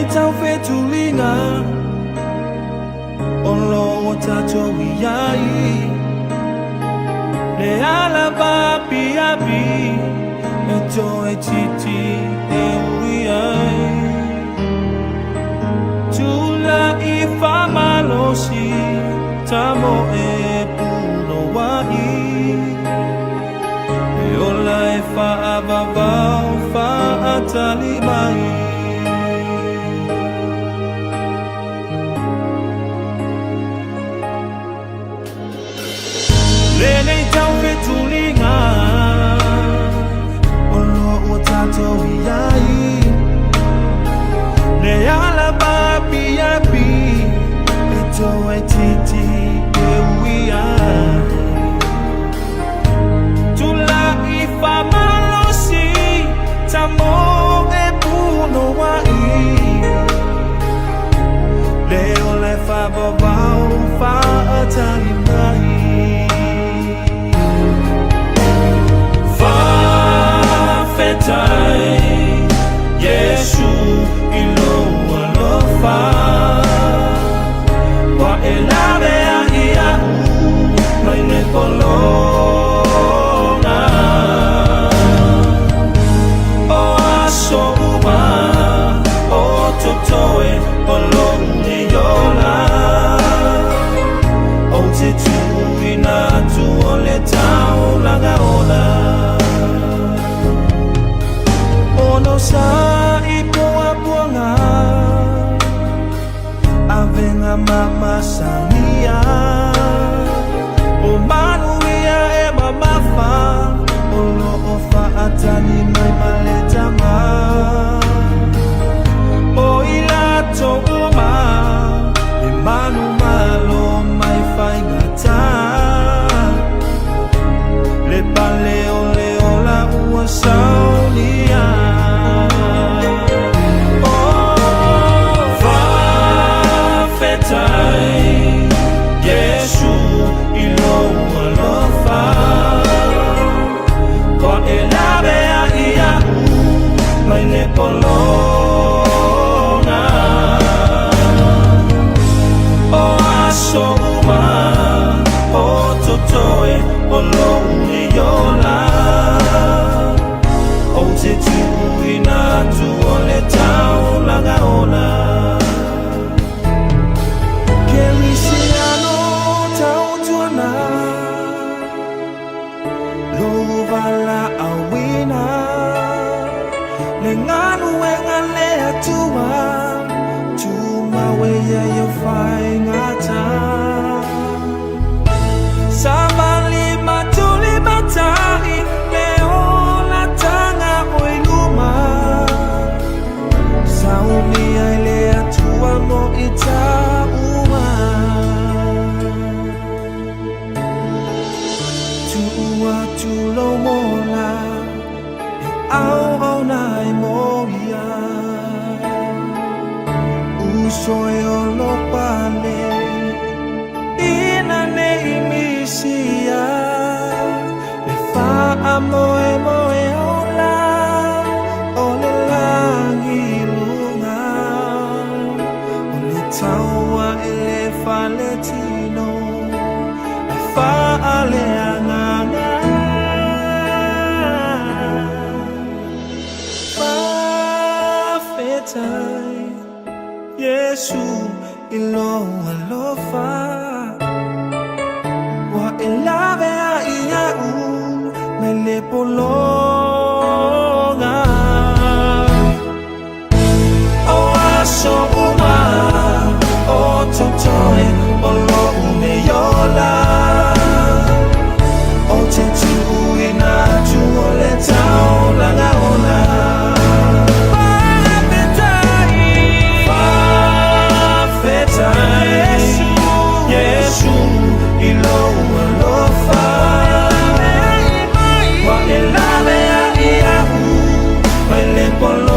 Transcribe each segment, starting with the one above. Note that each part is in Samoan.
Lenei taufetuliga o loo tatou iai le ala vaapiapi e toetiti e ui ai tula'i faamalosi tamo e punoa'i e ola e faavavao faatali mai. Lenei taufetuliga o loo tatou iai le ala vaapiapi e toetiti e ui ai tula'i faamalosi tamo e punoa'i le ola e faavavao faatali mai. Faafetai Iesu i lou alofa ua e laveai iaʻu mai le pologa. O aso uma o totoe o lou nei ola ou te tuuina atu o le taulaga ola ono sa i puapuaga avega mamasania o manuia e mamafa o loo faatali mai ma le tama o i latou uma e manumalo mai faigata le pale o le ola ua saunia. Oh, faafetai Iesu i lou alofa ua e laveai iaʻu mai le pologa. O aso uma o totoe o lou nei ola ou te tuuina atu o le taulaga ola. Kerisiano tautuana lou valaauina le galuega le Atua tumau e ia ia faigata savali matulimatai le olataga o i luma saunia i le Atua mo i taua tuu atu lou mola e auauna ai mo ia uso e olo pale ina nei misia le faamoemoe ola o le lagi i luga o le taua e le faletino e faaleagaga. Faafetai Iesu i lou alofa ua e laveai iaʻu mai le pologa. O aso uma o totoe o lou nei ola ou te tuuina atu o le taulaga ola. Faafetai, faafetai Iesu i lou alofa ua e laveai iaʻu mai le pologa.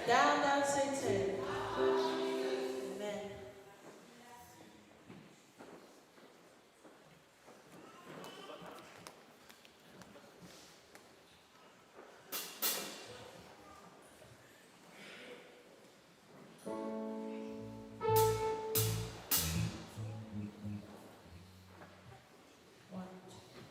Down, down, Satan. Amen. One, two.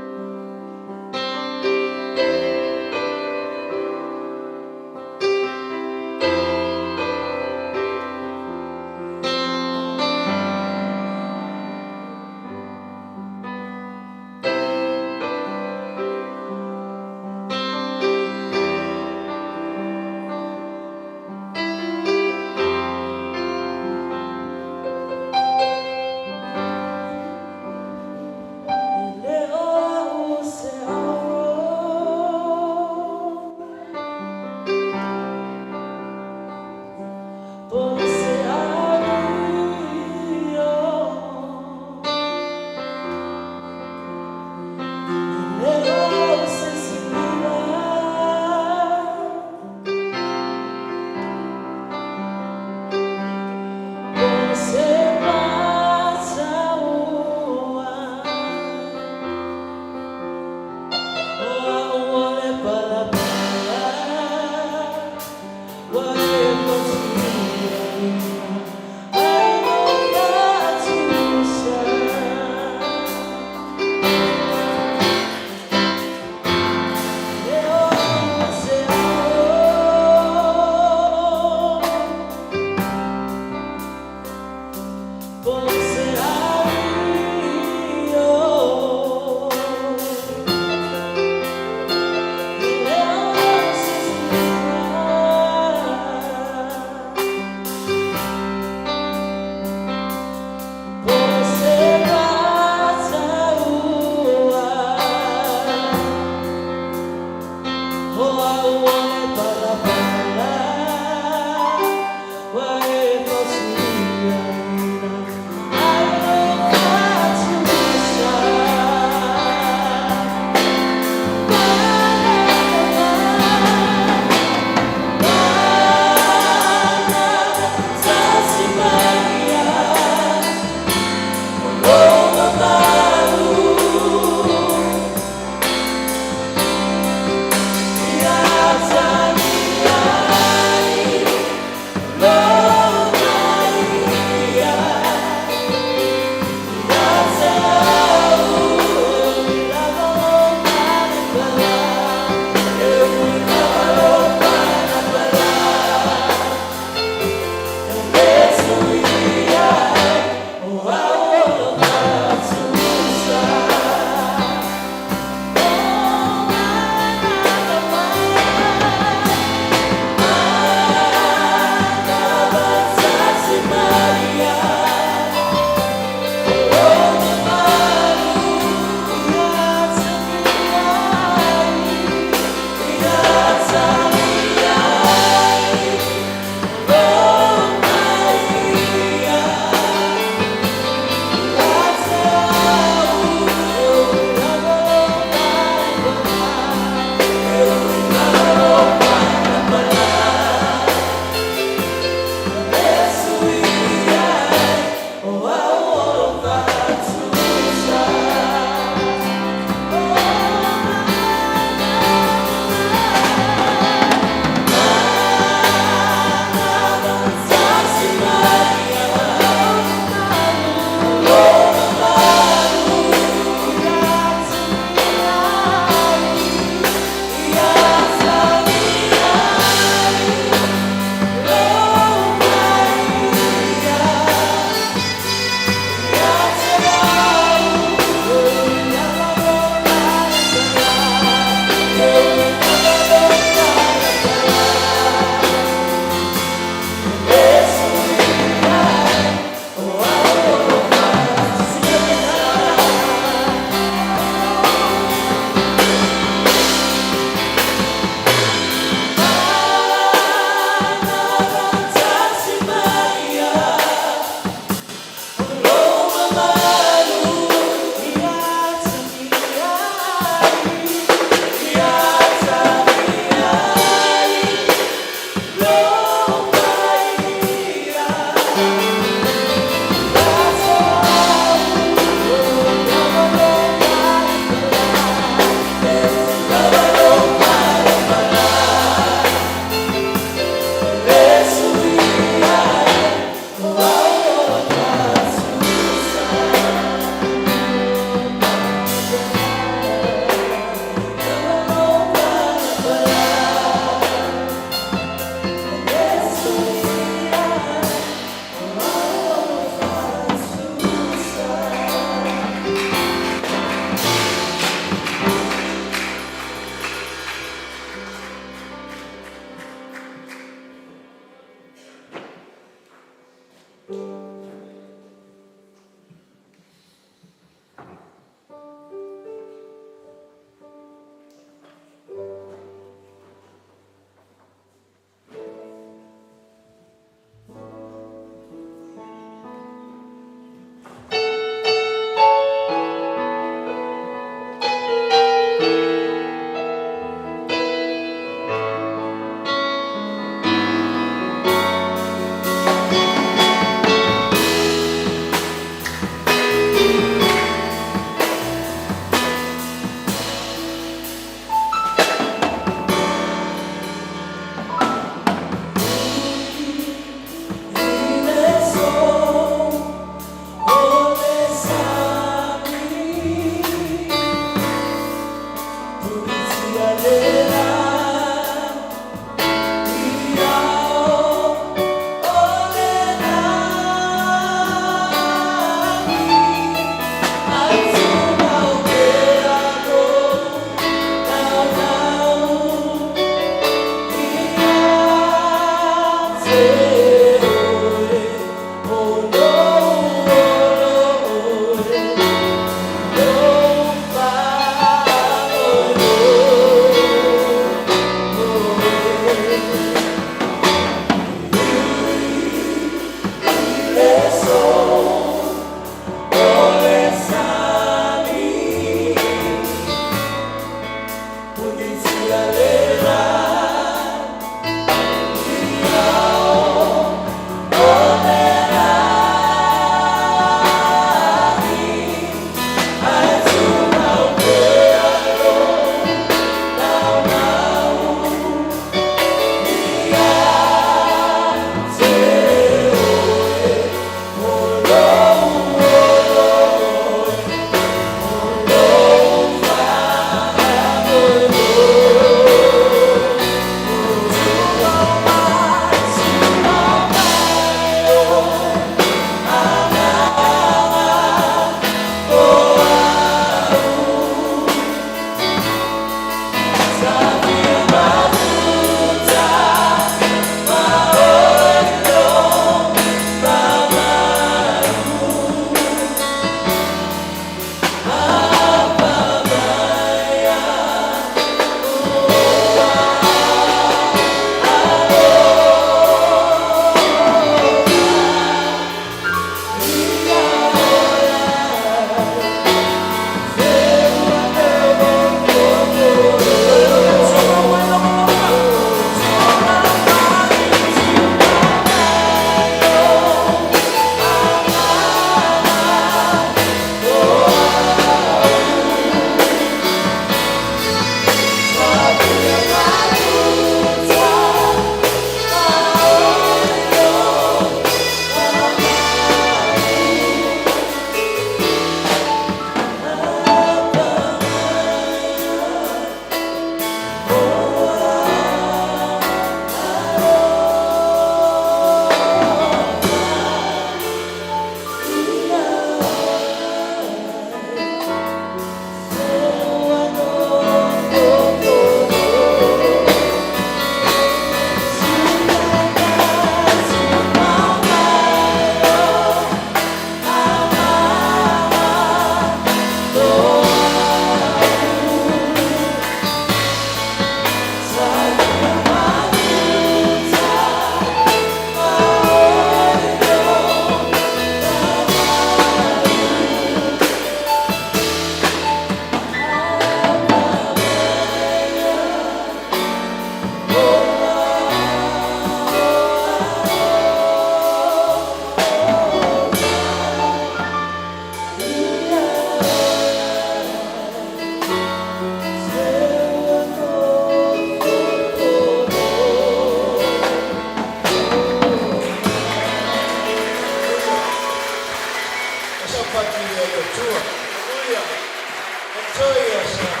Enjoy yourself.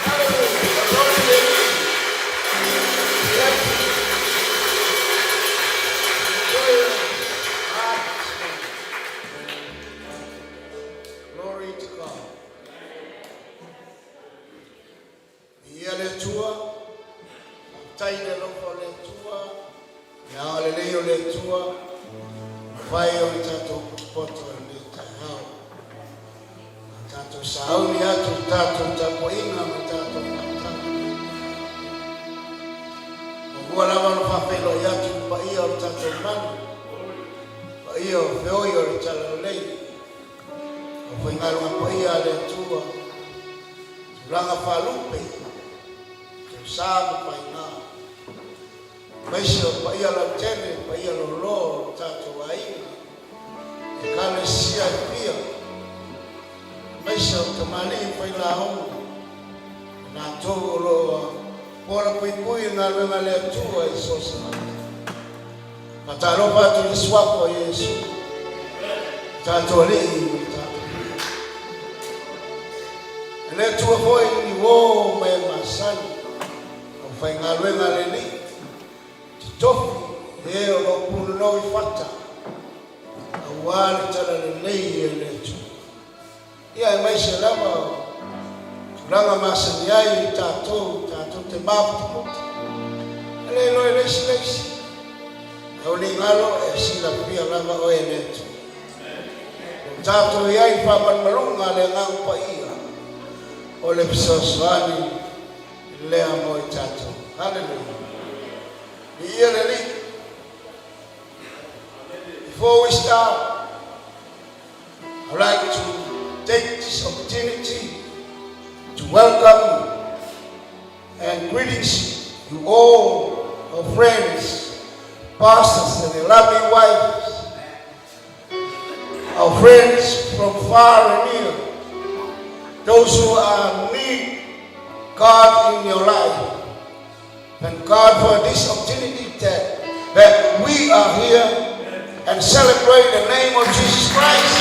Hallelujah. The Lord is with you. Bless you. Enjoy your heart this morning. Glory to God. Ia le Atua, faafetai i le alofa o le Atua, le agalelei o le Atua, mafai ona tatou potopoto i lenei taeao. A tatou sauni atu i le tatou tapuaiga ma le tatou faatali i le Atua. Muamua lava ona faafeiloai atu i le paia o le tatou malu, paia o feoi o le Talalelei, aufaigaluega paia a le Atua, tulaga faalupe, tausa ma faiga, aemaise o paia lautele, paia loloa o lo tatou aiga, Ekalesia e fia, aemaise o tamalii failauga, o latou o lo o pola puipui i le galuega a le Atua i so o se mata. Faatalofa atu i le Suafa o Iesu, le tatou Alii ma le tatou Alii. E le Atua foi ni uō ma e masani, aufaigaluega a le Alii, totofi e o lo o punonou i fata, aua le talalelei e le Atua. Ia aemaise lava o tulaga masani ai i tatou, tatou te maputuputu. E le iloa e le isi le isi. Aua ne i galo e silafia lava oe e le Atua. Ua tatou i ai i le faamalumaluga a le Agaga Paia o le fesoasoani lea mo i tatou. Haleluia! Viia le Alii! Before we start, I'd like to take this opportunity to welcome and greetings you all, our friends, pastors and their lovely wives, our friends from far and near, those who are need God in your life. Thank God for this opportunity that we are here and celebrate the name of Jesus Christ.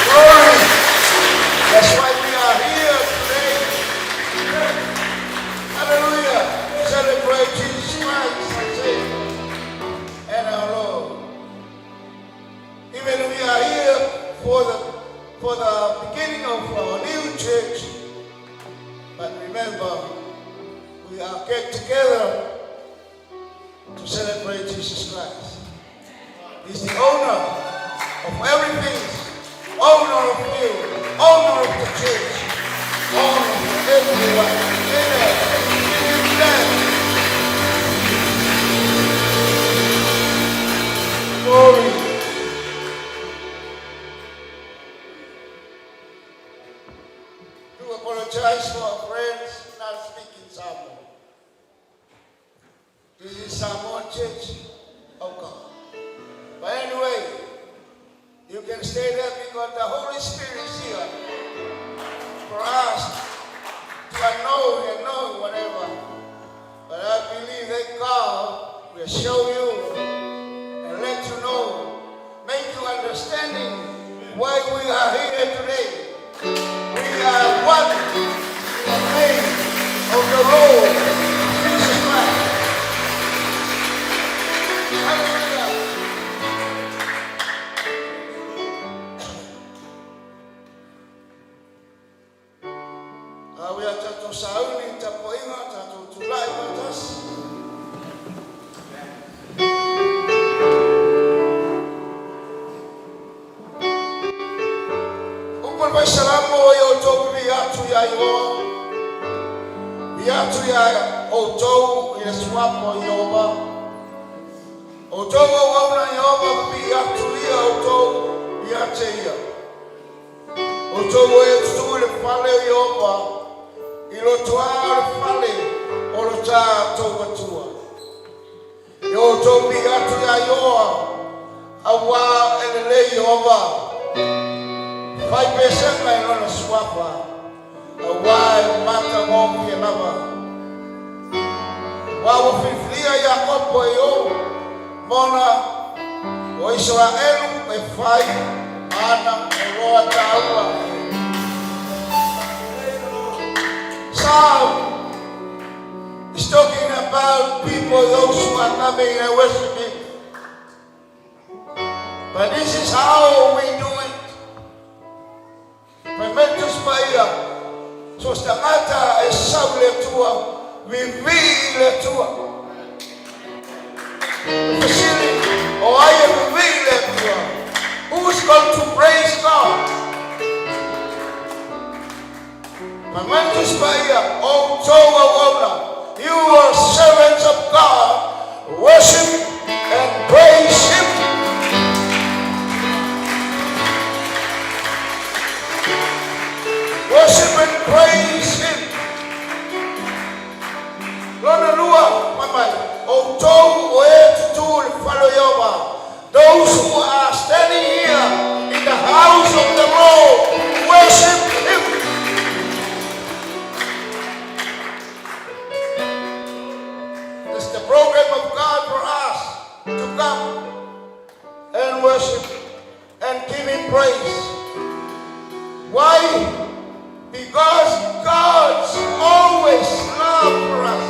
Glory. That's why we are here today. Hallelujah. Celebrate Jesus Christ, our Savior and our Lord. Even we are here for the beginning of our new church. But remember, we are get together to celebrate Jesus Christ. He's the owner of everything, owner of you, owner of the church, owner of everyone. Amen. Give him thanks. Glory. Do apologize for our friends not speaking Samoan. This is Samoan Church of God. But anyway, you can stay there because the Holy Spirit is here for us to know and know whatever. But I believe that God will show you and let you know, make you understanding why we are here today. We are one in the name of the Lord Jesus Christ. Hallelujah. A ua tatou sauni i tapuaiga, tatou tulai faatasi. Upu o le Faisalamo, Ia outou pipii atu iā Iehofa, pipii atu iā outou i le suafa o Iehofa. Outou auauna a Iehofa, pipii atu ia outou ia te ia. Outou o e tutū i le fale o Iehofa, i lotoā o le fale o lo tatou Atua. Ia outou pipii atu iā Iehofa, auā e lelei Iehofa. Fai pesega i lona suafa, auā e matagofie lava. Auā ua filifilia Iakopo e Iehofa mona o Isaraelu e fai ma ana oloa taua. for those who are coming and worship Him. But this is how we do it. Fai mai le Tusi Paia, so se tagata e sau i le Atua, vivii i le Atua. Fesili, o ai e vivii i le Atua? Who's going to praise God? Fai mai le Tusi Paia, o outou auauna, you are servants of God, worship and praise Him. Worship and praise Him. Lona lua, fai mai, o outou o e tutū i le fale o Ieova. Those who are standing here in the house of the Lord, worship Him. It's the program of God for us to come and worship and give Him praise. Why? Because God's always love for us.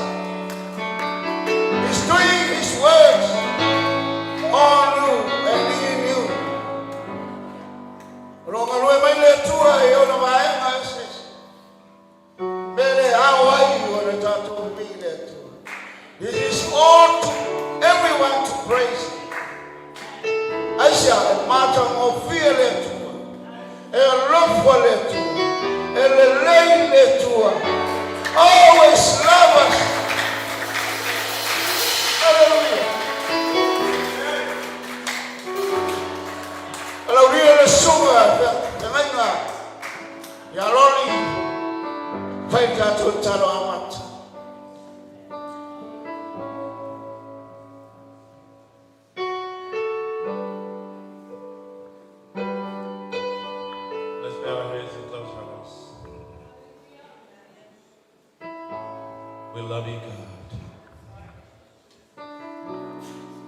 He's doing His works on you and in you. O lo o galue mai le Atua i ona vaega eseese. Mea lea e ao ai ona tatou vivii i le Atua. This is all to everyone to praise Him. Aisea? E matagofie le Atua, e alofa le Atua, e lelei le Atua. Always love us. Hallelujah. Alaulia le susuga feagaiga ia Loli fai le tatou tatalo amata. Let's bow our heads and close our eyes. We love you, God.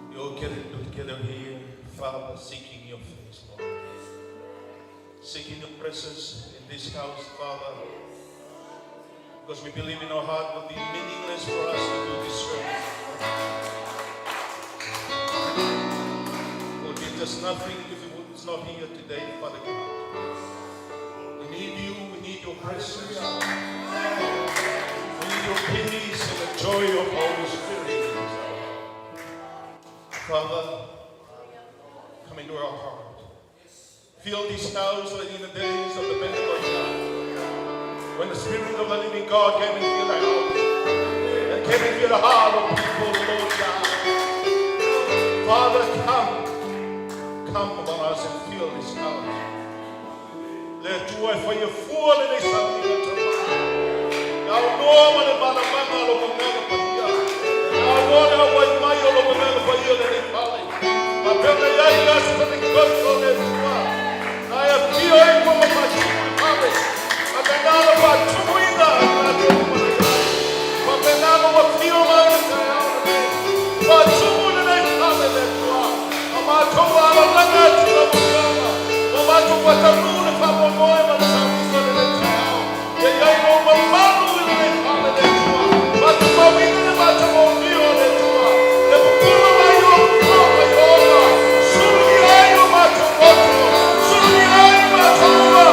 We all get together here, Father, seeking your face, Lord. Seeking your presence in this house, Father. Because we believe in our heart would be meaningless for us to do this service. It would be just nothing if it was not here today, Father God. We need you, we need your presence. We need your peace and the joy of Holy Spirit. Father, come into our heart. Fill this house like in the days of the Pentecost. When the Spirit of the living God came and filled the house. And came and filled the heart of people, Lord God. Father, come. Come upon us and fill this house. Le Atua e faia fua lenei sauniga taumate. E aunoa ma le malamaga o lou Agaga Paia. E aunoa le auai mai o lou Agaga Paia i lenei fale. Faapea ona i ai le aso Penekoso le Atua. Na e afio ai ma faatumu i le fale. Faapena ona faatumuina a tatou uma na i ai. Faapena ona ou afio mai i le taeao lenei. Faatumu i lenei fale le Atua. A matou alalaga atu lau Afioga. Ua matou faataunuu le faamoemoe ma le sauniga o lenei taeao. Ia i ai lou mamalu i lenei fale le Atua. Faatumauina le matagofie o le Atua. Le pupula mai o papa i oga. Sulugia ai o matou moto. Sulugia ai matou ua.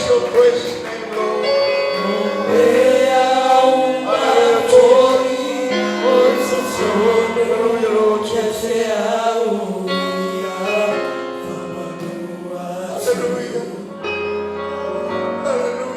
Praise your precious name, Lord. Hallelujah, Jesus. Hallelujah, Lord Jesus. Hallelujah. Hallelujah. Hallelujah.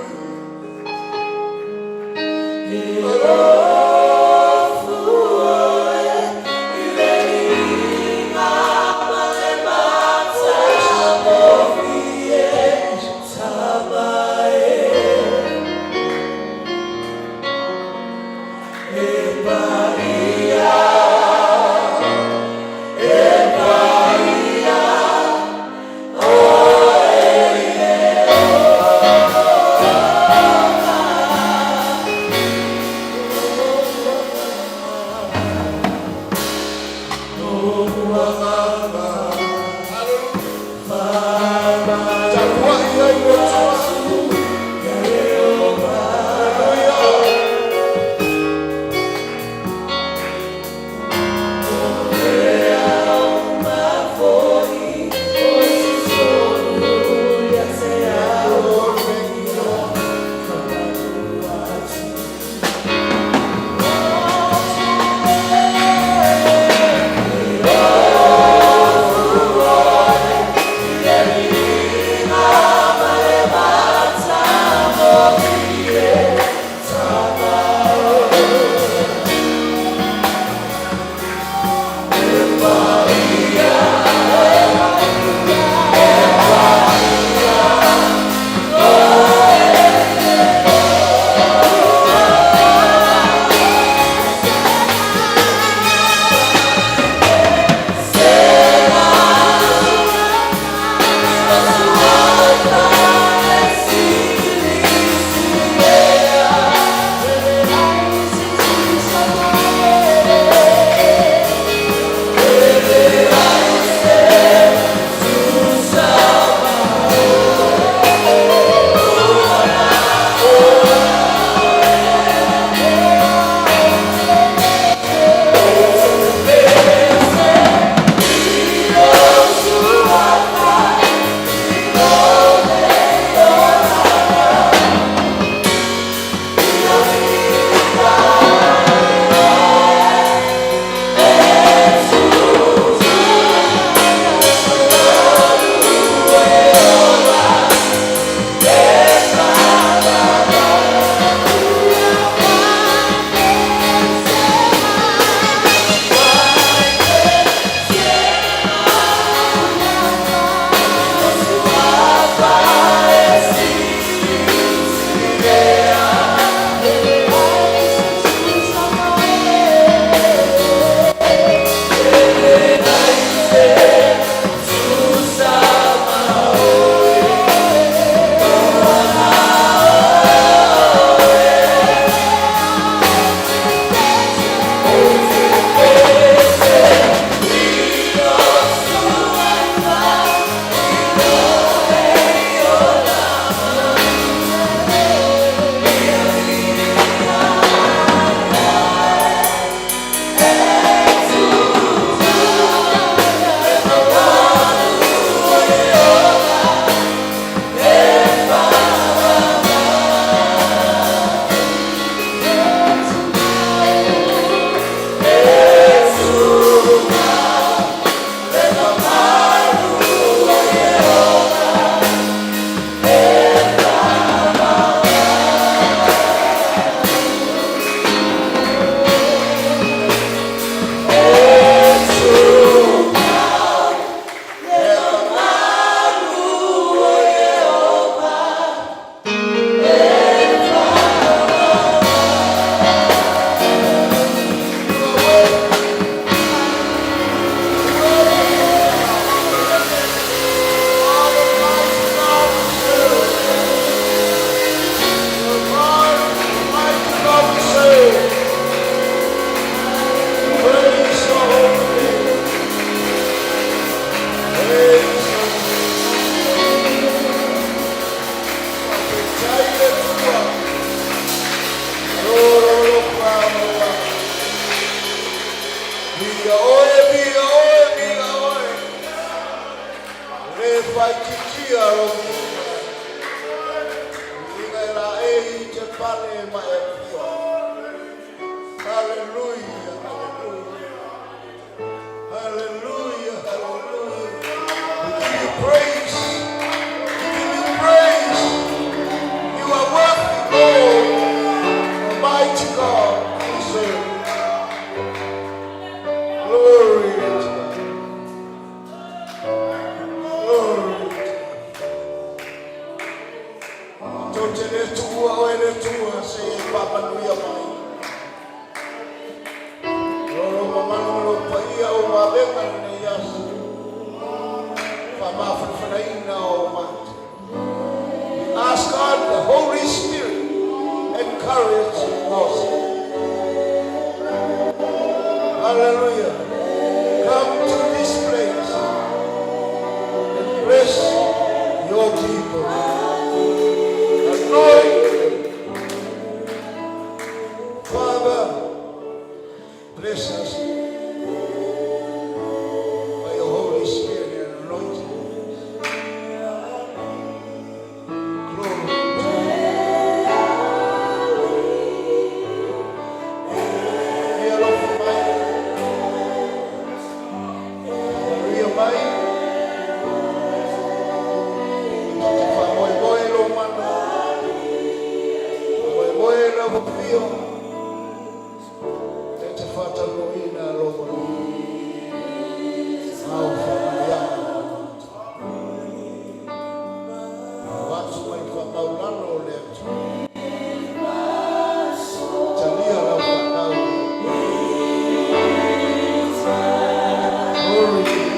Lord, thank you, Lord. Oe, viga, oe, viga, oe. Le faititia ro. e i te pale ma e afio ai. Hallelujah, hallelujah. Hallelujah, hallelujah. We give you praise. We give you praise. You are worthy, Lord. Almighty God, we serve. Glory to God. Glory to God. Tou te le Atua oe le Atua se i e faamanuia mai. O lou mamalu ma lou paia o vavega lenei aso. Faamafanafanaina o matou. We ask God, the Holy Spirit, encourage us. Hallelujah. Come to this place and bless your people. Anoint them. Father, bless us by your Holy Spirit and anointing. Glory to you. Ia alofa mai. Maria mai. Tou te faamoemoe i lou mana. Faamoemoe i lau afio. E te faatanuuina lou manuia. Au faamanuiaga. Avatu mai le faamaulalo o le Atua. Talia lau fanau. Glory to God.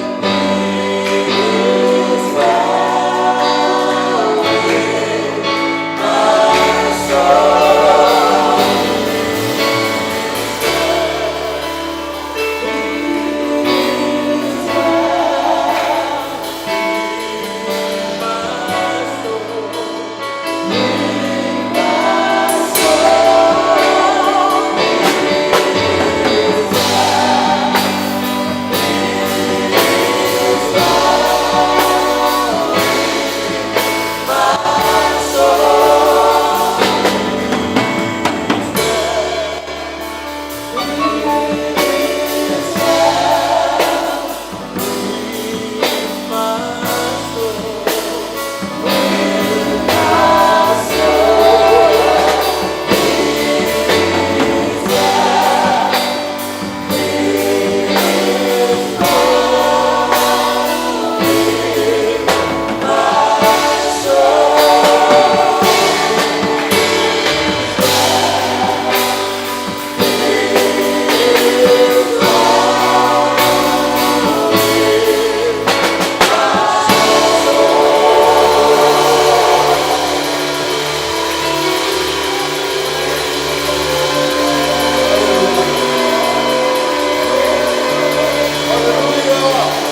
Hallelujah.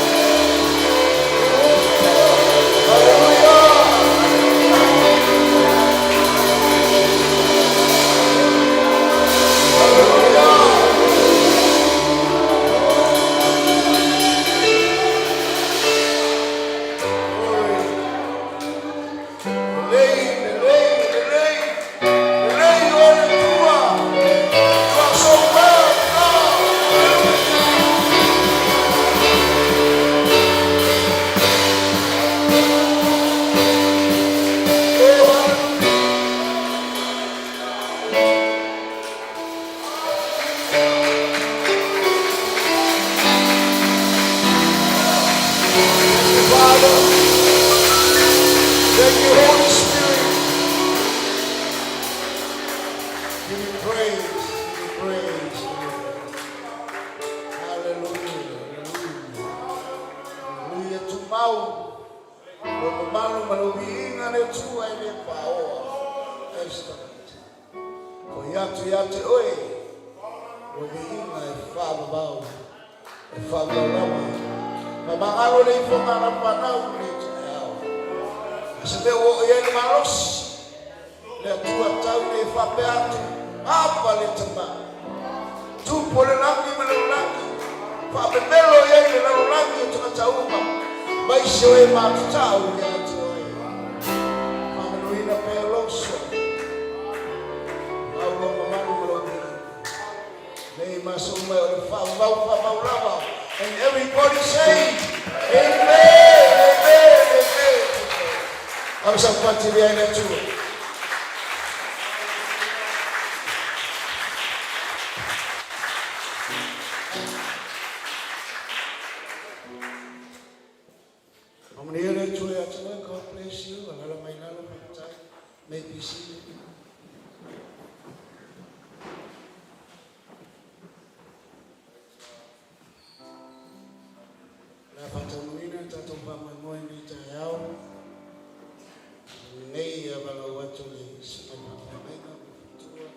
Hallelujah. Hallelujah. Glory. Lelei, lelei, lelei. Lelei oe le Atua. You are so well, God. Oh, hallelujah. Thank you, Father. Thank you, Holy Spirit. Give you praise. Give you praise. Hallelujah. Hallelujah. Hallelujah. Tumau. Lo mamalu ma le viiga le Atua e le paoa. Testament. Ko ia atu ia te oe. Lo viiga e whaamamau. E whaamaulama. Mamangalo le ifonga na panau le te ao. Se mea ua o i ai le malosi. Le Atua tau nei faapea atu. Apa le tama. Tupu o le lagi ma le lalolagi. Faamemelo i ai le lalolagi o tagata uma. Mai se o e matatau ia te oe. Faamanuina pea lou soa. Everybody say, Amen, amen, amen. Ave saupatilia i le Atua. Faamanuia le Atua ia te oe. God bless you. Alala mai lalo, faafetai. May be seated. O le a faataunuuina le tatou faamoemoe i lenei taeao. Lenei ia valaau atu le Susuga i le Faafeagaiga ma Faletua.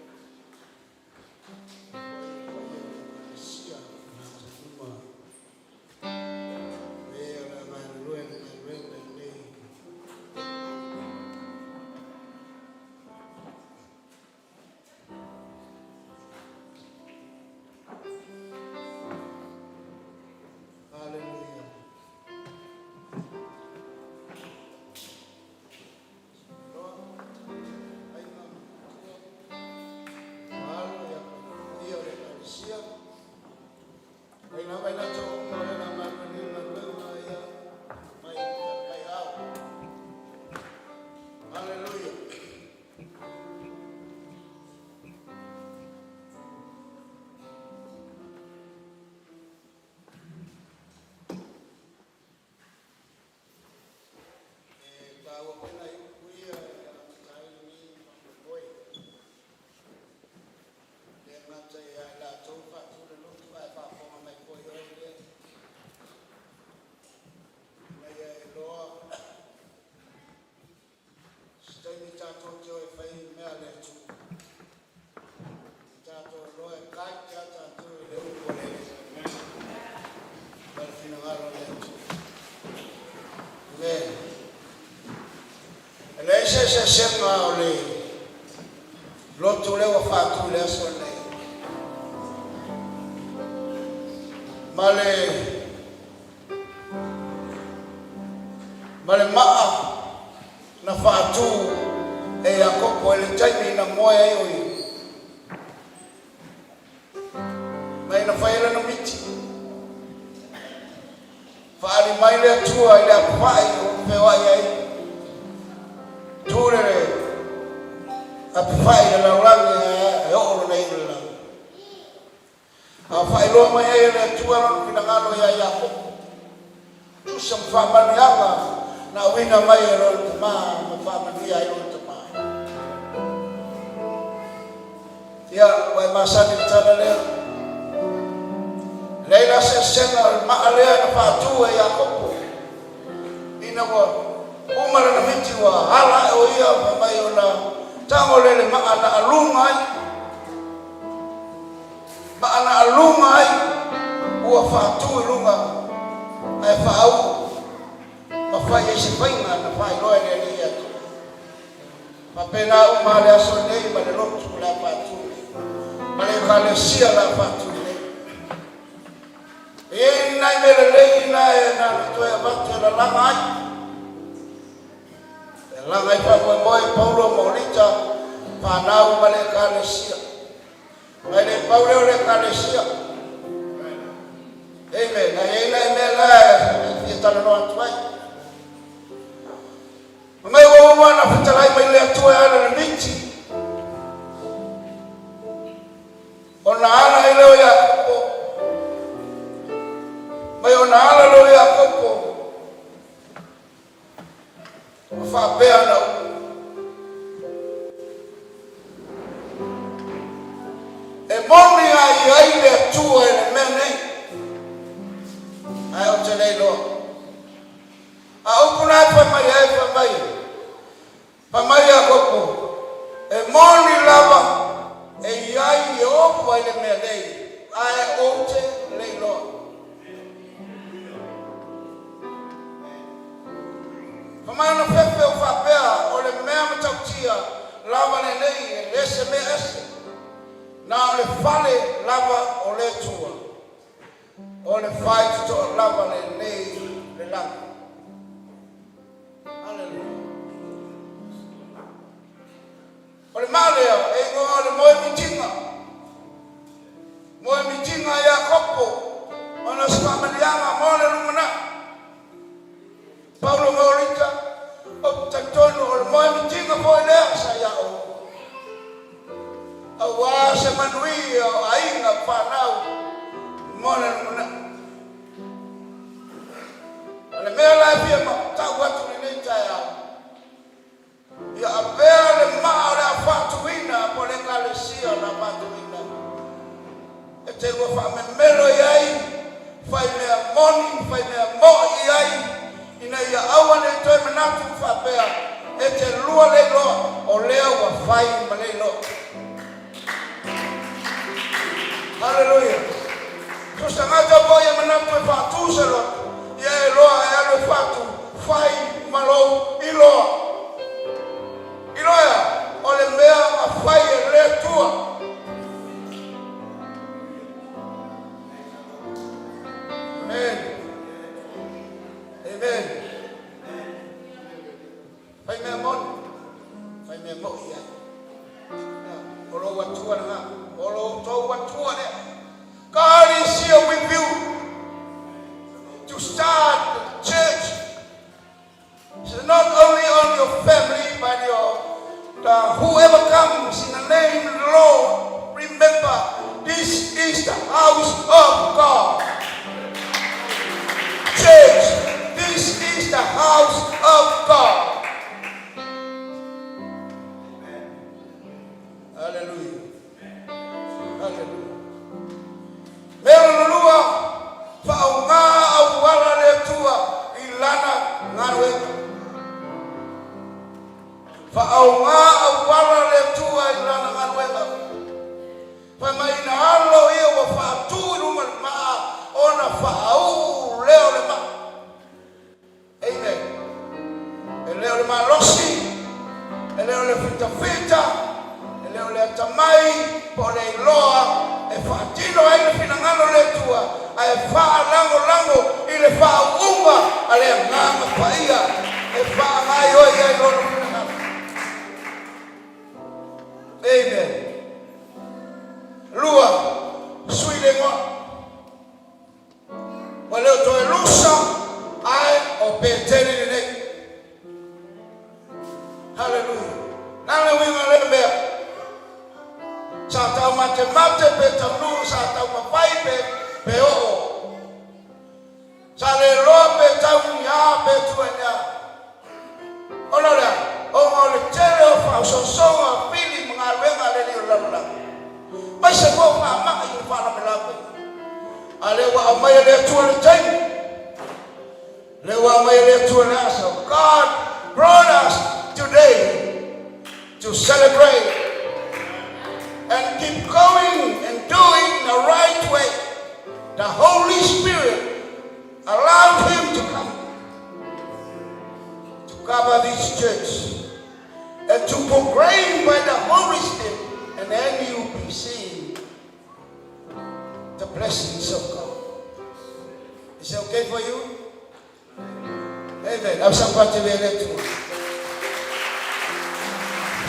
Sia na uma e o le a galulue le galuega i lenei. Hallelujah. Hallelujah. E taua foi nai upu ia e amata ai lenei faamoemoe. E le gata ia i latou faatu le lotu ae faafofoga mai foi oe lea. Ina ia e iloa se taimi tatou te o e fai mea a le Atua. Tatou iloa e guide ia tatou i le upu a le Alii ma le finagalo o le Atua. Amen. E leai se eseesega o le lotu lea ua faatu i le aso lenei ma le ma le maa na faatu e Iakopo i le taimi na moe ai o ia. Mai na fai ai lana miti. Faaali mai le Atua i le apefai o feoai ai. Tu le apefai i le lalolagi e oo lona iu i le lagi. A faailoa mai ai e le Atua lona finagalo iā Iakopo, tusa ma faamanuiaga na auina mai e lona tama ma faamanuia ai lona tama. Ia, ua e masani i le tala lea. E leai la se eseesega o le maa lea na faatu e Iakopo, ina ua uma lana miti ua ala ae o ia fai mai ona tago lea i le maa na aluga ai. Maa na aluga ai ua faatu i luga ae faauu ma fai ai se faiga na faailoa e le Alii ia te oe. Faapena uma le aso nei ma le lotu o le a faatu nei, ma le Ekalesia o le a faatu nei. E i ai ni nai mea lelei na e na ona toe avatu e lalaga ai. E lalaga ai faamoemoe Paulo ma Olita fanau ma le Ekalesia. Ma e le pau lea o le Ekalesia. Amen. A i ai nai mea la e fia talanoa atu ai. Fai mai ua uma ona fetalai mai le Atua e ala i le miti. Ona ala ai lea o Iakopo. Mai ona ala lea o Iakopo. Ma faapea ana upu. E moni a i ai le Atua i le mea nei, ae ou te le iloa. A upu na e fai mai ai, fai mai, fai mai Iakopo, E moni lava e i ai Ieova i le mea nei, ae ou te le iloa. Fai mai ona fefe o faapea, o le mea matautia lava lenei e le se mea ese, na o le fale lava o le Atua. O le faitotoa lava lenei le lagi. Haleluia. O le maa lea e igoa o le moe mitiga. Moe mitiga a Iakopo, ona o se faamaliaga mo le. moe mitiga foi lea sa ia outou, aua se manuia o aiga ma fanau mo le lumanai. O le mea la e fia tau atu i lenei taeao, Ia avea le maa o le a faatuina po o le Ekalesia o le a faatuina e te lua faamemelo i ai, fai mea moni ma fai mea mo'i i ai, ina ia aua ne i toe manatu faapea e te lua le iloa, o lea ua fai ma le iloa. Haleluia! So se tagata foi e manatu e faatu se loto, ia e loa e alu e faatu, fai ma lou iloa. Iloa ea, o le mea na fai e le Atua. Amen. Amen. Fai mea moni, fai mea mo'i i ai. O lou Atua lena, o lo outou Atua lea. God is here with you to start the church. It's not only on your family, but your the, whoever comes in the name of the Lord. Remember, this is the house of God. Church, this is the house of God. Hallelujah. Hallelujah. Mea lona lua, faaaoga auala le Atua i Lana galuega. Faaaoga auala le Atua i Lana galuega. Fai mai ina alo ia ua faatu i luma le maa ona faauu lea o le maa. Amen. E le o le malosi, e le o le fitafita, e le o le atamai po o le iloa e faatino ai le finagalo o le Atua, ae faalagolago i le faauuga a le Agaga Paia e faagaoioi ai Lona finagalo. Amen. Lua, sui le igoa. Ua le o toe Lusa, ae o Peteli lenei. Haleluia. Na le uiga o lea mea. Sa tau matemate pe taunuu, sa tau mafai pe, pe oo. Sa le loa pe tau ni a pe tua ni a. Ona o le a? Ona o le tele o faaosoosoga, pili ma galuega a le alii o le lalolagi. Aemaise foi o faamai ma faalavelave. A lea ua aumaia le Atua le taimi. Lea ua aumaia le Atua le aso. God brought us today to celebrate and keep going and doing the right way. The Holy Spirit allowed him to come to cover this church and to proclaim by the Holy Spirit, and then you'll be seeing the blessings of God. Is it okay for you? Amen. Au sa pate le le tua.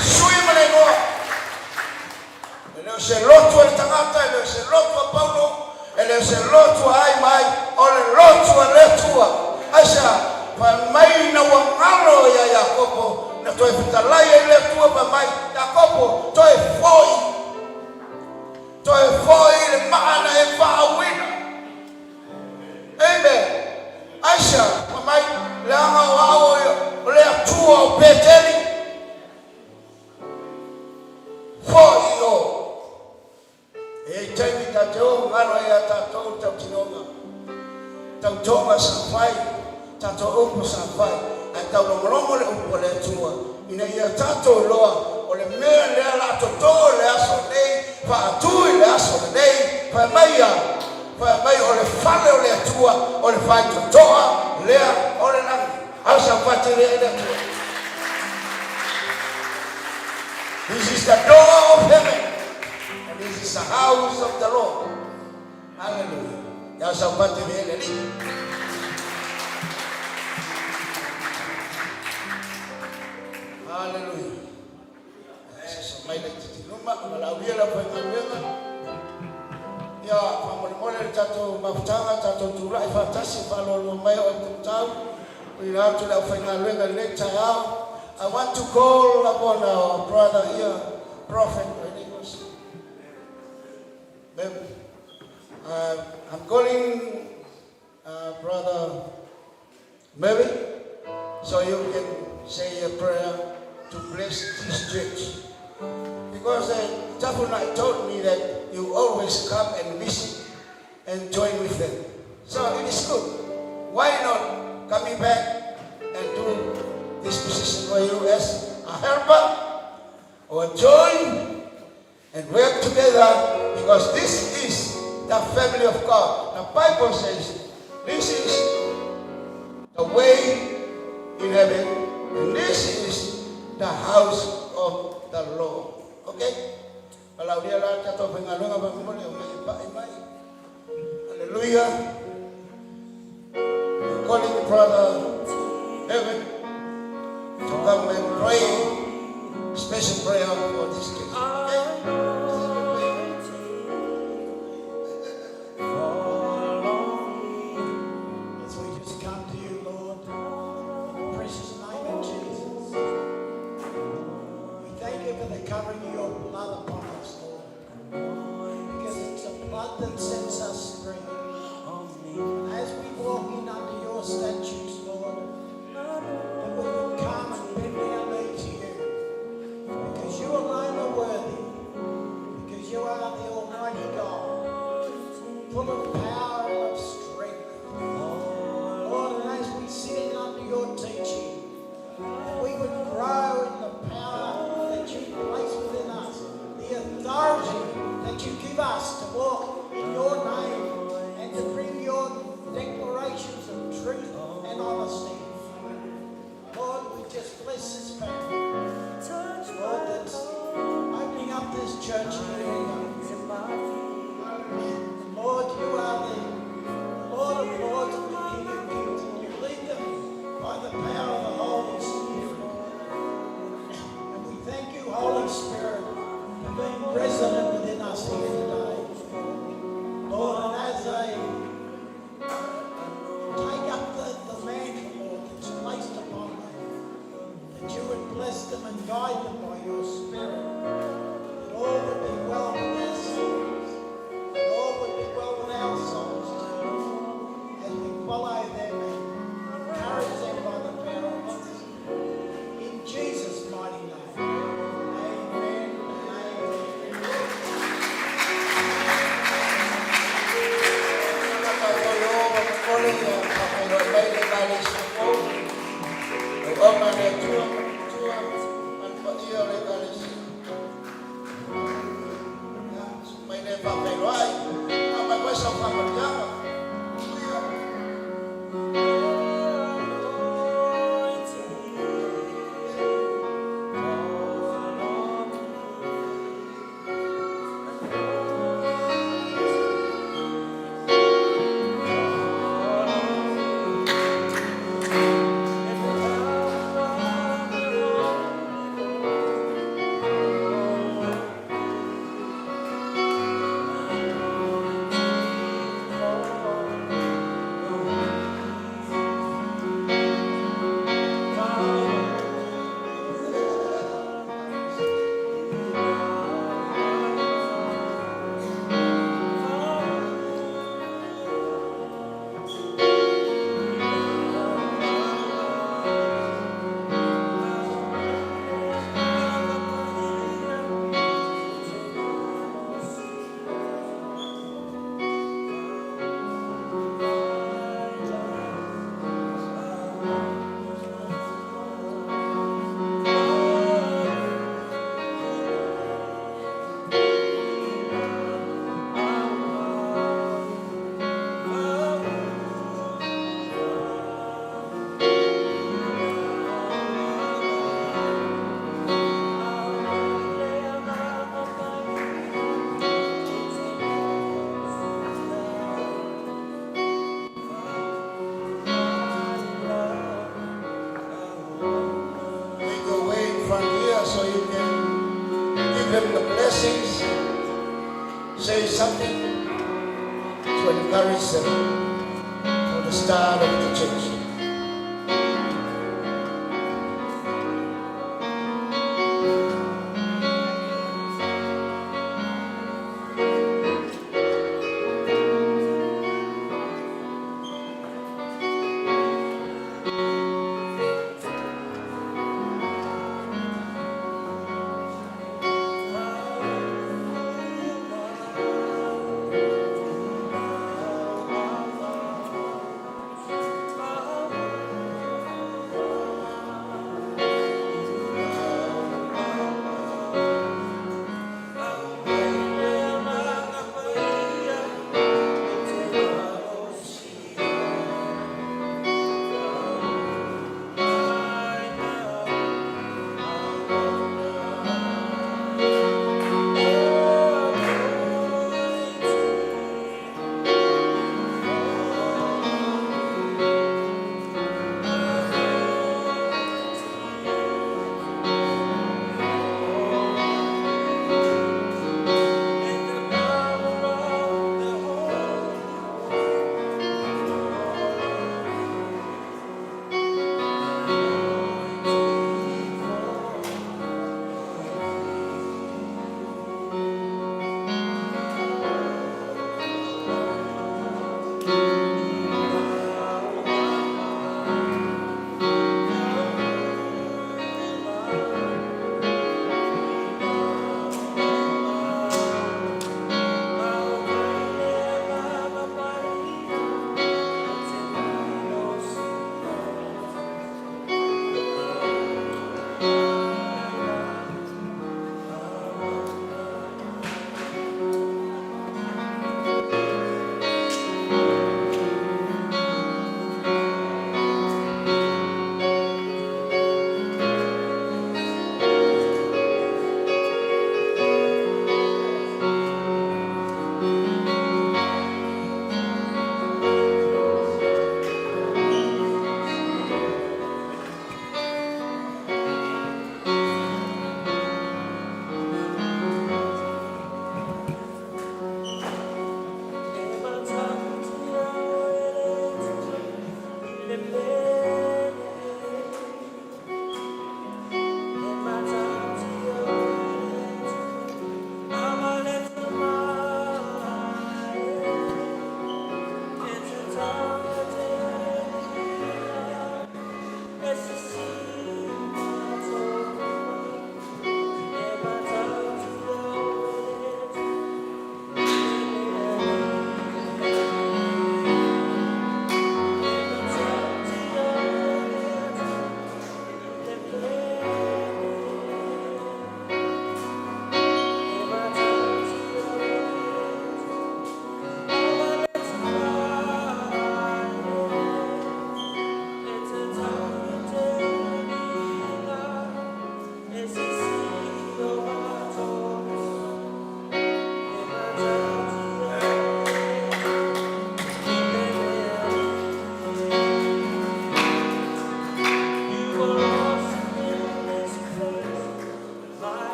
Sui ma le igoa. E le o se lotu a le tagata, e le o se lotu a Paulo, e le o se lotu a ai ma ai, o le lotu a le Atua. Aisea? Fai mai ina ua galo ia Iakopo, na toe fetalai ai le Atua, fai mai, Iakopo, toe foi. Toe foi i le maa na e faauuina. Amen. Aisea? Fai mai, leaga o au o le Atua o Peteli. Foi i o. E i ai taimi ta te o galo ai ia tatou le tautinoga. Tautoga sa fai, tatou upu sa fai, ae taulogologo le upu a le Atua ina ia tatou iloa o le mea lea la toto i le aso lenei, faatu i le aso lenei, fai mai a, fai mai o le fale o le Atua, o le faitotoa lea o le lagi. A o sau faatele ai le Atua. This is the door of heaven and this is the house of the Lord. Hallelujah. Ia sau faatele ai le Alii. Hallelujah. Sasa mai le titiluma, malaulia le aufaigaluega. Ia, faamolemole le tatou mafutaga, tatou tulai faatasi, faaloaloa mai o e tau, ina atu le aufaigaluega i lenei taeao. I want to call upon our brother here, Prophet Rodriguez. I'm calling Brother Mary so you can say a prayer to bless this church. Because Tafunai told me that you always come and visit and join with them. So it is good. Why not coming back and do this position for you as a helper or join and work together, because this is the family of God. The Bible says this is the way in heaven and this is the house of the Lord. Okay? Palaulia la tatou faigaluega pa mo le o mai pa mai. Hallelujah. We're calling Brother Evan to come and pray special prayer for this case. Okay? As we just come to you, Lord, in the precious name of Jesus. We thank you for the covering of your blood upon us, Lord. Because it's a blood that sets us free. And as we walk in under your statutes, Lord, that we would come and bend our knee to you. Because you alone are worthy. Because you are the Almighty God, full of power and of strength. Lord, and as we sit in under your teaching, that we would grow in the power that you place within us, the authority that you give us to walk in your name and to bring your declarations of truth and honesty. Lord, we just bless this family. Lord, that's opening up this church here. Lord, you are the Lord of Lords and the King of Kings, and you lead them by the power of the Holy Spirit. And we thank you, Holy Spirit, for being resident within us here today. Lord, and as they take up the mantle, Lord, that's placed upon them, that you would bless them and guide them by your Spirit, that all would be well with their souls, that all would be well with our souls too, as we follow them and encourage them by the power of the Spirit. In Jesus' mighty name, amen and amen. Tatou o mai le Ekalesia fou. Auauna le Atua matua ma le paia o le Ekalesia. Ia, mai le faafeiloai. Aumai foi sau faamanuiaga. Ia. Make your way in front here so you can give them the blessings. Say something to encourage them for the start of the church.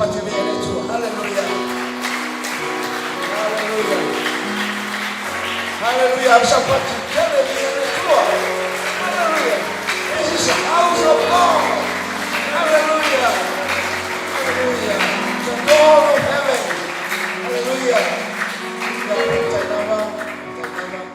Sampati viia le Atua. Haleluia. Haleluia. Haleluia. Sampati tele viia le Atua. Hallelujah. This is the house of God. Hallelujah. Hallelujah. The door of heaven. Hallelujah. Ya, tai lava, tai lava.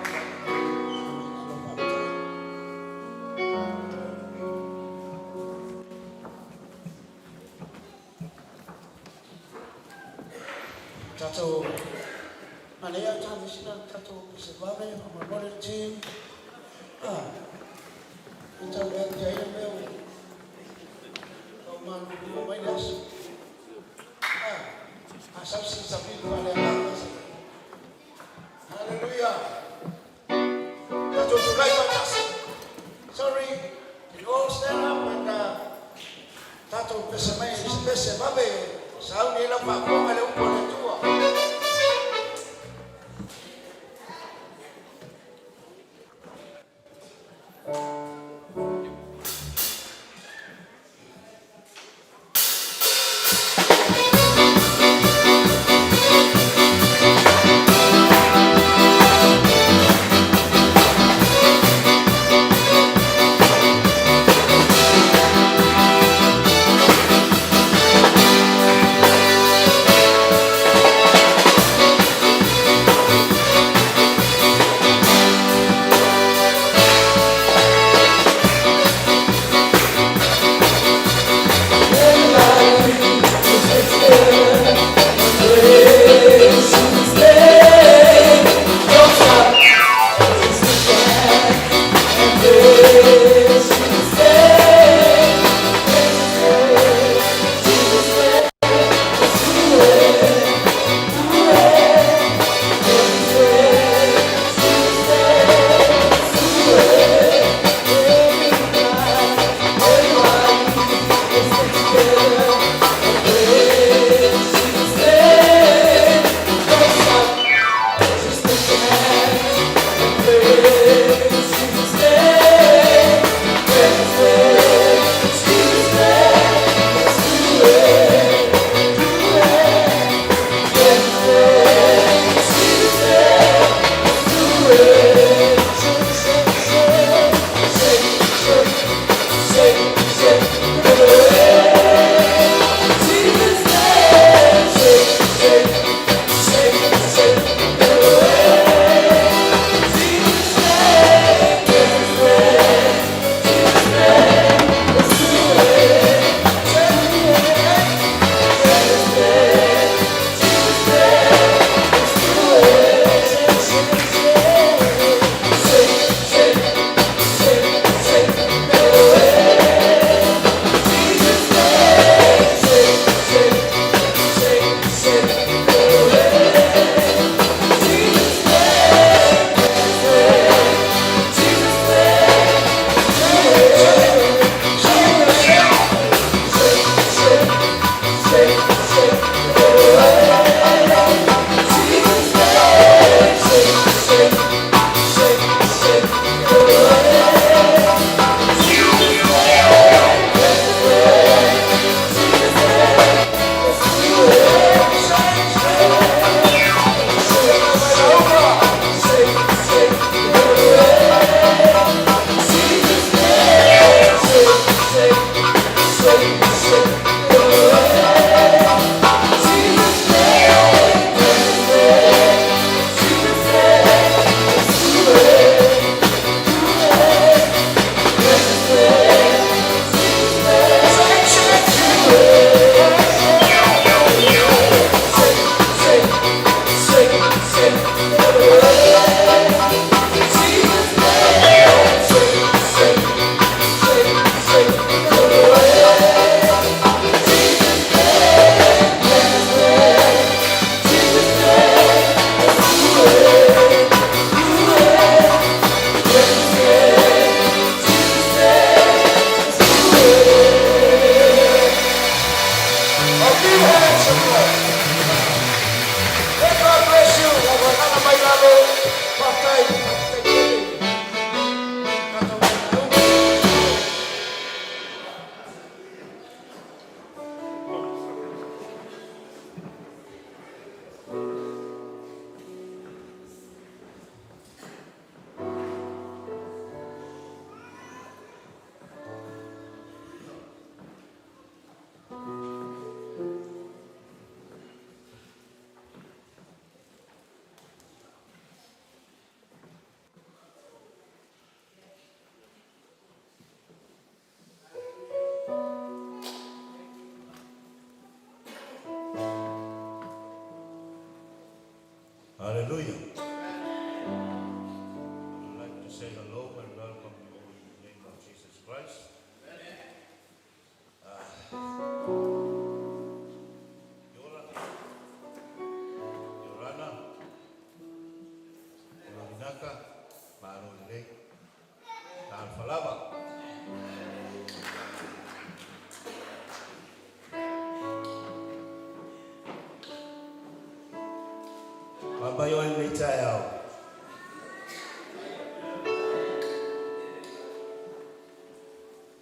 Tatou Malea tamisina tatou pese vave ma mo le team. Ah. Ita mea tia ia mea o o malu o mai le aso. Ah. Asapsi sapi pa le ala. Hallelujah. Tatou tulai faatasi. Sorry. Can you all stand up and tatou pese mai pese vave sauni lau faafofoga le upu a le Atua. mai oe i lenei taeao.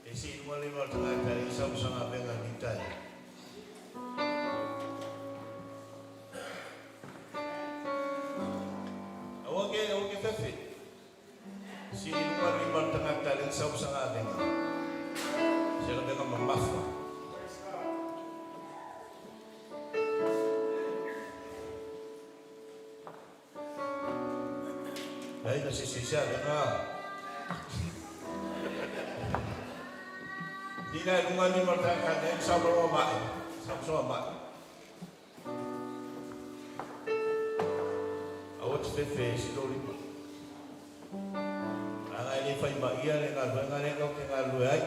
E sii i luga le lima o le tagata e leai sau sagaavega i lenei taeao. Aua ke, aua ke fefe. Sii i luga le lima o le tagata e leai sau sagaavega. Se lavega mamafa. Leai na se isi se avega. Sii la i luga le lima o le tagata e leai sau ma mai. Sau soa mai. Aua te fefe e si lou lima. Leaga e le fai maia le galuega lea tatou te galulue ai.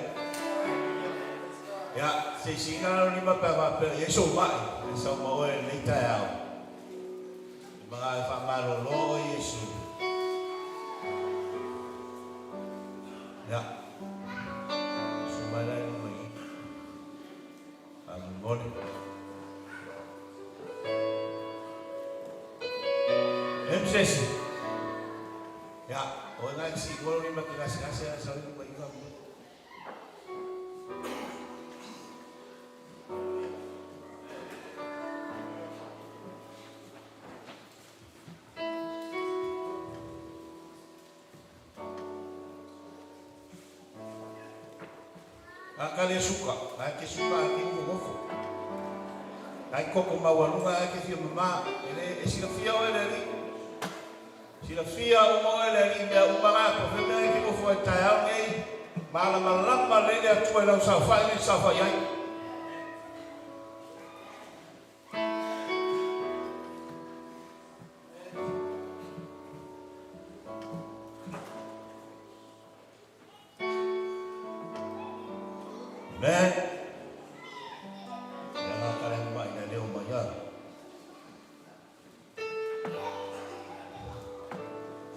Ia, se i sii la lou lima pe a faapea e i ai sou mai e sau ma oe i lenei taeao. E manao e faamalolo oe Iesu. Ia, susu mai la i luma i i. Faamolemole. E ma se isi. Ia, o oe na e sii lou lima e te gasegase ae sau i luma i i faamolemole. A ka le suka, ae ke suka a ke nofo. Ai koko maualuga ae ke fia mama, e le e silafia oe le Alii. Silafia uma oe le Alii i mea uma la, po o fea mea e te nofo ai i le taeao lenei, malamalama lelei le Atua i lau saofai nei e saofai ai. Amen. Ia ngā kare mai nei leo mai a.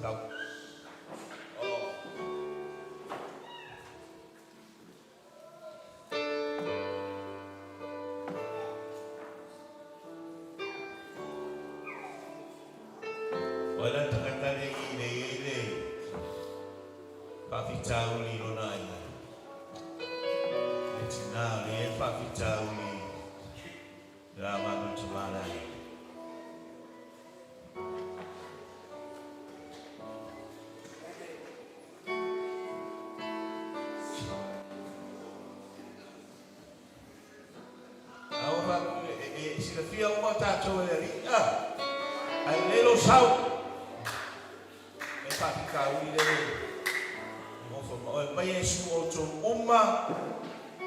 Sau. Oh. O ai la le tagata lea i le i ai le faafitauli i lona aiga? Le tina o le i ai le faafitauli i le amanu i le tama le aiga. A ua faatu e silafia uma tatou e le Alii, a, ae lelei lou sau. E faafitauli le nofo ma oe mai Iesu outou uma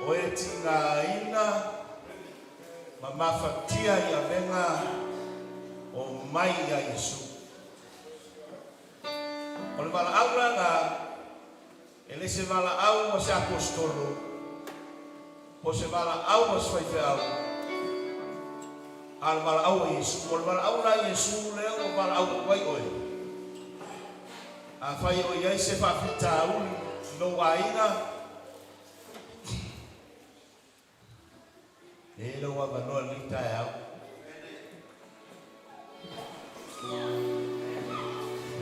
o e tigaina ma mafatia i avega o mai ia Iesu. O le valaau la na, e le se valaau a se aposetolo, po o se valaau a se faifeau, a o le valaau a Iesu. O le valaau la a Iesu lea ua valaau atu ai oe. Afai o i ai se faafitauli i lou aiga, e i ai lou avanoa i lenei taeao.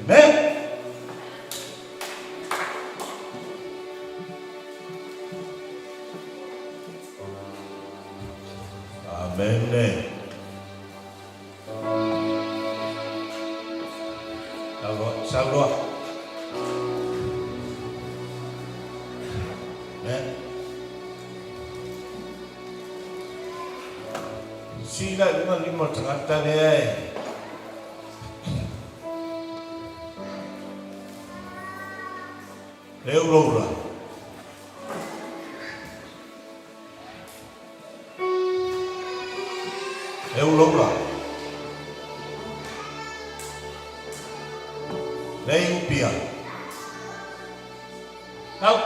Amen. Amen. Sau loa. Amen. Sii la i luga le lima o le tagata lea e le ulaula. E ulaula. Le i upia. Au.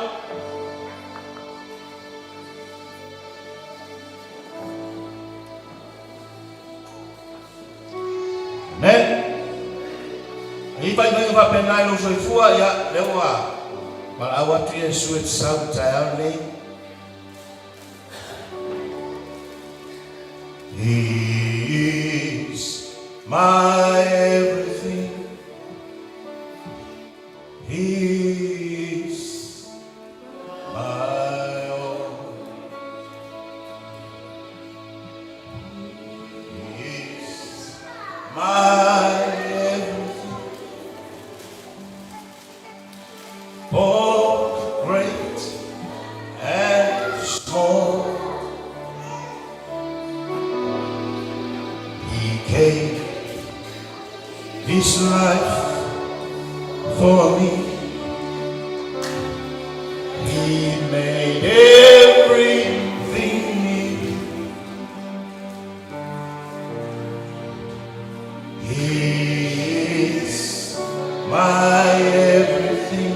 Amen. I vaivaiga faapena i lou soifua, ia, lea ua valaau atu Iesu e te sau i le taeao lenei. He is my everything. My everything, both great and small. He gave His life for me. He made everything new. He is my everything.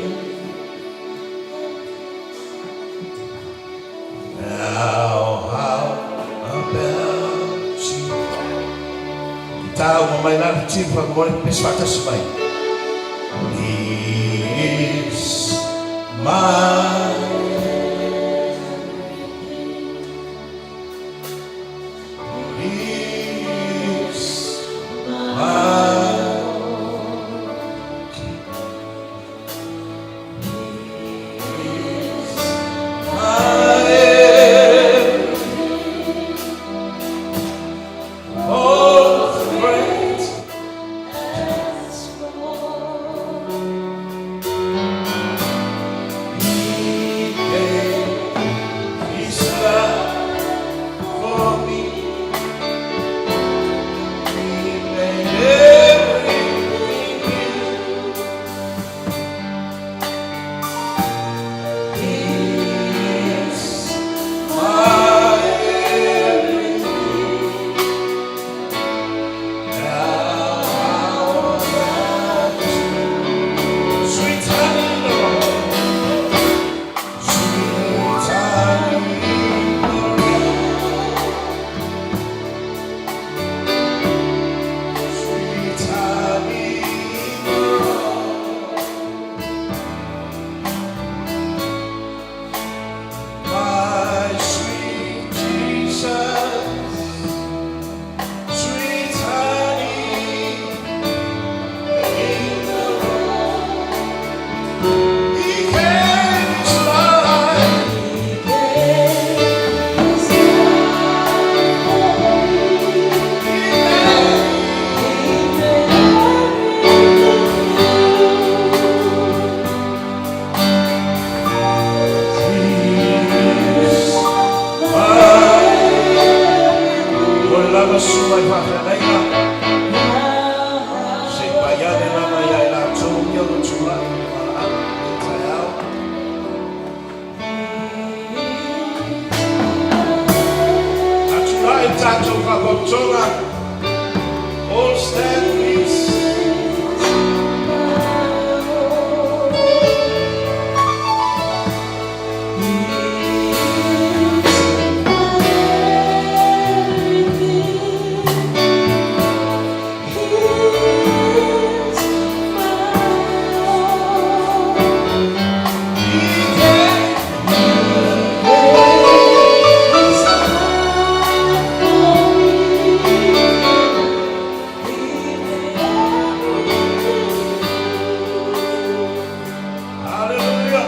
Now how about you? I tāu mai lana tiva mo le pesi faatasi mai. He is my He is my My both great He gave His love for me. He made everything new. He is my everything. Now I sweet honey, Lord, sweet honey, Lord, sweet honey, Lord, my sweet Jesus, sweet honey, in the rock. He came to life. O lava sua e whawhenaiga. Se paiane lava ia i lātou ia o tūrai i le wala i tai ao. A tūrai tātou whakautonga. All stand please. He came. Hallelujah.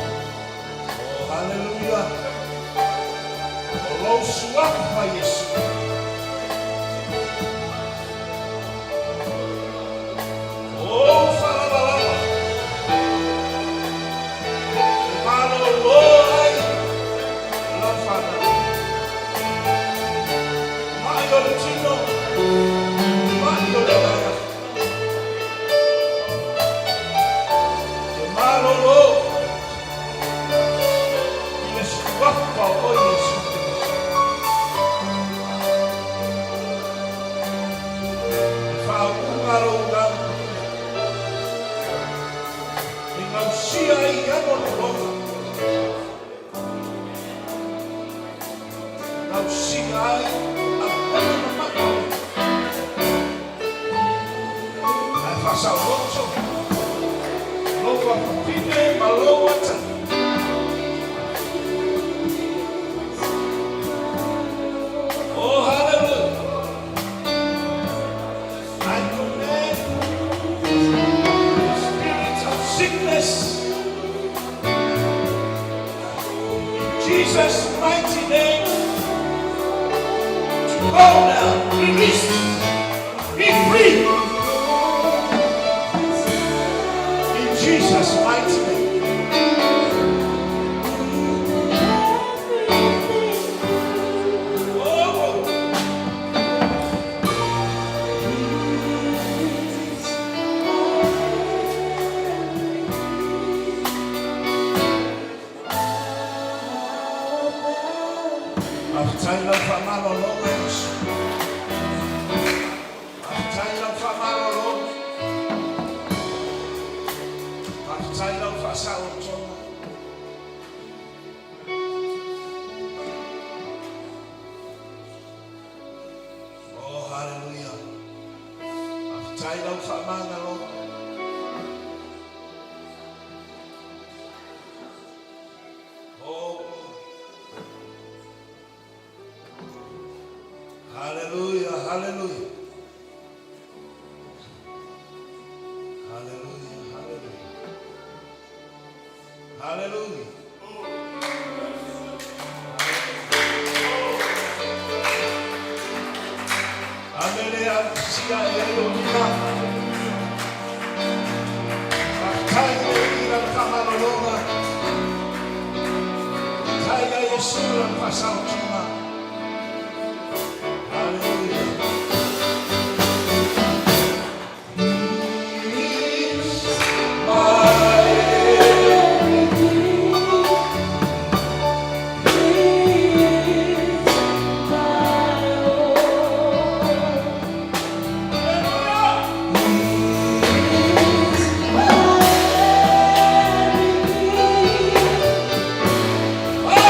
Oh, hallelujah. O lou suafa Iesu. O falavalava. E malolo ai. Lau whanau. Mai o le tino. Mai o le agaga. Te malolo. I le suafa o Iesu Keriso. E whaunga lou gau. E ngausia ai ano le loga. Ngausia ai a pena na maka. Ai whasauroto. Loa papine ma loa ta. Jesus' mighty name. Faafetai lau faamalologa Iesu. Faafetai lau faamalologa. Faafetai lau faasaolotoga. Oh, hallelujah. Faafetai lau faamalologa. Oh, glory. Hallelujah, hallelujah. Hallelujah, hallelujah. Hallelujah. Amele a sia e ai o lima. Faafetai le Alii i Lana faamalologa. Faafetai ia Iesu i Lana faasaolotoga. Hallelujah. He is my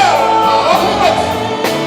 Oh!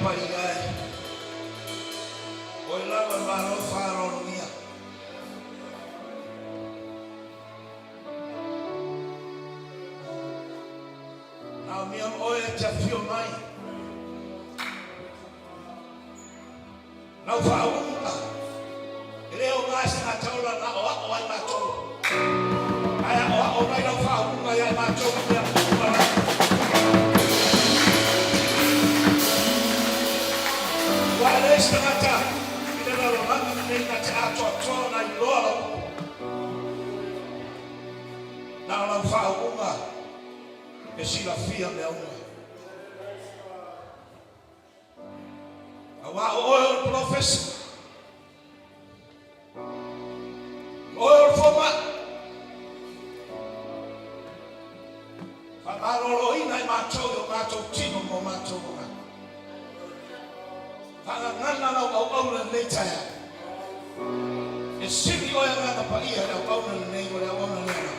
Paia e, Oe lava e malo faaaloalogia. Naomia o oe e te afio mai. Lau faauuga, e le aoga se tagata ola na aoao ai matou, ae aoao mai lau faauuga ia i matou i mea uma lava. Aua e leai se tagata i le lalolagi lenei na te atoatoa ona iloa lau upu. Na o lau faauuga e silafia mea uma. Aua o oe o le polofesa, o oe o le fomai, faamaloloina i matou i o matou tino ma o matou agaga. Faagagana lau auauna i lenei taeao. E sili oe Agaga Paia i le auauna lenei o le auauna lea lava.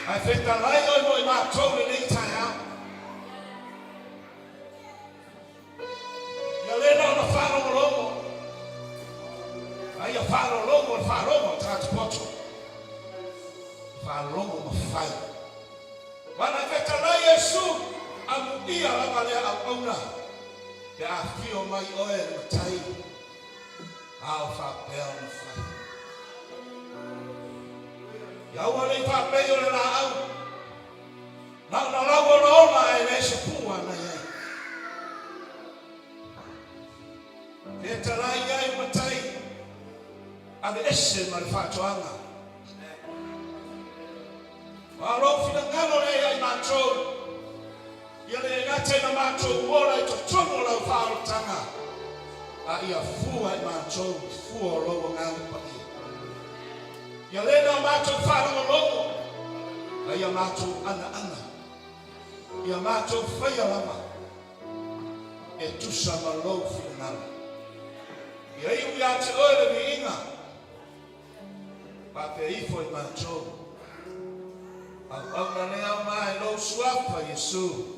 Ae fetalai oe mo i matou i lenei taeao. Ia le na ona faalogologo, a ia faalologo le faalogo a le tagata poto, faalogo ma fai. Ua na fetalai Iesu, amuia lava lea auauna, pe a afio mai oe le Matai, a o faapea ona fai. Ia aua ne i faapei o le laau. Na ona lau olaola ae leai se pua na i ai. Fetalai ai matai, aveese ma le faatoaga. A o lou finagalo lea ia i matou, ia le gata ina matou ola i totonu o lau faaolataga, a ia fua i matou i fua o lou Agaga Paia. Ia le na o matou faalogologo, a ia matou anaana, ia matou faia lava e tusa ma lou finagalo. Ia iu ia te oe le viiga, faapea ifo i matou. Auauna lea o ma i lou Suafa Iesu.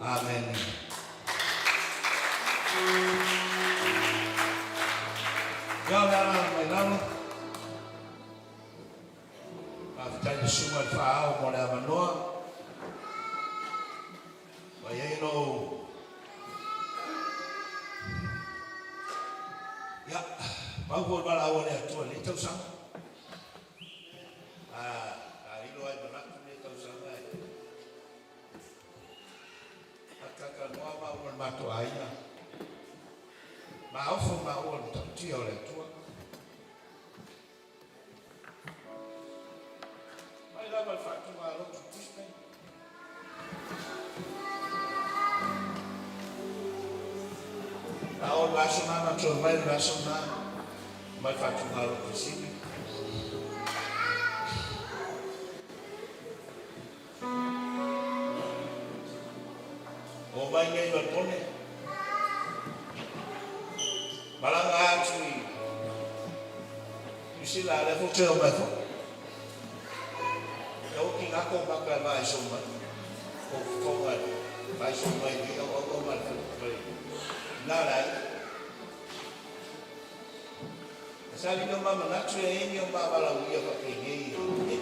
Amene. Ia o le ala mai lalo. Faafetai le susuga i le Faaao mo le avanoa. Ua i ai lou Ia, pau foi le valaau a le Atua i lenei tausaga. A, a lilo ai manatu lenei tausaga e Faatalatalanoa maua ma le matou aiga, maofo maua i le matautia o le Atua. Mai lava i le faatugalotu i Brisbane. A o le vaiaso na na toe mai le vaiaso na mai le faatugalotu i Sydney. Omai nei Melbourne, malaga atu i New Zealand, lea foi toe omai foi. E oki ngā kō maka e vaaiso mai, ko fofoga e vaaiso mai nei au au au mai le fale nā le aiga. E sa lino ma manatu e eni o ma valauia whapenei e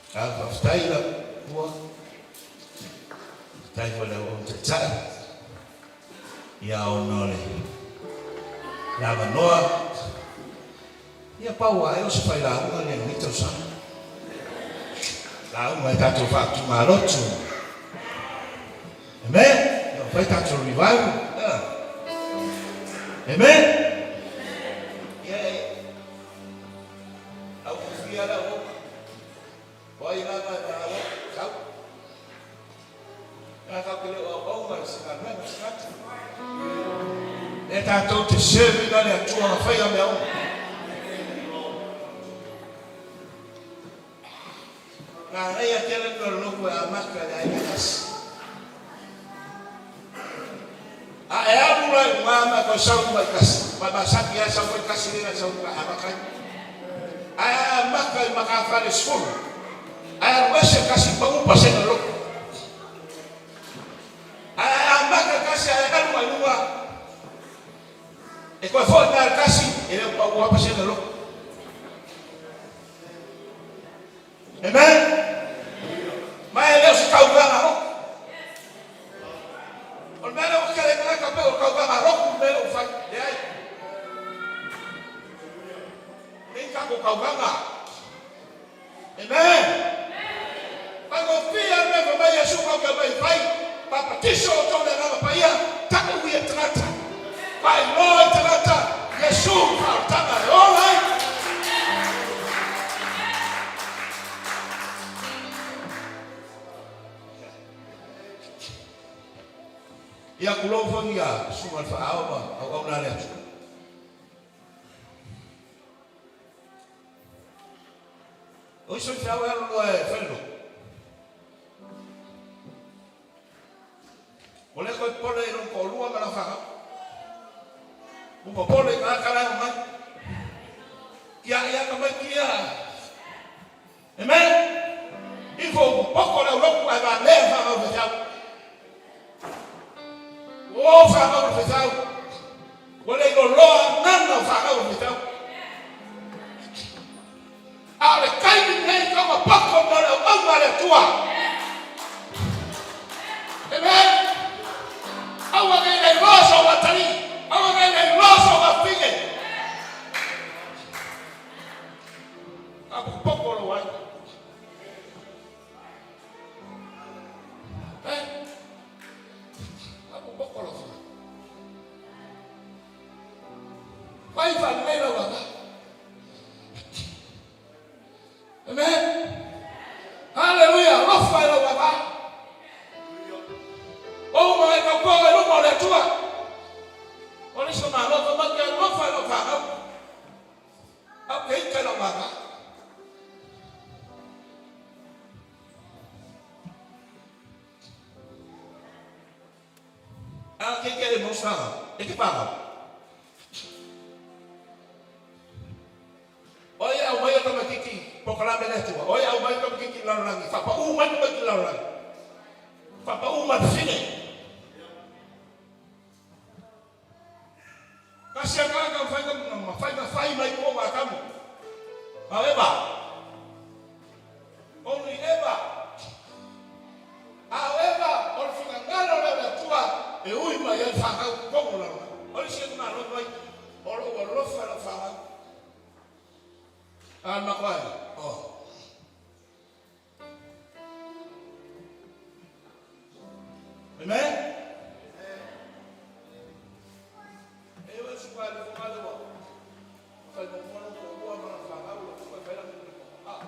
A faafetai la ua faafetai foi le auauna taitai ia ona o le avanoa ia pau lava ai o se failauga lenei lenei tausaga lauga i tatou faatugalotu. Amen. Ia fai tatou revival. Amen. Ia e au fia le au o ai lava e malaga sau. Na kau ke le au au ma se ka mea se kata. E tatou te serve ina le Atua na faia mea uma. Manaia tele mea o le lotu e amata i le aiga tasi. A e alu la i luga ma e toe sau mai tasi, ma e masani lava e sau mai tasi lea e sau mai amata ai. Ae a amata i matafale 10, ae alu ese tasi pau pasene o le lotu. Ae a amata i le tasi ae alu ai luga, e toe foi mai lava i le tasi, e le o pau lava pasene o le lotu. Amen. Ma e le o se tauvaga lotu. O le mea lea ua tele ai tagata pei o le tauvaga lotu le mea lea ua fai. Leai. Nei tatou tauvaga. Amen. Faigofie le mea fai mai Iesu kau te mai fai papatiso outou le Agaga Paia tau ia tagata faailoa i tagata Iesu faaolataga e ola ai. Ia tulou foi ia susuga i le faaao ma auauna a le Atua. O isi o feau e alu loa e fai le lotu. Ua le toe popole i lona toalua ma lana fanau. Ua popole i tagata la e omai. Ia, ia tamaiti ia. Amen. Ifo ua popoto le aulotu ae valea fanau i faifeau. Ua o fanau i le faifeau. Ua le iloloa gagana o fanau i le faifeau. A o le taimi lenei tau ma poto mo le auauna a le Atua. Amen. Aua nei le iloa sou atalii. Aua nei le iloa sou afafine. A popopo lou aiga. Eh? A popopo lou aiga. Fai faalelei lau vava. Amen. Haleluia. Alofa i lau vava. O uma e tautoga i luma o le Atua. O le isi o malo fai mai ke alofa i lau fanau. Au ke ika i lau vava. A ke ke le mau sanga, e ke fanau. O ai e aumaia tamaititi polokalame le Atua? O ai e aumaia tamaititi i le lalolagi? Faapau mai tamaiti i le lalolagi. Faapau mai fafine. Tasi a tagata mafai mafai na fai mai ko o Atamu. Ma Eva. Only Eva. A o Eva o le finagalo lea o le Atua e ui mai ai fanau totonu o le lalolagi. O le isi itumalo mai o lou alofa i lau fanau. A le matou aiga, oh. Amen. E o su ka le fonga le wa. Fai mo mo lo ko ma fanau lo ko fai la mo. Ah.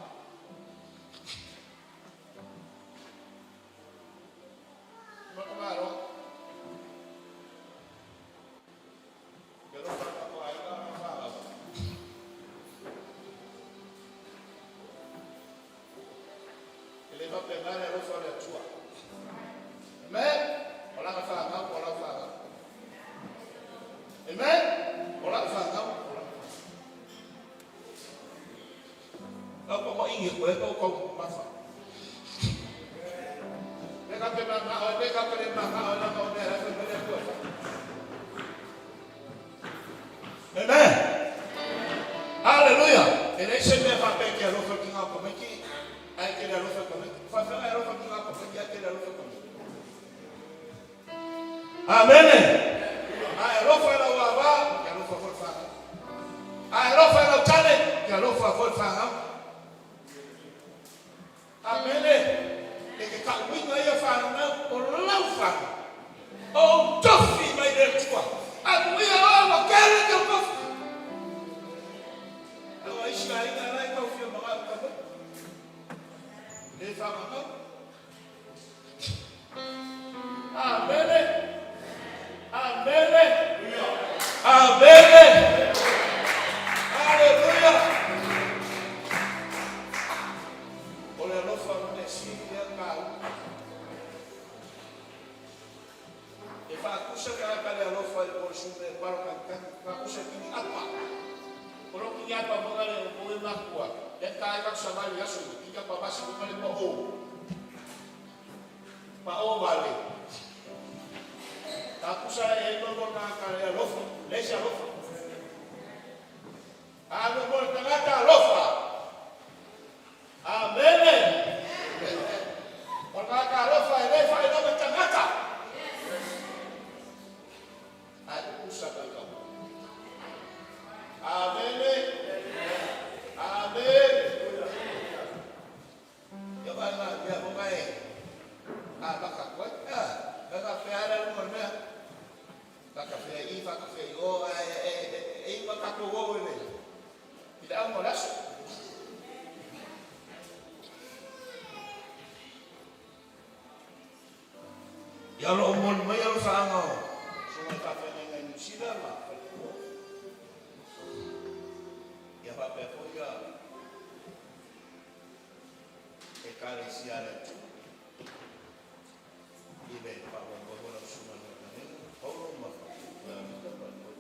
E le faapena le alofa o le Atua. Amen. O lana fanau, o lau fanau. Amen. O lau fanau, o lau fanau. Lau pa ma ingi koe tau kau mafa. Le ka pe manga o le ka pe le manga o la ka o le ra pe le koe. Amen. Hallelujah. E leai se mea faapea e te alofa ki ngā tamaiti, ae te le alofa i tamaiti. Faafeaga e alofa ki ngā tamaiti, ae te le alofa i tamaiti. Amene. A e alofa i lau ava, e alofa foi le whanau. A e alofa i lau tane, e alofa foi le whanau. Amene. E te tauiga ia whanau o lau whanau. O ou tofi mai le Atua. Amuia oe ua kele te ou tofi. Aua isi aiga la e tau fia mangau tamaiti. Le whamangau. Amene. Amene. Amene. Haleluia. O le alofa o le sili lea taua. E faatusa tagata le alofa i le polosume e palo tagitagi, faatusa i kini apa. O lo Ia o lo o momoli mai alofaaga o Susuga i Faafeagaiga i Niu Sila ma Falepuo. Ia faapea foi ia Ekalesia a le Atua i le faamoemoe foi o lau Susuga i le Faafeagaiga Paulo ma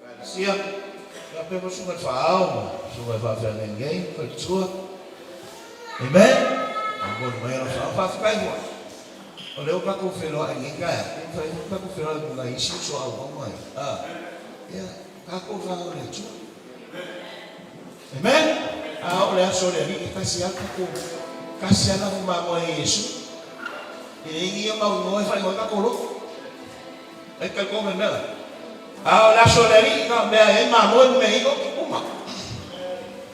Ekalesia. Faapea foi Susuga i le Faaao ma Susuga i Faafeagaiga i Faletua. Amen. Momoli mai alofaaga. Faafetai foi. O lea ua tatou feiloai i lenei taeao, e mafai foi ona tatou feiloai ma nai isi uso auau ma a, ia, tatou fanau a le Atua. Amen. A o le aso o le Alii, e tasi lava le tatou, tasi lava le lafu mamoe e Iesu. E leai ni ia mau igoa e faaigoa ai tatou lotu. Ai talitonu i le mea lea. A o le aso o le Alii, na o mea e i ai mamoe ma mea e i ai oti, uma.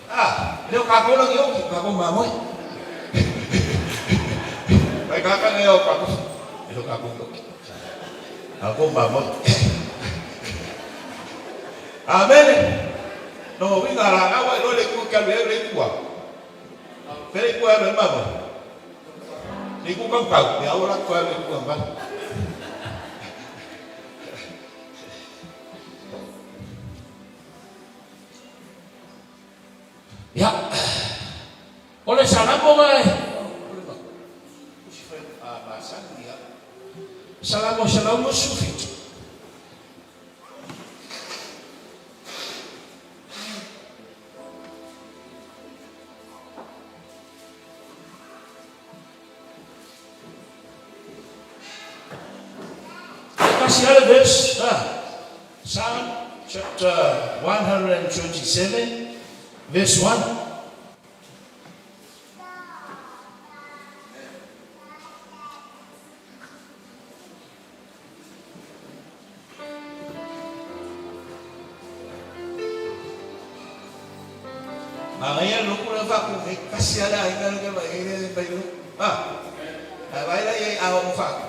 A, e le o tatou la ni oti, o tatou o mamoe. Mai tagata nei o tatou, e le o tatou ni oti. A o tou mamoe. Amene. Lona uiga a lanau ae loa le itu e te alu i ai o le itu a? Fea le itu e alu ai le mamoe? Le itu tautau, ia aua la te toe alu i le itu tautau. Ia, o le Salamo na e, Salamo 127. Tasi lava le verse, ah, Psalm chapter 127 verse 1. Manaia le lotu lea faatu nei, tasi lava le aiga lea vaai ai lea mai le lotu. A, ae vaai la i ai a oo faatu,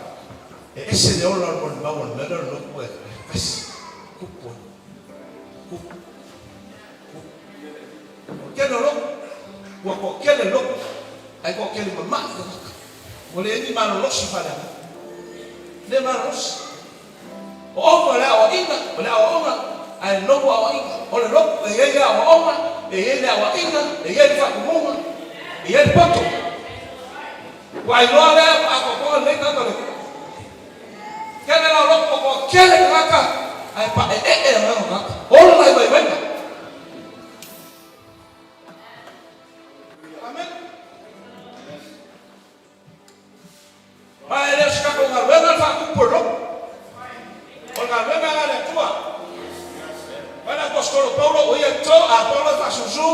e ese le ola o le molimau o le mea lea o le lotu e tasi, tupu ai, tupu, tupu. O le tele o lotu, ua toatele lotu, ae toatele mamai tagata. Ua leai ni malolosi faaleagaga. Le malolosi. O ona o le aoaiga, o le aoaoga, ae logo aoaiga. O le logo, e i ai le aoaoga, e i ai le aoaiga, e i ai le faatumuga, e i ai le poto. Ua iloa lea ua atoatoa lelei tagata o le Atua. Tele la o loto ua toatele tagata ae paeee agaga o tagata. Ola i vaivaiga. Amen. Ma e le o se tatou galuega le faatupu o le loto. O le galuega lena a le Atua. Vaai le Aposetolo Paulo, o ia e to, a Paulo e faasusu,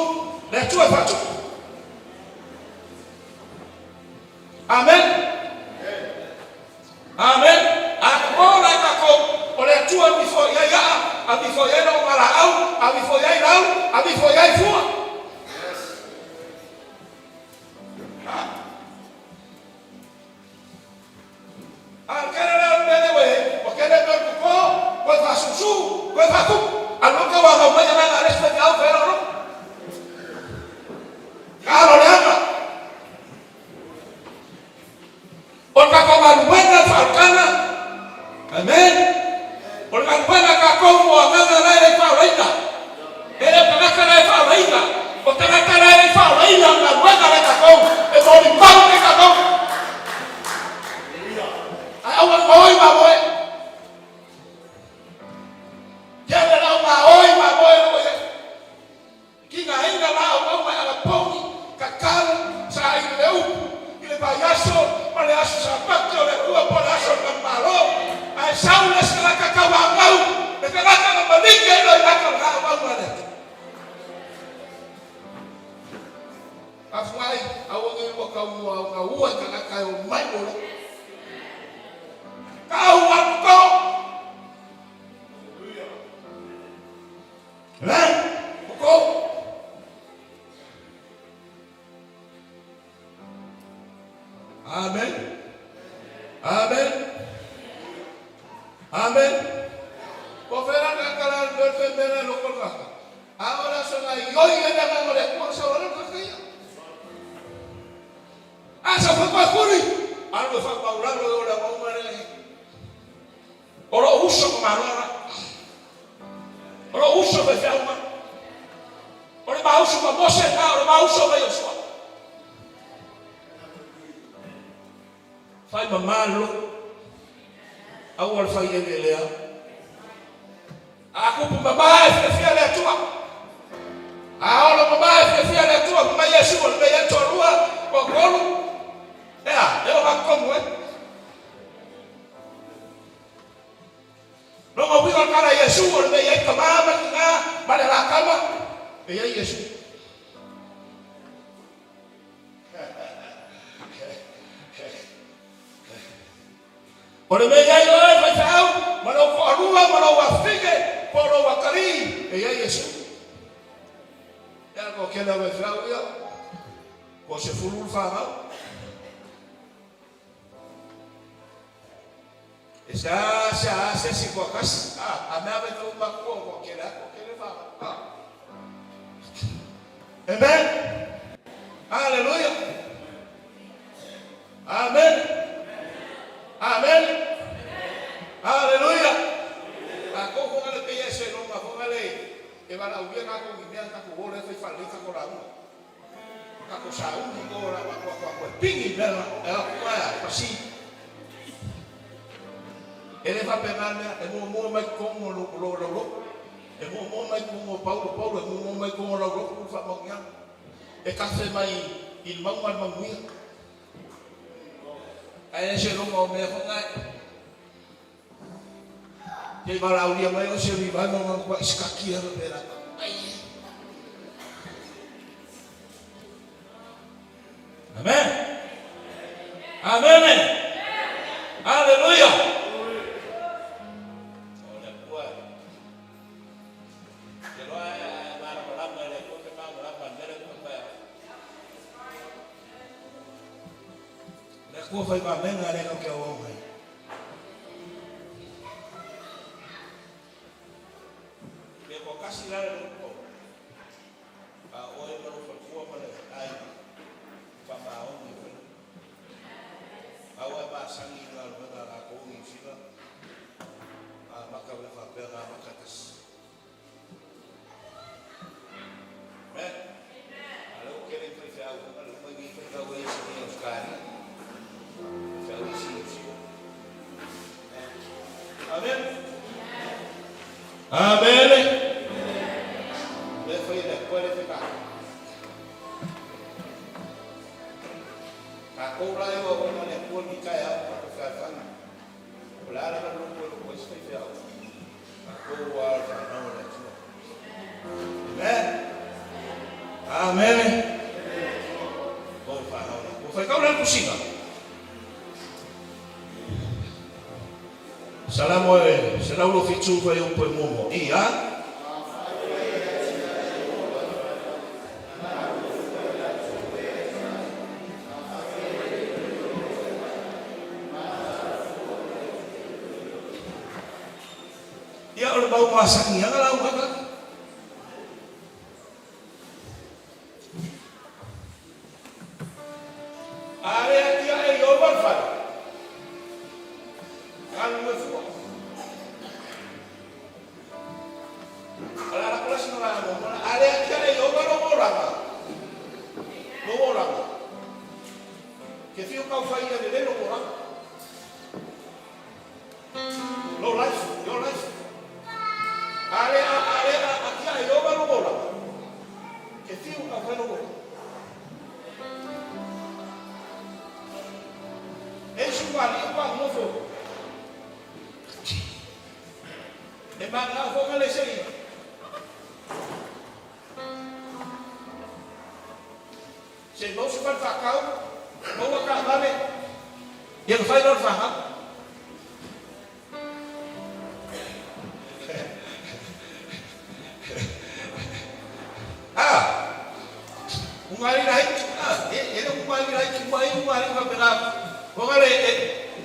le Atua e faatupu. Amen. Amen. A mo la tatou, o le Atua e mifo i ai aa, a mifo i ai loomaalaau, a mifo i ai lau, a mifo i ai fua. A o le tele lea o le mea lea ua i ai, ua tele mea o le toto, toe faasusu, toe faatupu. Alu atu ua agau mai agaga a le isi faifeau fai ai lou loto. Talo leaga. Faafetai, aua nei lua tau muaogaua i tagata e omai mo lea. Tau atu to! Amen. Toto. Amen. Amen. Amen. Po fera ka kala le fe mena lo ko ka. A ora so na yoi e na ka le ko sa ora ka ka ia. A sa fa pa kuri. A lo fa pa ura lo ora pa uma le. O lo uso ko marora. O lo uso fe fe uma. O le ma uso pa Mose na o le ma uso pa Yosua. Fai mamā le loto. Aua le fai eleelea. A kupu mamā e fiafia le Atua. A ola mamā e fiafia le Atua, fai mai Iesu, o le mea i ai toalua, toatolu, ea, e oo atu tonu e. Lona uiga o le tala a Iesu, o le mea i ai tamā ma le tinā ma le alātama, e i ai Iesu. O le mea i ai oe, faifeau, ma lou toalua, ma lou afafine, po o lou atalii, e i ai Iesu. E ala toatele o faifeau ia, toa sefulu le fanau. E seasea se isi toatasi, a mea faifeau matua, toatele lava, toatele fanau. Amen. Hallelujah. Amen. Amen. Hallelujah. Tatou foga le pei e se longa foga le e valaaulia tatou i mea tatou o lea fai faalelei tatou lauga. Tatou sauni o la ma tua tua pigi mea la e atu ae pasi. E le faapena le mea e muamua mai totonu o lo lo lo lo. E muamua mai totonu o Paulo Paulo e muamua mai totonu o lau lotu le faamanuiaga. E tafe mai i le mauga le manuia. Ae ese luga o mea foi nae. Te valaaulia mai o se revival ma kua iskaki e pera. Ai. Amen. Amen. Hallelujah. O le Atua. Te loa e malamalama e le Atua pe malamalama le mea lea ua fai atu. Le Atua fai vamega le kau ke au mai. Pe ko kasi la le ko. A oe ma lo fatua ma le ai fa ma o ni fa. A oe ma sangi la lo na la ko ni sila. A maka we fa pe na maka tas. Amen. A lea ua tele i faifeau foi ma le uma i nei faifeau e isi nei Ausetalia. Faifeau isi i Niu Sila. Amen. Amen. Lea fai e le Atua lea fai tatou. Tatou la e o auauna le Atua lenei taeao ma tatou fealofani. O le a lava le loto e loto ai se faifeau, tatou lava o le fanau a le Atua. Amen. Amen. O le fanau a le Atua. Faitau la le tusiga. Salamo e 127 fuaiupu e muamua. I a. Ia o le mau masani lava lau aga. A le atiae i ova le fale, galulue fua. O le a lako la sina vaega muamua lea. A le atiae i ova lou olaga, lou olaga, ke fiu kau fai ia lelei lou olaga. Lou life, your life. A le a a le a atiae i ova lou olaga, ke fiu kau fai lou olaga. E isi ua alii ua nofo. E mangao foi nga le sei. Se i maua se fale faatau, maua taavale, ia ona fai lea o le fanau. A! Ugali laiti, a, e, e le ugali laiti uma ai ugali faapena. Foga le, e,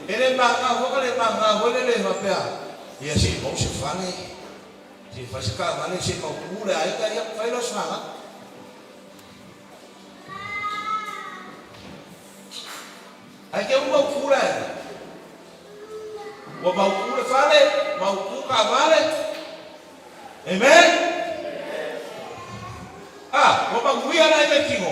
e le maga, foga le maga foi le le faapea, ia se i maua se fale, se i fai se taavale, se i mautu le aiga, ia fai lea o se fanau. Ae te uma upu le aiga. Ua mautu le fale, mautu taavale. Amen. Ah, ua manuia le aiga i tino.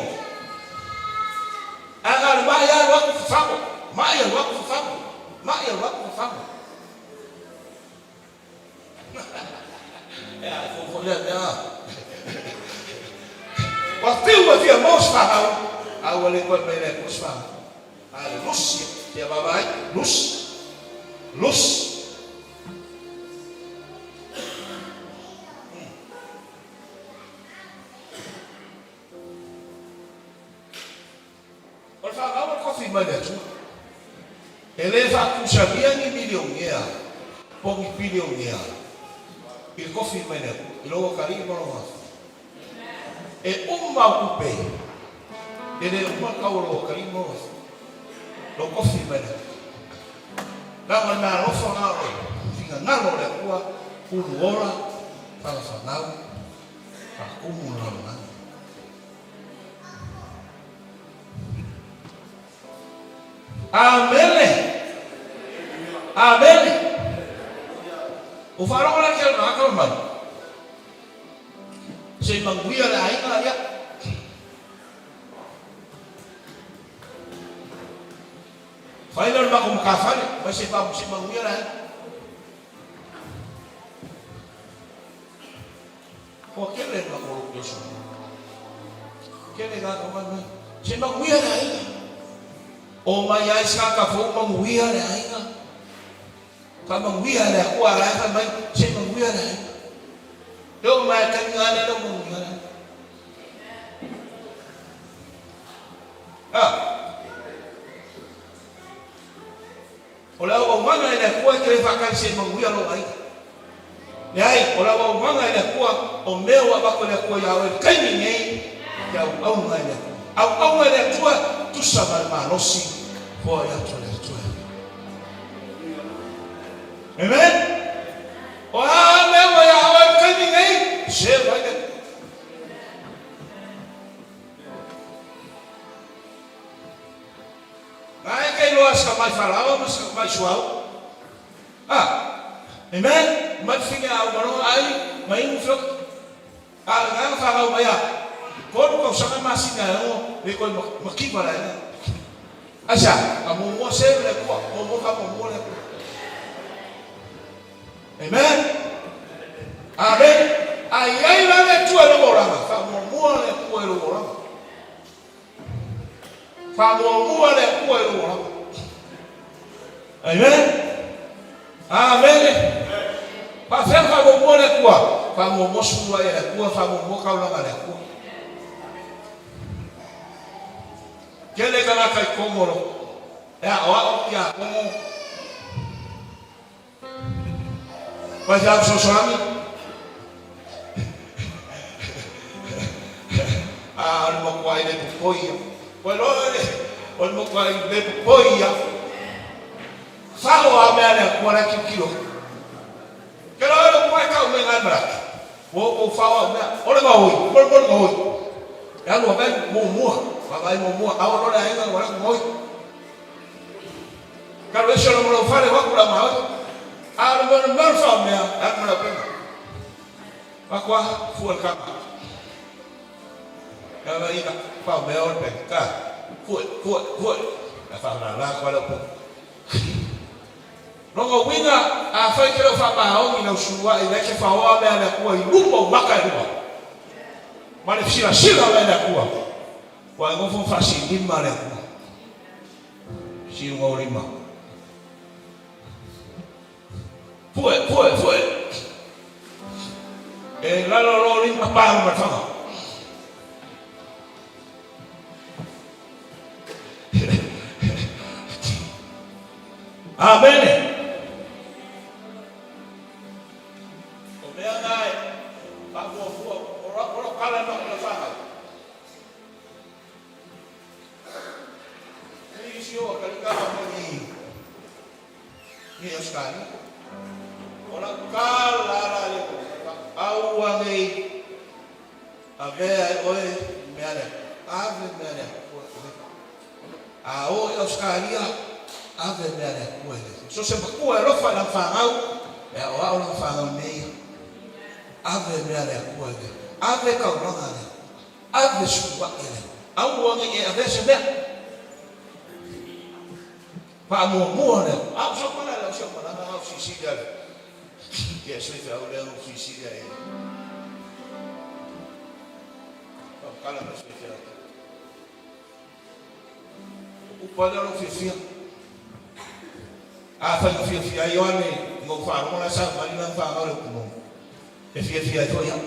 Ae na o le mai alu atu fafago, mai alu atu fafago, mai alu atu fafago. E a fou foi lea mea. Ua fiu e fia maua se fanau, a ua le toe mai le Atua se fanau. A le lusi, fia vaavaai, lusi, lusi. O le fanau o le kofi mai le Atua. E le faatusagia ni milionea po o ni pilionea i le kofi mai le Atua, i lou atalii ma lou afafine. E uma au tupe, e le uma le tau o lou atalii ma lou afafine, lou kofi mai le Atua. Leaga o le mea alofa lena o le finagalo o le Atua, uluola, falafalau, faatumu le lalolagi. Amene! Amene! Ua faalogo la kela tagata fai mai, Se i manuia le aiga, ia. Fai lea o le matou matafale, mai se i manuia le aiga. Ua tele le matou lotu Iesu. Tele gata mai mai. Se manuia le aiga. O mai ai se tagata fou manuia le aiga. Faamanuia le Atua la e fai mai se manuia le aiga. E oo mai le taimi lena lea ua manuia le aiga. Ah. O le auaunaga i le Atua e te le faatali se i manuia lou aiga. Leai, o le auaunaga i le Atua, o mea ua avatu e le Atua iā oe i le taimi nei, e te auauna i le Atua. Auauna i le Atua, tusa ma le malosi, foai atu e le Atua ia oe. Amen? O a mea ua iā oe i le taimi nei, serve ai le Atua. Na e te iloa sa mai falaoa ma sa mai suauu. A. Amen. Mai fine a uma loa ai ma inu fioki. A le na fanau mai a kolu tausaga masina e ono le koe makiva le aiga. Aisea? Ka muamua serve le Atua, muamua ka muamua le Atua. Amen. Amen. A iai la le Atua i lou olaga, faamuamua le Atua i lou olaga. Faamuamua le Atua i lou olaga. Amen. Amene. Faafefea ona faamuamua le Atua? Faamuamua sulu ai e le Atua, faamuamua taulaga a le Atua. Tele tagata i totonu o lo e aoao tiakono Faifeau fesoasoani. A o le matuai le popoi ia. Ua iloa le, o le matuai le popoi ia. Fao a mea le Atua la e tilotilo. Ke loa le mai kau me ngai malaki. Ua ou fao au mea. O le gaoi, mo le mo le gaoi. E alu a vai muamua, vaavaai muamua, ao loa le aiga ua latou gaoi. Talu ese o lou fale o aku la maoi. A o le mea mea o fa mea, e alu ma le auupega. Fatu a, fua le kama. Ka va ina, fa mea o le pega. Ka, fue, fue, fue. A fa la la kwa le auupega. Lona uiga, afai e te le o faamaoni lau sulua'i la e te faoa mea a le Atua i luma o maka e lua, ma le silasila mai le Atua, ua e nofo ma faasilima le Atua. Siluga o lima. Pue, pue, pue. E lalo lo lima palu ma le faga. Amene. O mea na e faafuafua, o lau kala na o le fanau. Ni isi o kalika ma ni ni Australia. O lau kala la le aua nei avea e oe mea lea. Ave mea lea. A o i Ausetalia, ave mea a le Atua i le Atua. So se matua e alofa i lana fanau, e aoao lana fanau i mea ia. Ave mea a le Atua i le Atua. Ave taulaga a le Atua. Ave suluai a le Atua. Aua ne i e avea se mea. Faamuamua le Atua. A o sau malae, o si au malaga, a o silisili a le Ia se faifeau lea na ou silisili ai. Faamutala mai se faifeau. O upu lava lea o lou fiafia. Afai na fiafia ai Ioane ina ua faalogo la e savali lana fanau i le upu moni, e fiafia ai foi au.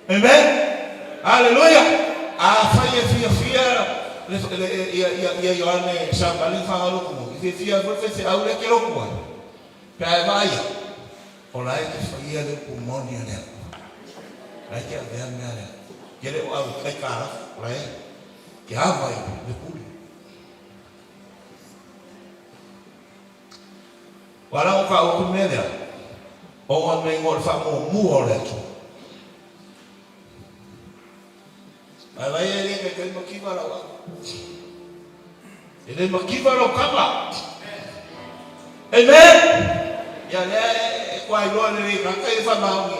Amen! Aleluia! Afai e fiafia le, le, ia, ia, ia Ioane e savali lana fanau i le upu moni, e fiafia ai foi le faifeau lea e te lotu ai, pe a e vaai au, o la e te faia le upu moni a le Atua. O la e te avea mea a le Atua. Ia le o au aikalafu, o la e Ke ava i le pule. Ua ala o ka upu mea lea, ona me igoa o le faamuamua o le Atua. Ae vai e le taitai mativa lau ava. E le mativa lau kama. Amen! Ia lea e kuailoa lelei kaka i le faamaoni.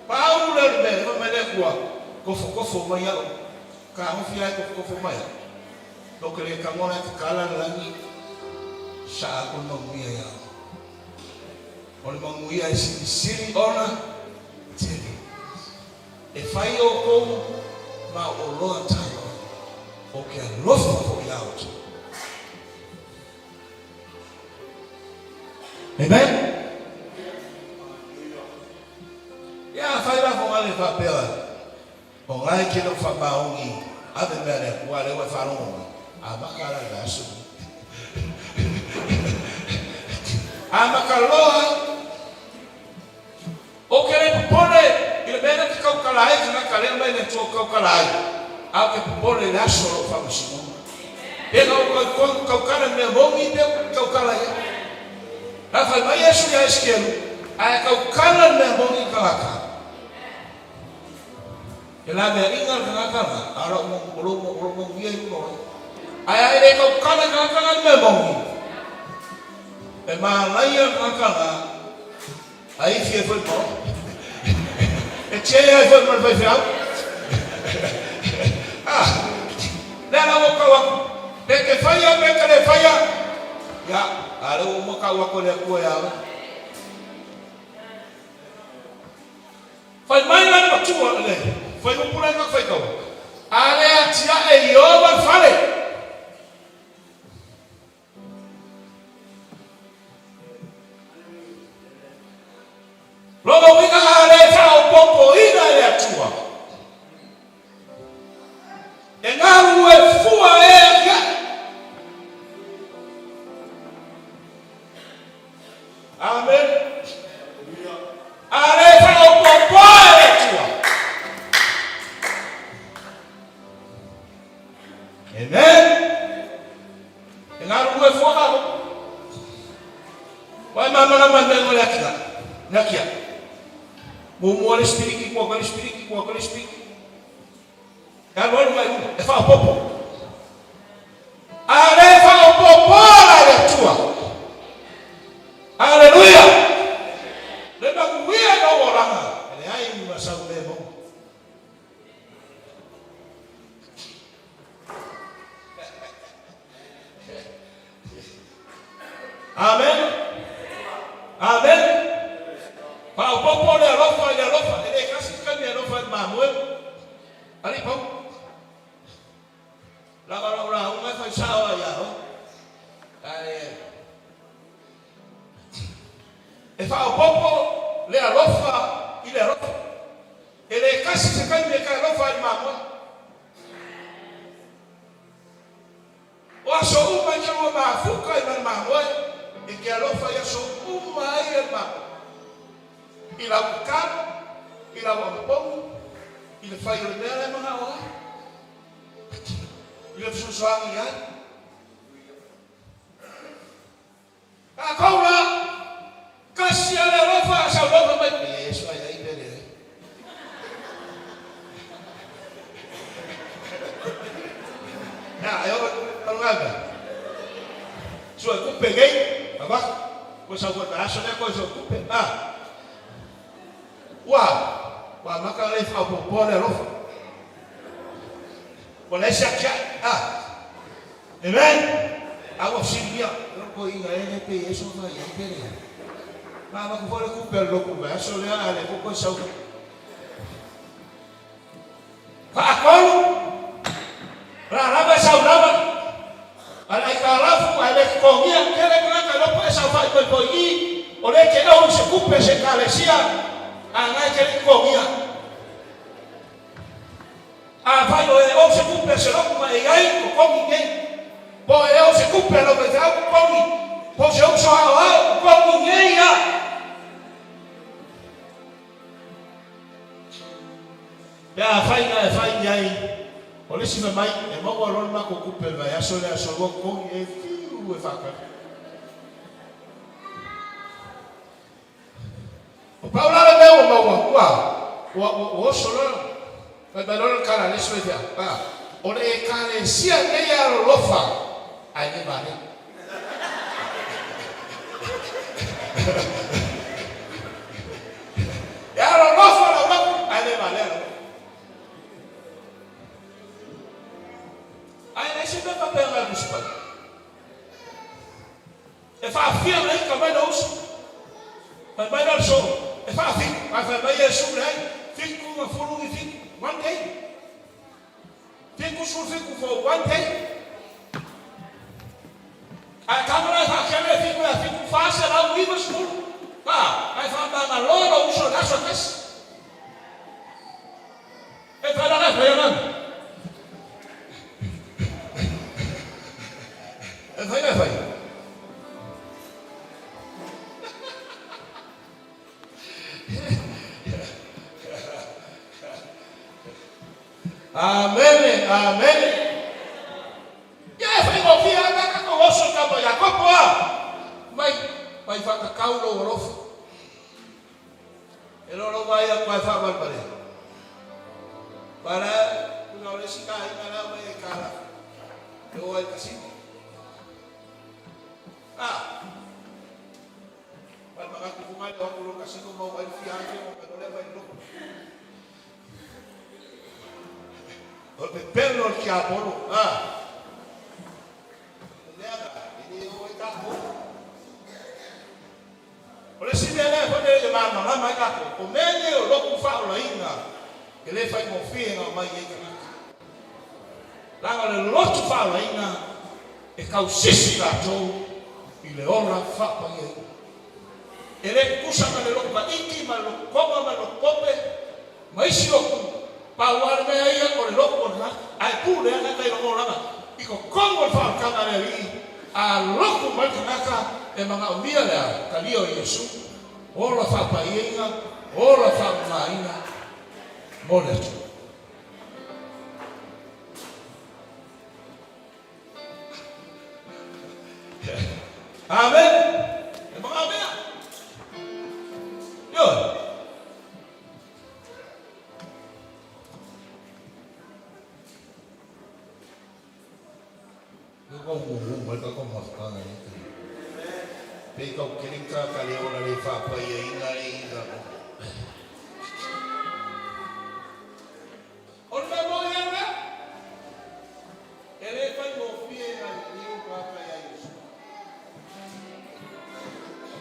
Pau lea o le mea, fai mai le Atua, Tofotofo mai au, tagofi lava e tofotofo mai au, ou te le tago la e tatala le lagi, saa aku le manuia ia oe. O le manuia e silisili ona tele. E fai outou ma oloa taeao, ou te alofa foi ia outou. Amen. Ia afai la foga le faapea o na e te le o faamaoni ave mea a le Atua a lea ua e faalogo mai, amata la i le vaiaso lenei. Amata loa. Ou te le popole i le mea lea ou te tautala ai tagata lea mai le Atua ou te tautala ai, a ou te popole i le aso o lou faamasinoga. Pe na ou tau tautala i le mea moni pe ou te tautala i ai. La fai mai Iesu ia Esekielu, A e tautala i le mea moni i tagata, e laveaiga le tagata la, a o lou manuia i luna o ia. Ae a e le tautala i tagata la i le mea moni, e manaia le tagata la, Ai fia foi ma E tia ai foi ma le faifeau. Ah, lea la ua tau atu. Pe te faia pe te le faia. Ia, a lea ua uma tau atu e le Atua ia oe. Fai mai la le matua le fuaiupu la i ka faitau. A le atiae i Ieova le fale. Lona uiga a le faaopoopoina e le Atua, e galulue fua e atiae. Amen. A le faaopoopoa e le Atua. Amen. E galulue fua kākou. Ua e malamalama i mea o le akia, le akia. Muamua le sipiliki, tua le sipiliki, tua le sipiliki. E alu alu mai luma, e faaopoopo. A le faaopoopoa la e le Atua. Aleluia! Le manuia i lou olaga, e leai ni ma sau le maua. Amen. Amen. Faaopoopo le alofa i le alofa. E le tasi le taimi e alofa ai le mamoe. Alii pau. Lava lau lauga e fai sao ai ia oe. Ae e faaopoopo le alofa i le alofa. E le tasi se taimi e ta alofa ai i le mamoe. O aso uma e ta. alofa i aso uma ai e le Malo, i lau tatalo, i lau anapogi, i le fai o le mea la e manao ai, i le fesoasoani ai. Tatou la, kasi a le alofa a saunoa fai mai, e Iesu ai ai pe leai. Ea, e oo i lona mea. Sue kupe nei, avatu, koe sau foi aso lea koe sue kupe, a. Ua, ua amata ona le faaopoopoa le alofa. Ua leai se atiae, a. Amen! A ua fesiligia, e loko toeaina ea lea pe Iesu na fai ai pe leai. Na avatu foi le tupe a le lotu i le vaiaso lea a lea foi toe sau. Faatolu, la lava e sau lava, a le aitalafu ae le totogia, tele tagata e loto e saofai toitoi i, o lea e te ou i se tupe a se ekalesia, a na e te le i totogia. Afai o e ou se tupe a se lotu ma e i ai, totogi nei. Po o e ou se tupe a lau faifeau, totogi. Po o se uso aoao, totogi nei a. Pe afai na e fai i ai, o le isi mea mai, e maua loa le matou tupe i le vaiaso lea aso lua totogi e fiu e faatali. O pau la le mea ua maua, ua, ua, ua oso loa, fai mai loa le tala a le isi faifeau, a, o le Ekalesia nei e alolofa, ae le valea. E alolofa lau loto, ae le valea lau loto. Ae leai se mea faapea na Tusi Paia. E faafia na ita mai lou uso. Fai mai lea o le soo, e faafitu. Ae fai mai Iesu, Leai, fitu ma fulu ni fitu, one day. Fitu sulu fitu for one day. Ae tama la e faakele e fitu ia fitu, 490. A, ae faamagalo lou uso i le aso e tasi. E fai la e fai ana. E fai e fai. Amene, amene. Ia e faigofie lava pe a tatou oso i tama Iakopo a! Mai, mai whakakau lou alofa. E lolo mai aku ae faamalemalia. Aua la uiga o le isi aiga la aumai ai aitalafu e o ai i le kasino. A! Mai manatu foi mai le o atu loa i le kasino maua ai le fia afe ona mai loa lea mai le lotu. O le pepelo o le tiapolo. A! O le mea lena, e le o ai tatou. O le isi mea lea foi lea ia malamalama ai tatou, o mea nei o lotu faaolaina e le faigofie ona omai i ai tagata. Leaga o le lotu faaolaina e tausisi latou i le ola faapaiaina. E le tutusa ma le lotu Tahiti ma le lotu Tonga ma le lotu Kope ma isi lotu, pau lava le mea ia o le lotu o le tagata. Ae pule lava tagata i lona olaga i totonu o le faaolataga a le Alii, a lotu mai le tagata e manaomia le a? Talia o Iesu, ola faapaiaina, ola faamamaina mo le Atua. Amen. E manaomia. Ioe. Ua kau mumu mai ka kau mafutaga i te. Pei kau kelika ka le ola le faapaiaina le ina ko. O le mea moni au lea, e le faigofie na liliu tagata ia Iesu.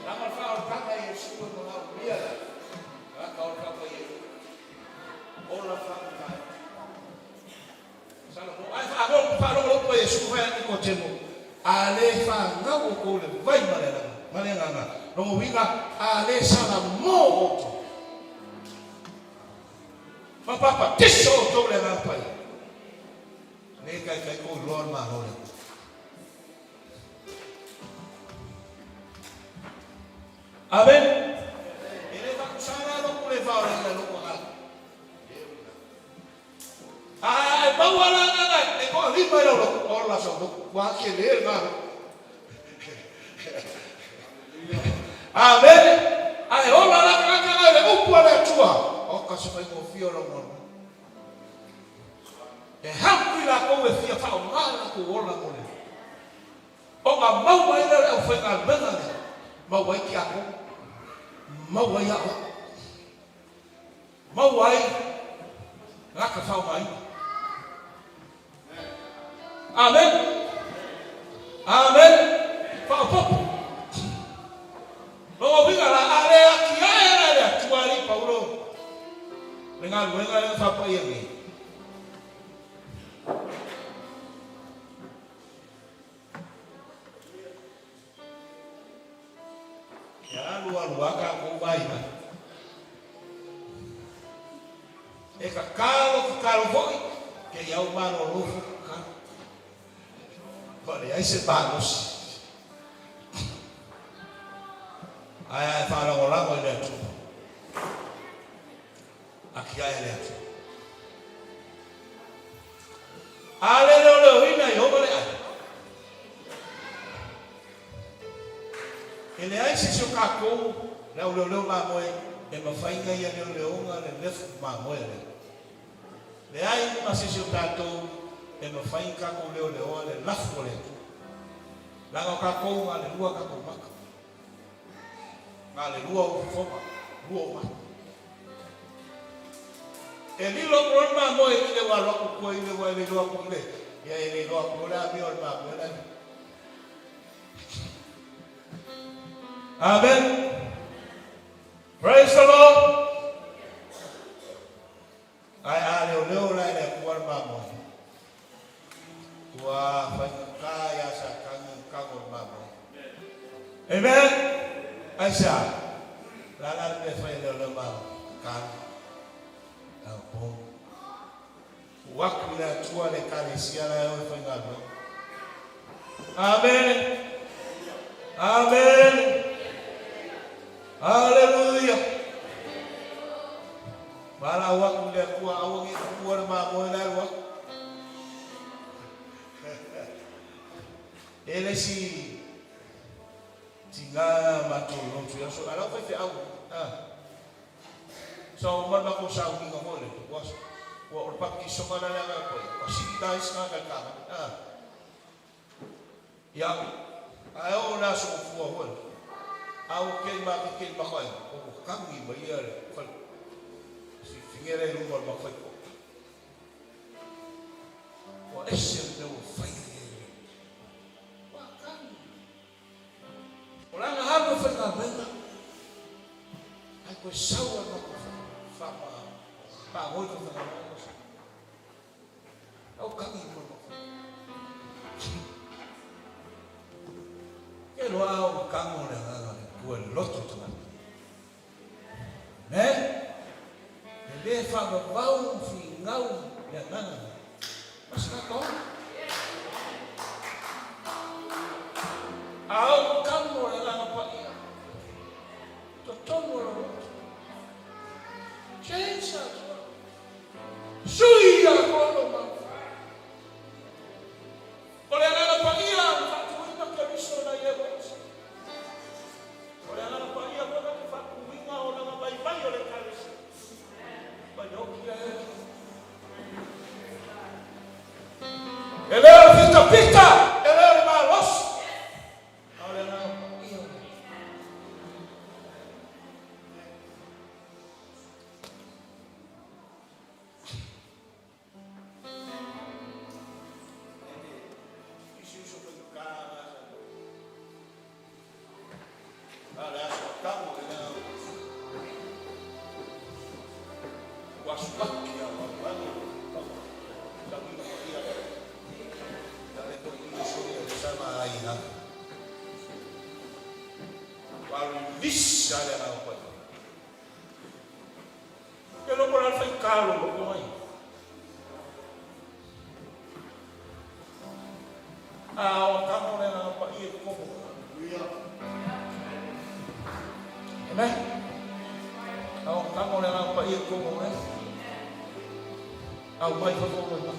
Lama le faaolataga i Iesu e manaomia le tagata o le faapaia. Ola faamavae. Salamo, ae faalogologo mai Iesu fai atu i Nikotemo, A le fanau outou i le vai ma le alaga, ma le agaga, lona uiga, a le salamo outou. Ma papatiso outou i le Agaga Paia. Le taitai kou iloa o le Malo o le Atua. Amene. E le faakusa la lou le faaolaina i lou agaga. A e maua la agaga e toalima i lau loto, ola sau loto, ua tele lena loto. Amene. A e ola la tagata na i le upu a le Atua, oka se faigofie o lau galuega. E hapu i latou e fia faaaoga le latou ola mo le Ona maua ai lea o le aufaigaluega lea, maua ai tiakono, maua ai aoao, maua ai tagata faaaogaina. Amene. Amene. Faaopoopo. Lona uiga la, a le atiae la e le Atua alii Paulo le galuega lea na faapaia nei, E alu alu lava tatou vaivai. E tatalo tatalo foi, te i au malolo foi tatalo. Ua leai se malosi. Ae a e faalagolago i le Atua, atiae le Atua. A le leoleoina Ieova le ai. E leai se isi o tatou le au leoleo mamoe e mafai na ia leoleoga le lefu mamoe lea. Leai ma se isi o tatou e mafai na tatou leoleoa le lafu o le Atua. Leaga o tatou na o le lua tatou maka. Na o le lua ou fofoga, lua ou mata. E lilo atu loa le mamoe i le ua alu atu tua i le ua e le iloa atu i le ia e le iloa atu loa le amio a le mamoe la e Amen. Praise the Lord. Ae a leoleo la e le Atua le mamoe, ua faigata ia Satani ona tago i le mamoe. Amen! Aisea? O le a la le mea e fai e leoleo mamoe? Tatalo. Tago. Tuu atu i le Atua le Ekalesia la e o e faigaluega. Amen! Amen! Aleluia! Valaau atu i le Atua, aua ne i tuua le mamoe la e alu atu. E le isi tina matou lotu i aso, a la ua faifeau. Ah. Sa uma le matou sauniga foi le ua ua o le baptisoga la le agaga paia, ua sili la isi tagata i le taavale. Ah. Ia, ae oo le aso fua foi, a ua kei ma ke kei maka ai, o ua kagi mai ia le fale. Si fingere i luma o le maka Ua ese le mea ua fai ai e le. Ua kagi. O lana alu e faigaluega, ae toe sau a le matou wha, wha, wha, wha, wha, Au kagi mo le Ke loa au kango le agaga le Atua i le loto o tagata. Amen. E le faavavau finau le agaga lea. Ma se tagata ola. A au kango le agaga paia. Totonu o lou loto. Change us. Sui ia kolo mau. O le Agaga Paia na faatuina Keriso na ia Waiti. O le Agaga Paia foi na te faatuina o lana vaivai o le Ekalesia. Mai oki ia e. E le o le fitafita, e le o le malosi. A o le Agaga Paia o le Lisa le agaga paia. E loko la le faitalo loko ai. A o kamo le agaga paia i komo. Paia i totonu o oe. Aumai fafo o oe.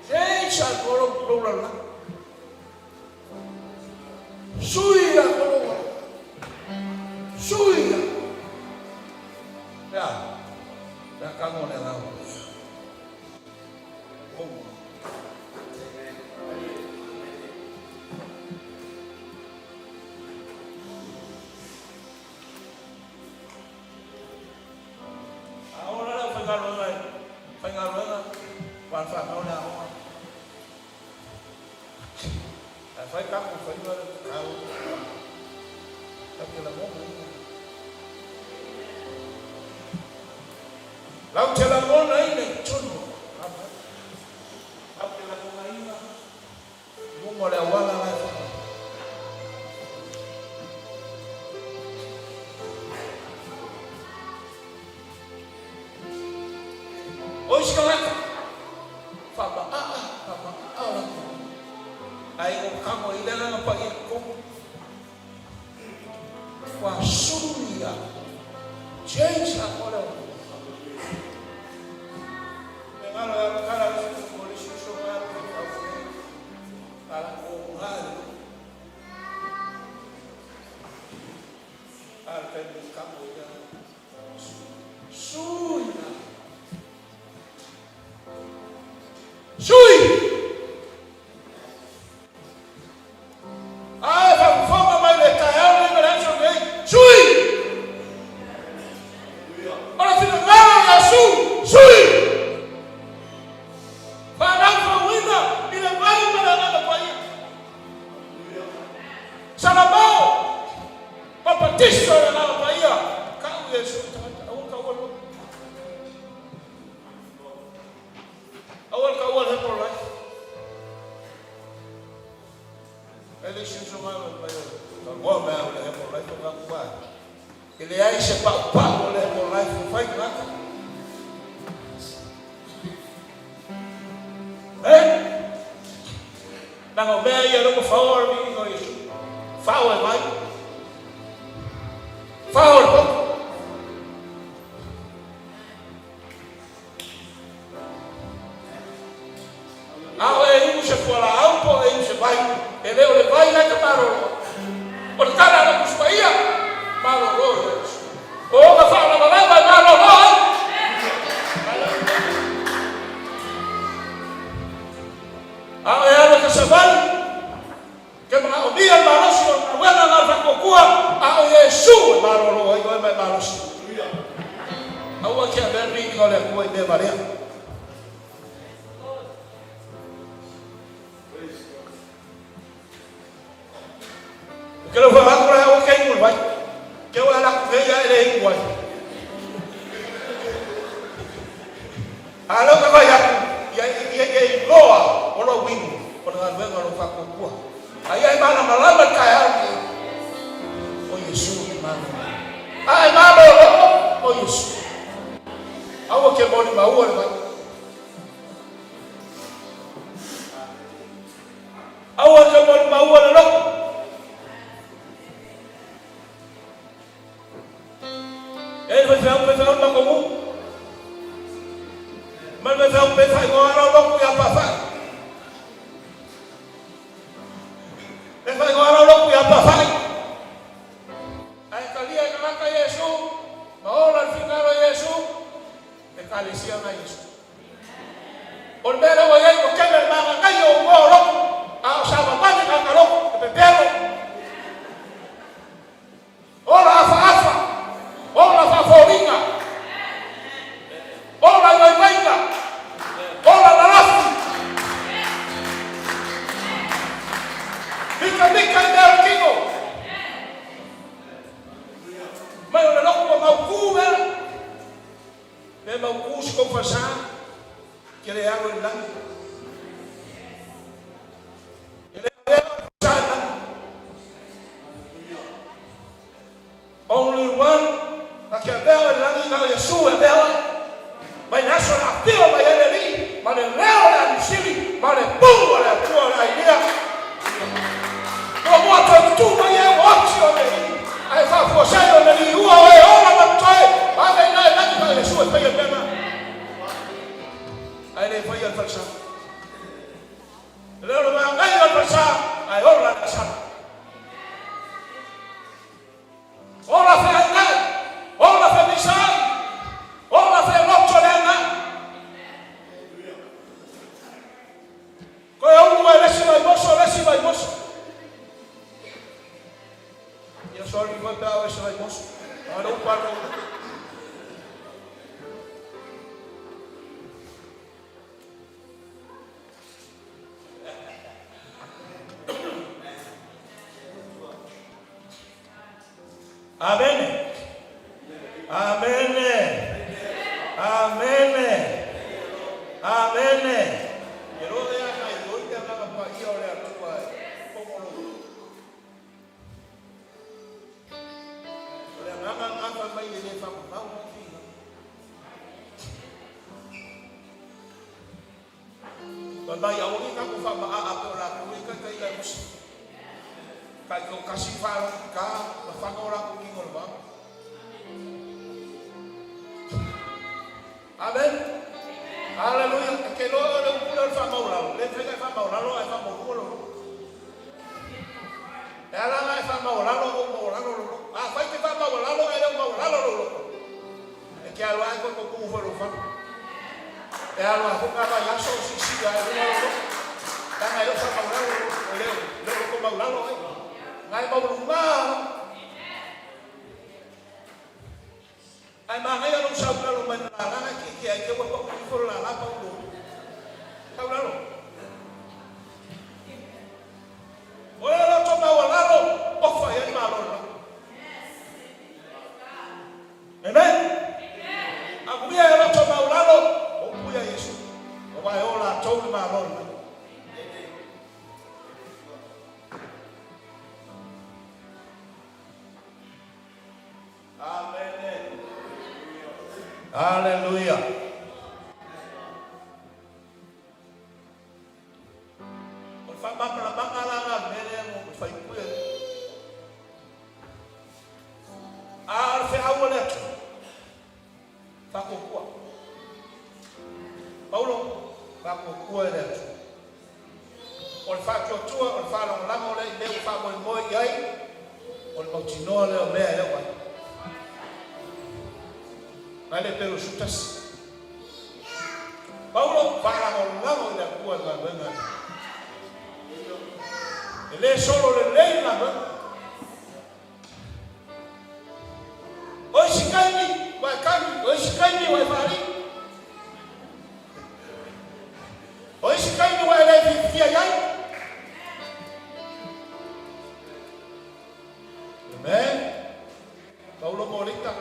Change atoa lou lou lalolagi. Sui atoa lou lalolagi. Sui atoa. Lea, lea kago le agaga paia. Oh. A ola le aufaigaluega e faigaluega ma le fanau le aoga. Ae fai tatou faiva le tatau ta te lagona ina. Lau te lagona ina i totonu o Amen. Lau te lagona ina i luga o le auala la e fai mai. O isi tagata, faamaaa, faamaaa o latou. Ae ina ua tago i le Agaga Paia i totonu, ua sui ia, change atoa le olaga. Le galo e alu tala le isi uso, le isi uso mai alu faifeau fea. A latou oga i le loto. A le taimi e tago i le Agaga. Sui! Sui! A e faafofoga mai le taeao nei ma le aso nei, sui! O le finagalo o Iesu, sui! Faanaufauina i le vai ma le Agaga Paia. Salamao! Papatiso i le Agaga Paia, tau Iesu i tagata, aua taua le loto. Aua le taua le Herbalife. E le isi uso mai mai o talanoa mai au i le Herbalife o gaku a. E leai se paupau o le Herbalife e fai tagata. Eh? Leaga o mea ia lea ua faoa le viiga o Iesu. Fao e vai. Fao e le poto. A o e inu se fualaau po o e inu se vai, e le o le vai la e te malolo. O le tala a le Tusi Paia, malolo e Iesu. O ona faalavalava e malolo ai. A o e alu e ta savali, ke manaʻomia le malosi o le galuega na o le faatuatua, a o Iesu e malolo ai oe ma e malosi. Aua e te avea le viiga o le Atua i mea valea. Ou te le fai atu la aua te inu i le vai. Ke o e ala atu nei ae le inu ai. A lea ou te fai atu, ia, ia, ia iloa o lou inu o le galuega o lou faatuatua. A ia e malamalama le taeao lenei, o Iesu e malolo. A e malolo, o Iesu. Aua ke molimau le vai. Aua ke molimau le loto. E le faifeau, faifeau le matou nuu. Ma le faifeau pe faaigoa lou lotu ia Pafa'i. Pe faaigoa lou lotu ia Pafa'i. Ae talia e tagata Iesu, ma ola le finagalo o Iesu, Ekalesia na Iesu. O le mea lea ua i ai, ua tele le magagaia o uoa o lotu, a o savavali tagata lotu, e pepelo. Ola afaafa, ola faafoliga, ola i vaivaiga, ola lalafi. Mikamika i mea o le kino. Mai o le lotu ua mautu mea. Mea mautu si kou falesa, ke le alo i le lagi. E le avea o le falesa i le lagi. Only one na te avea oe i le lagi na o Iesu e avea oe. Mai le aso na afio mai ai le Alii ma le leo o le Amisili ma le pulu a le Atua o le Ailia. Muamua toe tutū mai e ua oti o le alii, ae faafuasai o le alii ua oe ola ma totoe. Ave i ina i lagi ma Iesu e faia le mea lena. Ae le faia e le falesa. E le o le magaia o le falesa, ae ola le asala. Ola feainai, ola femisai, ola feloto le agai. Koe ulu ai le isi vaimoso, le isi vaimoso. Ia sorry foi pe a o ese vaimoso. A le upu a le Amene. Amene. Amene. Amene. E loa ea nai oi te agaga paia o le Atua e pongolo. O le agaga lena fai mai e le faamamau mo figa. Fai mai aua nei tatou faamaaa pei o latou ia i taitaiga e musi. Taitoatasi faalogita ma fana o latou tino i le vao. Amen. Haleluia. E te iloa o le upu lea o le faamaualalo, le mafai ona e faamaualalo ae faamaualuga lou loto. E ala ona e faamaualalo ona ua maualalo lou loto. Afai e te faamaualalo ae le o maualalo lou loto, E te alu lava e toe tutu foi i lou fale. E alu lava foi na vaiaso o siisii lava i luga lou loto. Leaga e le o faamaulalo lou loto, e le o loto maulalo oe. Na e maualuga lava. Ae manaia lou sau i lalo mai le lala e tietie ai te ua pau ifo le lala pau lou sau i lalo. O le loto maualalo, ofa i ai le Malo o le lagi. Amen. Amuia e loto maulalo o upu ia Iesu, aua e o latou le Malo o le lagi. Amene. Haleluia. O le faamalamalamaga la lena o le mea lea mo le faaiupu ia. A o le feau a le Atua, faatuatua. Paulo, faatuatua e le Atua. O le faatuatua, o le faalagolago lea i mea ua faamoemoe i ai, o le mautinoa lea o mea e le o ai. Mai le pelu 11. Paulo, faalagolago i le Atua i le galuega lea. E le solo lelei le galuega. O isi taimi ua e kali, o isi taimi ua e faalii. O isi taimi ua e le fiafia i ai. Amen. Paulo Morita.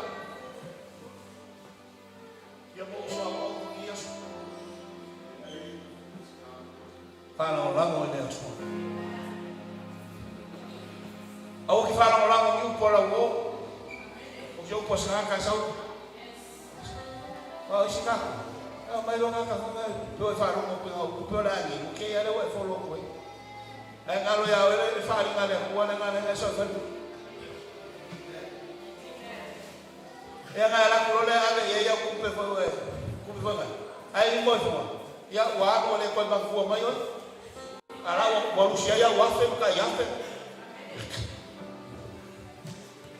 Ia mo uso a pau i aso. Faalagolago i le Atua. Aua ki faalagolago i upu a lau uo. O ki upu a se tagata e sau. A o isi ka, e mai loa gata fo mai, pe o e faalogo pe o upu pe o le a nei, o ke ia le ua e folo atu ai. Ae galo ia oe le faaaliga a le Atua le galo e sau e fai. Ia ngai ala atu loa lea ave i ai au tupe foi ue, tupe foi ngai. Ae i moe fua, ia ua alu ua le toe mafua mai oe. A la ua, ua lusi ai au afe ma tai afe.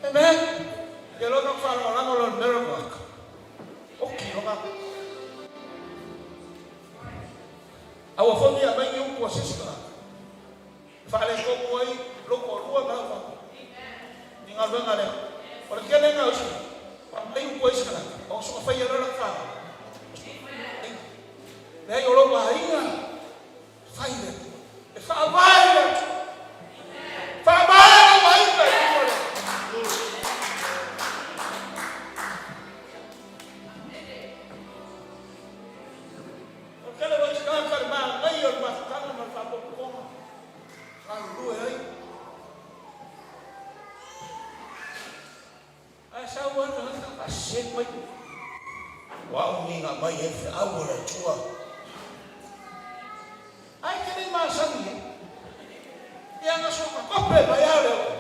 Amen. Ia loa na faalagolago loa le miracle aka. Oki loa. A ua foi mia mai ni upu a se isi tagata. Faaletonu ai lou toalua ma lau faamoemoe i galuega lea. O le tele lena o isi mea, ua aumai upu a isi tagata, o soona faia loa lau fanau. Leai, o lou aiga, fai le Atua. E faavae le Atua. Faavae lou aiga i luga o le Atua. O le tele o isi tagata i le manaia o le mafutaga ma le faapotopotoga galulue ai. Ae sau lava le tagata faasese mai, o au nei na aumai ai le feau a le Atua. Ae te le i masani ai. Ia na soka kope mai lava le oo.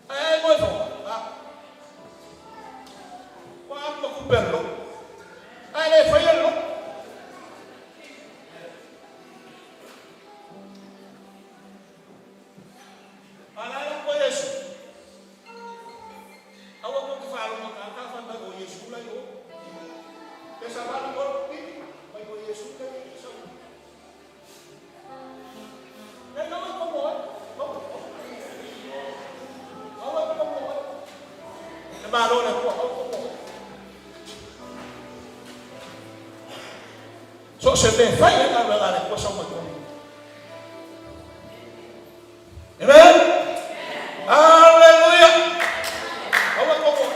Ae ai moe foga. tupe a le lotu. Ae le faia le lotu. A la e ko Iesu. Aua tou te faalogo tagata fai mai o Iesu la i o. Pe savali o pili mai o Iesu la i o. E aua e komo ai. Aua. Aua e komo ai. Le malo le Atua, aua e komo ai. So o se mea e fai ai galuega a le Atua sau mai tonu. Amen. Hallelujah. Aua e komo ai.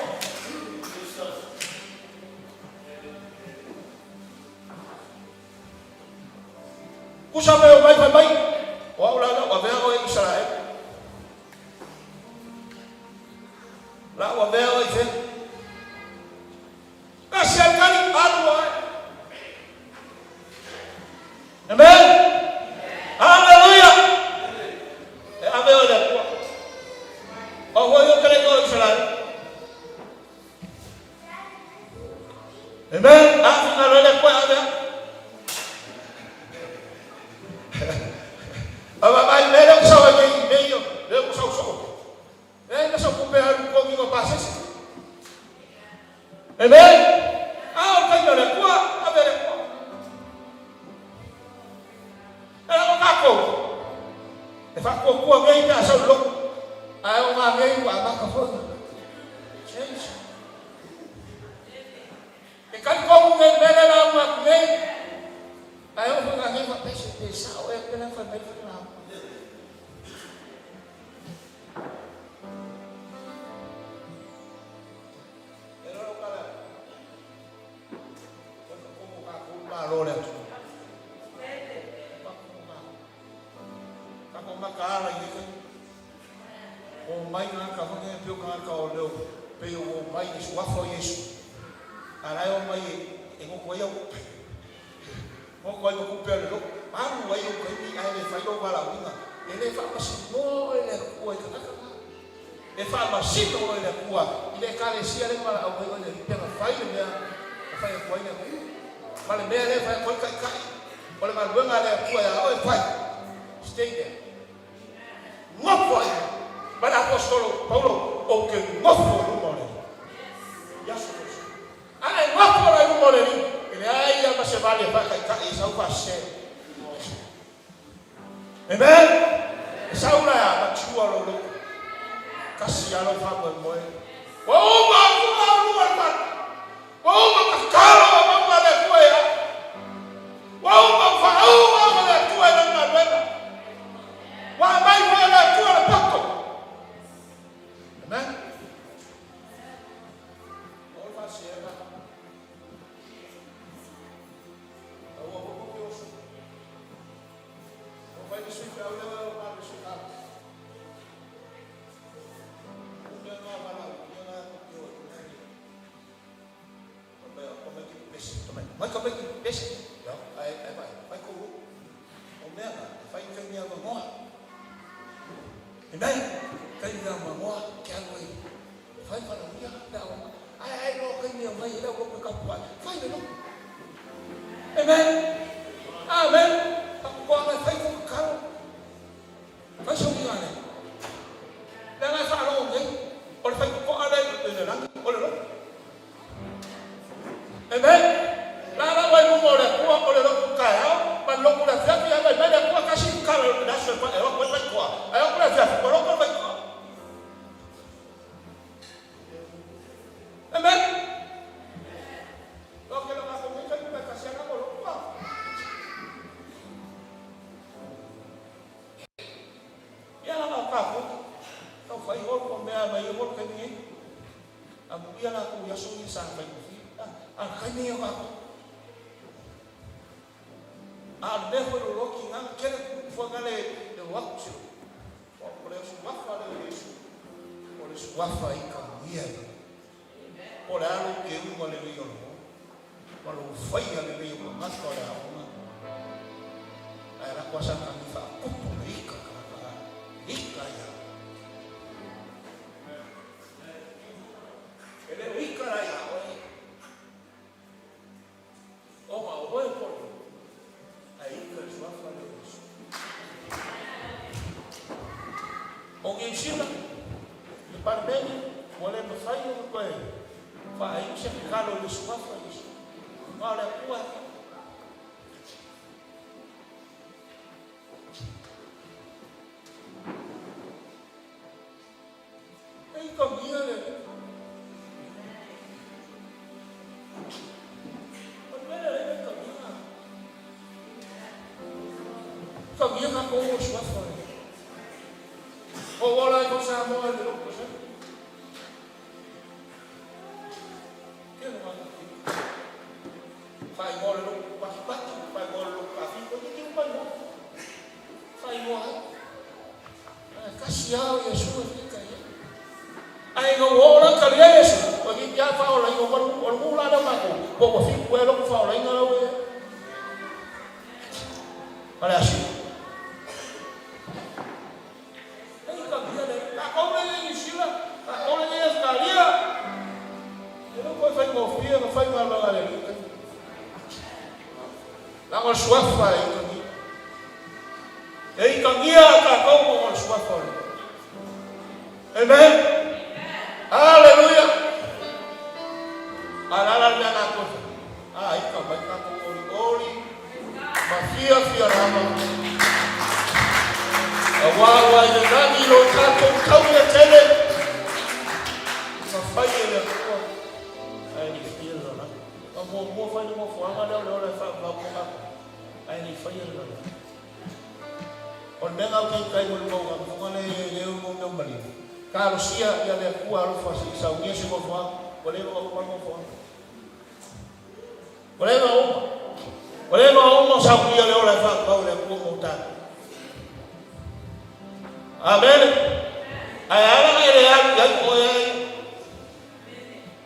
Kusa mea o mai fai mai, o au la lau avea oe i Isaraelu. Lau avea oe i fea? Kasi a le kali, alu ae. Amen. Hallelujah. E ave oe le Atua. O hoi o kere o Isaraelu. Amen. A finalo e le Atua e ave a. Ava vai me le usau e nei me io, le usau so. E na sau kupe alu ko ngi pasese. Amen. A o kai le Atua, ave le Atua. E la kākou. E whaakuakua nei pe a sau loko. Ae o ngā nei ua amata foi. Change. E talitonu nei mea lea lauga atu nei, ae oo foi ngā nei faapea se pe sao ea pela fai mai le lauga. E lolo kala, koe whakomo kākou malo le atu. Whakomo kākou. Kako makaala i le kai. O mai ngā ka whakea peo ka ka o leo pe o mai i suafa o Iesu. A la e o mai e ngoko ai au kupe. Ngoko ai ma kupe a le loko. Alu ai o kaimi ae le fai lou valaauina. E le faamasinoa oe le Atua i tagata na. E faamasino oe le Atua i le Ekalesia lea na valaau ai oe le Alii pe na fai le mea na fai atu ai le Atua. Ma le mea lea e fai atu ai le Taitai o le galuega a le Atua ia oe fai. Stay there. Nofo ai ma le Aposetolo Paulo, ou te nofo i luma o le Alii. Iasu Keriso. A e nofo la i luma o le Alii, e leai lava ma se vale e faataitai e sau faasese. Amen. E sau la e matua lou loto. Kasi lava lou faamoemoe. Ua uma atu au luma le fale. Ua uma tatalo a maua le Atua ia au. Ua uma faauma ma le Atua i lana galuega. Ua aumai foi e le Atua le poto. Amen. O le faasea. Aua ua ke oso. O fai le sui feau lea o le sui feau. O mea ngā wala, mea ngā te o i mea. Mai ka mai ki pese, ia, ai, ai vai, vai ko o mea ngā, e whai kai mea mangoa. Amen. Kai mea mangoa, ke alu ai. Whai whana uia, mea awa. Ai, ai, no, kai mea mai, e leo loko i ka puai. Whai le loko. Amen. Amen. Pakukoa mai, whai ko karo. Fai sau uiga lea. Leaga e faalogo nei, o le faitotoa lea i le lagi, o le lotu. Amen. Lalau ai luma o le Atua, o le lotu taeao, ma le lotu le afiafi, ae vaivai le Atua tasi kala o le aso e o atu ai le faitotoa, ae o atu le afiafi, ua lotu le faitotoa. Amen. Loke lo matou nei taimi mai tasi ana mo lotu a. Ia lava o tatou, tau fai holo o mea mai ia holo taimi nei. A mulia latou i aso ia sa faigofie. A, a le taimi ia o tatou. A o le mea foi o loki nga kele foi nga le le o atu se o o le suafa le o Iesu. O le suafa i ka ia. O le a lou keuga lelei o le moa, ma lou faia lelei o tagata o le aoga, ae lako a Satani faakupu le ika tagata la, le ika ia. E le o ika la ia oe. tatalo i le Suafa o Iesu. Aua o le Atua e atoa. E ikagia le Alii. O le mea lea e ikagia. Ikagia tatou o Suafa o le Alii. O ola ai foi Samoa i le lotu pasene. Tele ngā Faaigoa le lotu patipati, faaigoa le lotu tafito, e te uma igoa. Faaigoa ai. Ae tasi lava o Iesu e fita i ai. Ae ina ua oo la talia Iesu, toeitiiti lava faaolaina, o le nuu la lea o matou, po ua fitu ea lotu faaolaina la ua i ai. Ma le asio. E i talia le, tatou lea i Niu Sila, tatou lea i Ausetalia. E le o toe faigofie ona fai galuega a le Alii taimi. Leaga o le suafa e itagia. E itagia tatou ona o le suafa o le Alii. Amen. Haleluia. A o le a la le mea na toe fai? A ita mai tatou olioli ma fiafia lava. Aua ua i le lagi lo tatou taula tele na fai e le Atua ae le i faia le lalolagi. Na muamua fai le nofoaga lea o le ola e faavavau mo tatou ae le i faia le lalolagi. O le mea na ou te ita ai mo le mau fofoga lea e le o mea maliu. Talosia ia le Atua alofa se i saunia se nofoaga, ua leva ona uma le nofoaga. Ua leva ona uma. Ua leva ona uma o saunia le ola e faavavau e le Atua mo tatou. Amene. Ae ala ona e le alu i ai oe ai.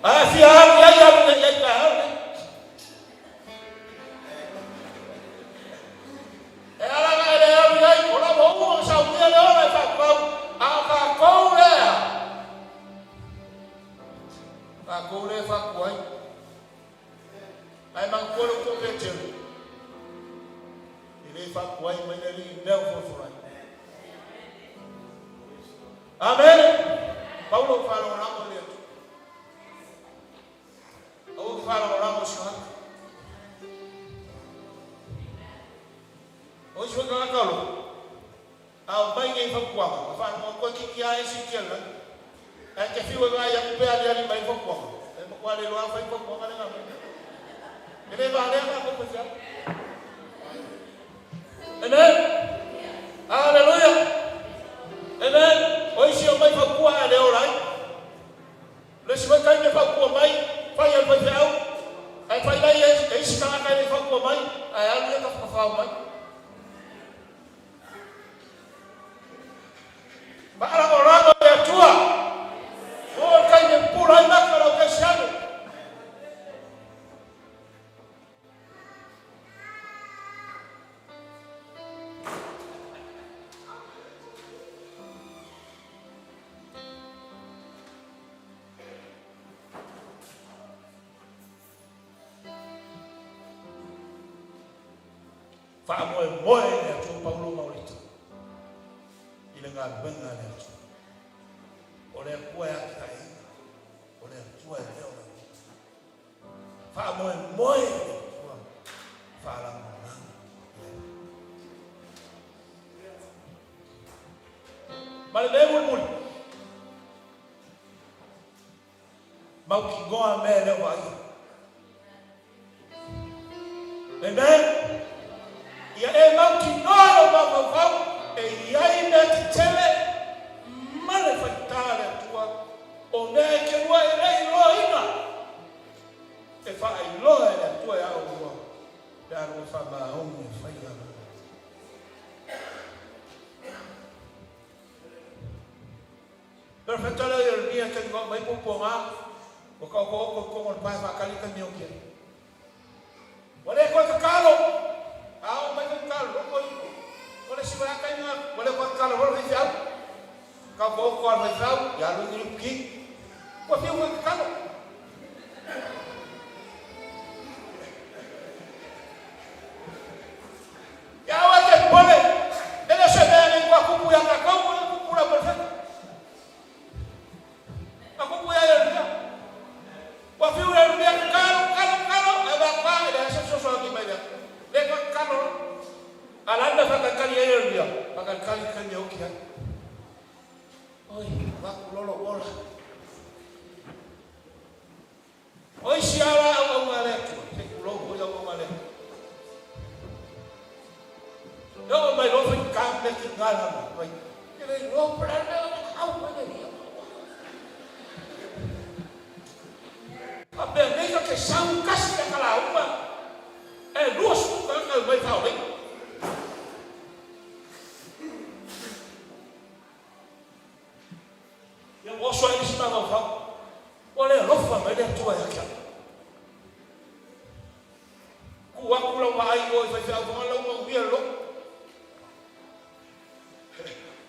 Ae fia alu i ai alu nei ai taeao nei. E ala ona e le alu i ai, o la ua uma ona saunia le ola e faapau, a o tatou lea, tatou lea e faatua ai. Ae manatua le upu a Peteru, e le faatuai mai le Alii i mea ua folafola ai. Amene! Pau lou faalagolago i le Atua. Aua te faalagolago i se tagata. O isi foi tagata o lotu, a aumai nei fautuaga, e faalogo atu toeitiiti lava e siitia i le lagi. Ae te fiu e vaai atu pe aliali mai le fautuaga, e matua le iloa lava fai le fautuaga lea na aumai. E le valea tatou faifeau. Amen. Aleluia. Amen. O isi e omai fautua ae le ola ai. O le isi foi taimi e fautua mai, fai e le faifeau, ae fai mai e isi tagata e le i fautua mai, ae alu ia tafatafaau mai. Faalagolago i le Atua, ua oo le taimi e pupula ai maka o le aukerisiano. Faamoemoe i le Atua Paulo ma Olita i le galuega a le Atua. O le Atua e atinaeina, o le Atua e leo le Faamoemoe i le Atua, faalagolago i le Atua. Ma le mea mulimuli, mautinoa mea e le o vaaia. Amen. Ia e mautinoa lou mafaufau e i ai mea tetele ma le faigata a le Atua, o mea e te lua e le iloaina, e faailoa e le Atua ia oulua pe a lua faamaoni e fai galuega. Perofeta lea o Ieremia e taimi mai puapuaga, ua taotooto i totonu o le pae faatali taimi e oti ai. Ua le toe tatalo, a oo mai foi tatalo, loto i o le isi vaega taimi na, ua le toe tatalo loa le faifeau. Taotooto lava le faifeau, ia alu i ni ki. Ua fiu foi tatalo. Ia aua e te popole, e le o se mea nei ua tupu ia tatou, ua tupu lau perofeta. Na tupu ia Ieremia. Ua fiu Ieremia. Talitali i le taimi e oti ai. Oi, avatu loa lou ola. O isi lava la auauna a le Atua, se i tulou foi auauna a le Atua. E oo mai loa faigata mea tiga na mai. E le iloa po o le a le mea na au mai le alii. Faapea nei ta te sau tasi le ata lauga ae 20 tagata e omai e faaolaina. Ia ua oso ai le isi mafaufau, ua le alofa mai le Atua ia te au. Tuu atu lau vaai i o i faifeau foga lau manuia le loto.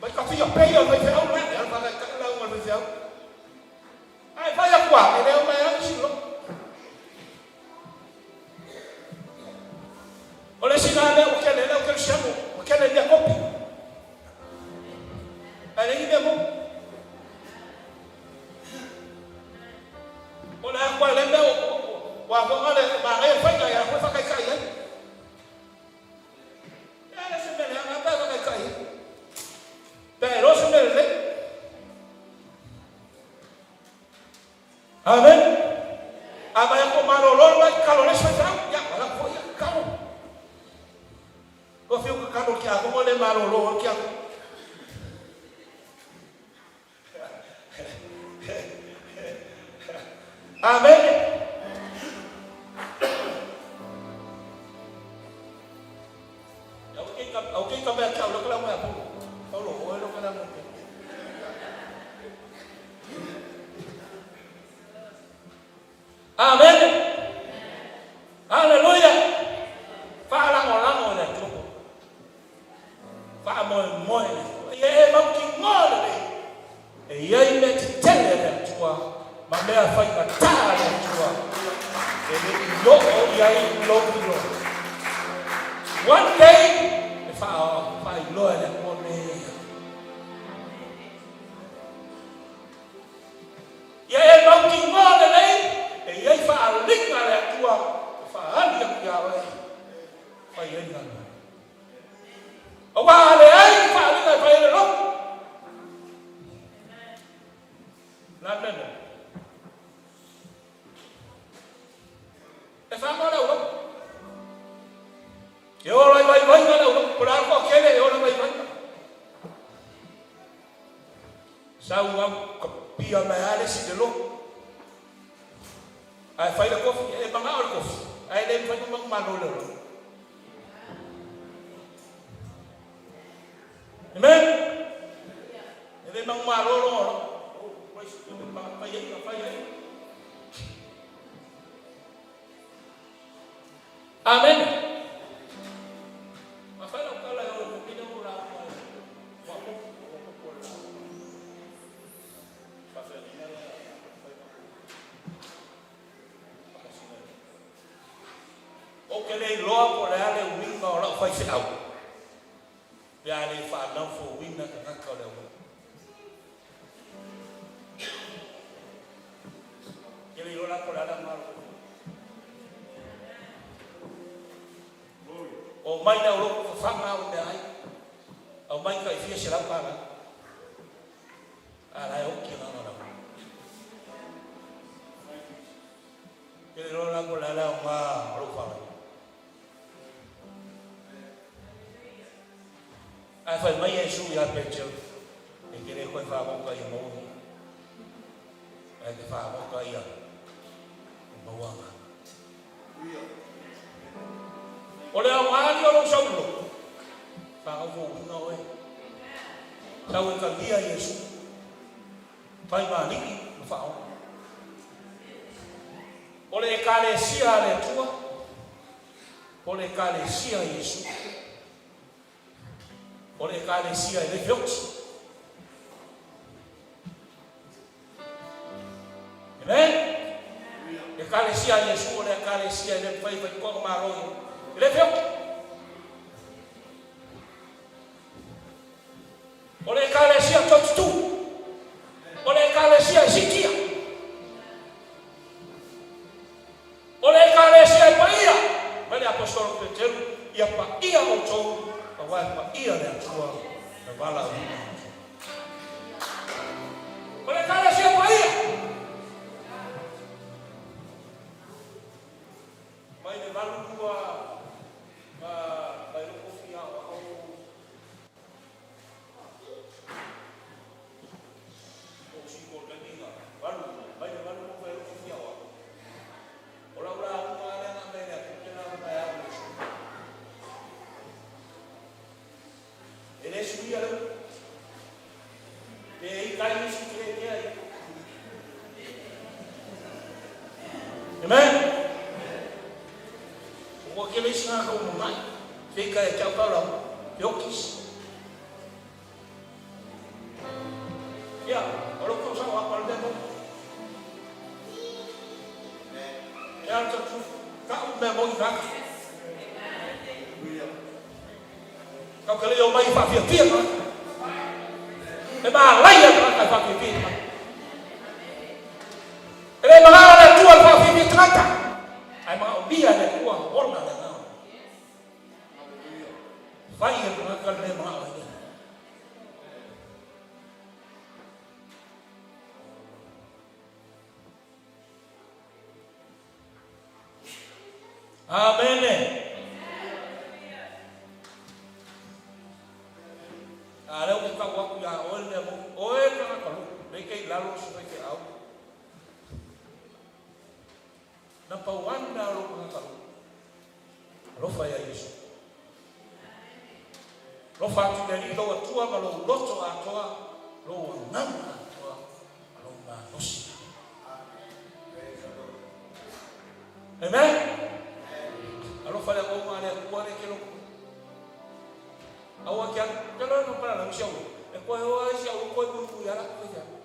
Mai ka fia pei o le faifeau la, e ala faataitai lauga a le faifeau. Ae fai atu lava, e le o mai lava isi loto. O le isi la mea ua tele ai le au kerisiano, ua tele mea kopi. Ae leai ni mea moni. O le a koa le mea ua afoga le manaia le faiga ia koe faataitai ai. E le se mea leaga pe faataitai ai. Pe a iloa se mea lelei. Amen. A vai atu o malolo le mai tatalo a le isi faifeau, ia, ua lako foi ia tatalo. Ua fiu tatalo i le tiakono le malolo ai le tiakono. Amen. Au ke ka mea kia loko la mea polo. Paulo oe loko la mea. Amen. Haleluia. Faalagolago i le Atua. Faamoemoe i le Atua. Ia e mautinoa lelei e i ai mea tetele a le Atua ma mea faigata a le Atua e le i oo i ai lou iloa. One day e faailoa e le Atua mea ia. Ia e mautinoa lelei e i ai faaaliga a le Atua e faaali atu ia oe e fai ai galuega. Aua a leai ni faaaliga e fai ai le lotu, o le a le mea moni? E fagoa le aulotu. E ola i vaivaiga le aulotu. Po o le a le toatele e ola i vaivaiga. Sau au kapia mai lava le isi i le lotu. Ae fai le kofi, e manao le kofi, ae le mafai ona manumalo i le lotu. Amen. E le manumalo loa lotu. Oh, praise God. Fai ai, fai ai. Amene. Afai lau tala e o e o la ua popo, ua popo le la. Faafeagaiga lea fai ma Ou te le iloa po o le a le uiga o lau faifeau pe a le fanau fouina tagata o le aulai. Ke le iloa la po o le a le aoga o lau faifeau. Omai le aulotu fafaga au mea ai. Aumai tai fia $100. A la e oti agaga o le aulai. Ke le iloa la po o le a le aoga o lou faalaina. Ae fai mai Iesu ia Peteru, E te le toe fagota ia maua ia, ae te fagota ia maua agaga. O le aoga lea o lou saulo, fanau fouina oe. Sau e talia Iesu, fai ma alii ma faaola. O le Ekalesia a le Atua, o le Ekalesia a Iesu. O le Ekalesia e le feoti. Amen. Ekalesia a Iesu o le Ekalesia e le mafai e faitoa malo ia. E le feoti. O le Ekalesia totutu. O le Ekalesia e siitia. O le Ekalesia e paia, mai le Aposetolo Peteru, ia paia outou, aua e paia le Atua lau. valaauina. O le Ekalesia Paia! Mai le 82 ma mai lou kofi aoao o siko taimi na 82 mai le 82 mai lou kofi aoao o lau lauga lava lea na aumai e le Atua ou te lauga e ao i le aso. E le suia le upu. Pe i tai isi te le kea i. Amen. Ua kele isi ngā kau mamai. Te ika e te au kau lau. Te okis. Ia, o lou kau sao apa le mea mo. Te au tatu, ka u mea mo i ngaka. Kau ke le o mai i whawhiawhia tagata. E mālaia tagata e whawhiawhia tagata. E le magao le Atua le whawhiawhia tagata. Ae magaomia e le Atua ona le agaga. Fai e tagata le mea magao ai nei. Amene. A lea ou te tau atu iā oe le mea moni, oe le tagata loto, lea e te i lalo o se faifeau. Number one mea o lou tagata loto, alofa iā Iesu. Alofa atu i le Alii lou Atua ma lou loto atoa, lou agaga atoa, ma lou malosi atoa. Amen? Alofa le auauna a le Atua le ke loto. Aua ke alu, ke loe no pala lau si au, e koe oa ai si au koe mui mui ala koe te au.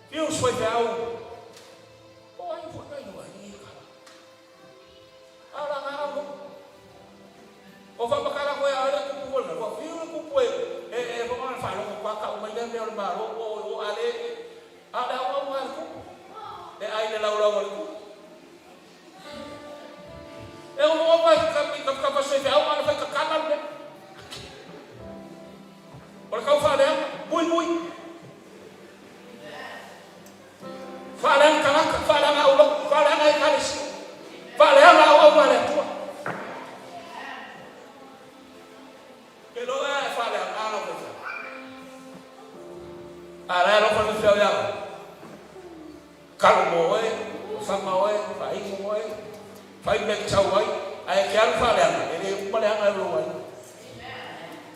Fiu sui te au, o ai fo kai no ai i kala. Ala nga au no. O fa makala koe a le kupu koe na, fiu le kupu e, e, e, fa mana whalongo kwa ka umai le mea o le malo, o, o, ale, a le au au a le kupu. Le ai le lau lau a le kupu. E o o mai ka ka ka ka se au ana fai ka kana le. O le kau whaaleanga, mui mui. Whaaleanga kanaka, whaaleanga au lau, whaaleanga e kalesi. Whaaleanga au au le atua. Ke loa e whaaleanga ala ko wha. A la alofa le whiau ia. Kalo mo oe, sama oe, whaingo oe, whai mea ki tau ai, ae ke alu whaaleanga, e le uma leanga e lou ai.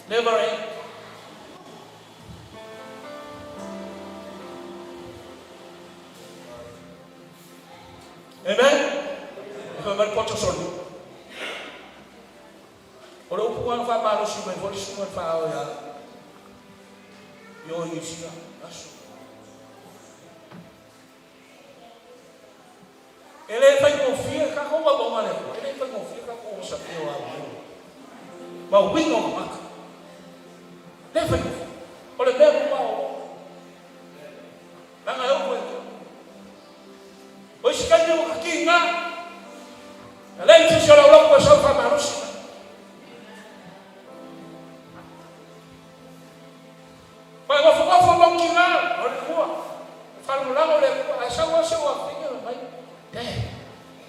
Never end. Amen? E fai mai le poto soli. O le upu na faamalosi mai foi le susuga i le Faaao ia Ioe i sina aso. E le faigofie tatou auauna a le Atua, e le faigofie tatou osafia o au ma uiga o tagata. Le faigofie. O le mea ua o. Leaga e upu e O isi taimi ua kaki ngā. Na leai se isi o lau loto e sau faamalosi mai. Ua e nofonofo mau ki ngā, o le ua, e whalongolago le Atua, ae sau lava se ua fia mai, te,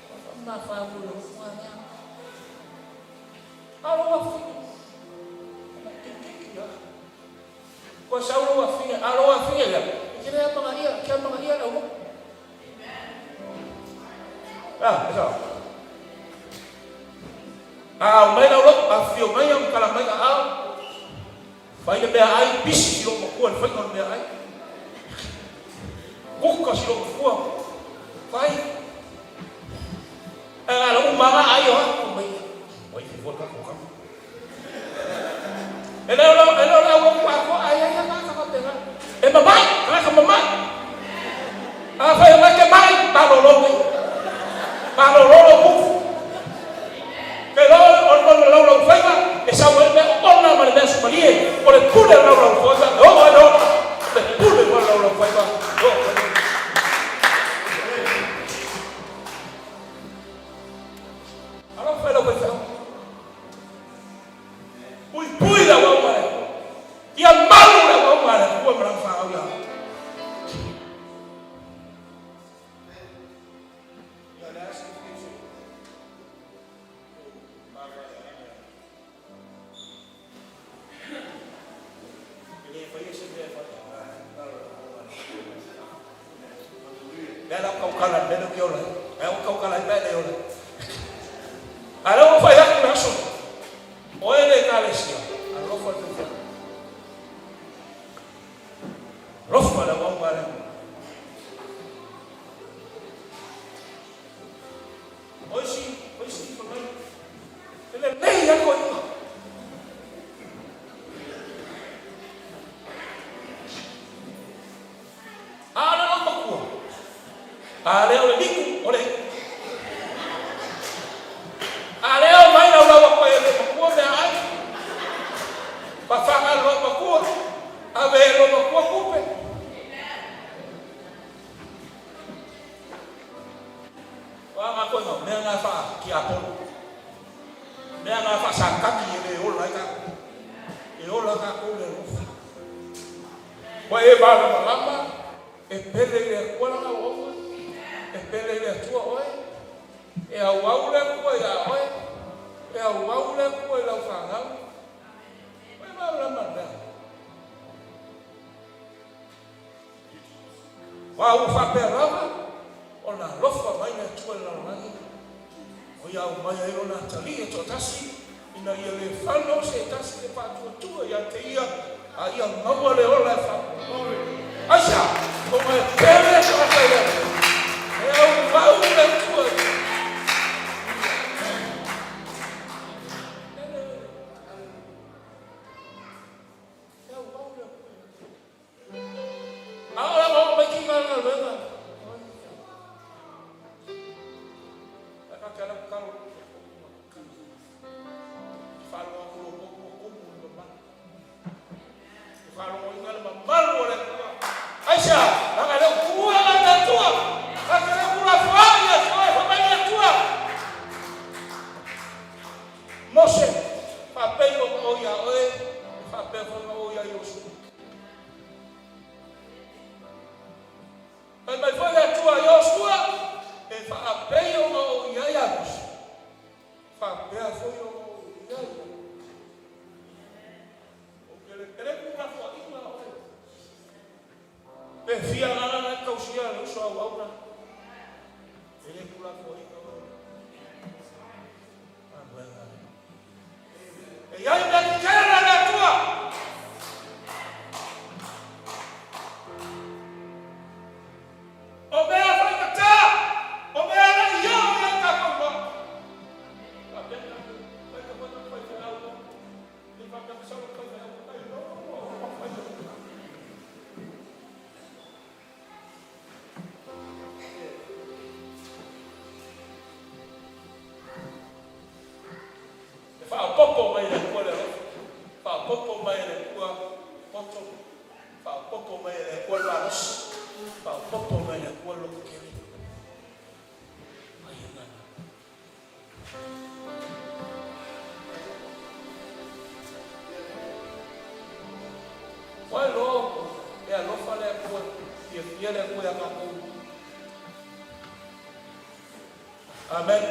ua whamawhamu le ua lea. A lo ua fia, ma kiki a. Kua sau lou afine, a lou afine lea, e te le amanaia, e te amanaia le aulotu. A, e sao. A ao mai le aulotu, afifio mai au ma tala mai aao, fai le meaai, pisi si lou matua i le faiga o le meaai. Kuka si lou matua, fai. Ae na o le uma lava ai o atu mai. Ua ifi foi le tatou kama. E le o le e le o le aulotu atoa ae i ai lava tagata faapena. E mamai, tagata mamai. Afai o te mai, malolo nei. Malolo lou mufu. Ke loa o le o le laulau faiva, e sau ai le mea oona ma le mea sumalie, o le pule o le laulau faiva, e oo ai le ola. Le pule o le laulau faiva, e oo ai le ola. Alofa i lau faifeau. Puipui lau E le faia se mea e Mea la kaukala mea le ola. Mea o kaukala mea le ola. A lea ua fai atu le aso. O e le ekalesia. Alofa le faifeau. Alofa le auauna a le Atua. O isi, o isi fai mai, e lelei lava toeaiina. A o le loomatua, a lea o le liku, o le iu. A lea omai laulau atu ai e le loomatua meaai, fafaga e le loomatua, ave e le loomatua tupe. O a matou mea na faa-tiakono, mea na faa-Satani e le ola ai tatou. E ola tatou i le alofa. Ua e malamalama e pele i le Atua lana auauna, e pele i le Atua oe, e auau le Atua iā oe, e auau le Atua i lau fanau. Ua e malamalama i le mea lea? Aua ua faapea lava ona alofa mai le Atua i le lalolagi, o ia aumai ai Lona atalii e toatasi, ina ia le fano se tasi le faatuatua ia te Ia, a ia maua le ola e faamoemoe. Aisea? Ona e pele le tagata i le Atua, e auau le Atua i ia. Pele. E auau le Atua ia te ia. A o lava oo mai ki nga galuega. Ae ka te ala tatalo Te faalogo atu lo potu ua tumu le mamalu. Te faalogoina le mamalu o le Atua. Aisea? Leaga e le o tuua la le Atua. Ta te le tulafoai i Atua e fai mai le Atua. Mose, faapei ona o ia oe, e faapea foi ona o ia Iosua. Fai mai foi le Atua i Iosua, E faapei ona ou i ai a Mose, faapea foi ona ou i ai ia oe. Ou te le tuulafoaiina oe. Pe fia agaga e tausia e le uso auauna, e le tuulafoaiina oe. Galuega lea. E i ai mea tetele a le Atua. O mea faigata, o mea e le i oo i ai tatou iloa. Faapea tatou, fai ka fai ka faifeau, i faapea ka sau faifeau, ai loa, faifeau. E faaopoopo mai e le Atua le alofa, faaopoopo mai e le Atua le poto, faaopoopo mai e le Atua le malosi, faaopoopo mai e le Atua le lototele. Ai agaga. Ua iloa e alofa le Atua, fiafia le Atua ia tatou. Amen.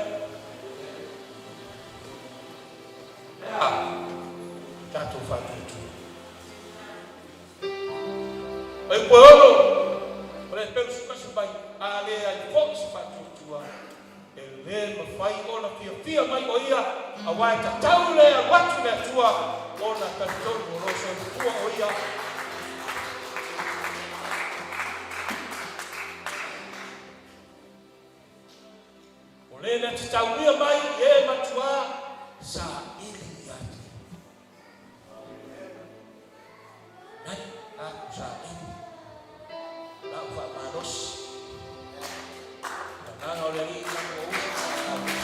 Ea, tatou faatuatua. Mai koe ono, o le 31 mai, a leai foi se faatuatua, e le mafai ona fiafia mai o ia, aua e tatau le alu atu le Atua ona talitonu o lo o soifua o ia. O le na te taulia mai i e matuā saili ia te Nai aku saili lau faamalosi Agaga o le Alii tatou uso faamalosi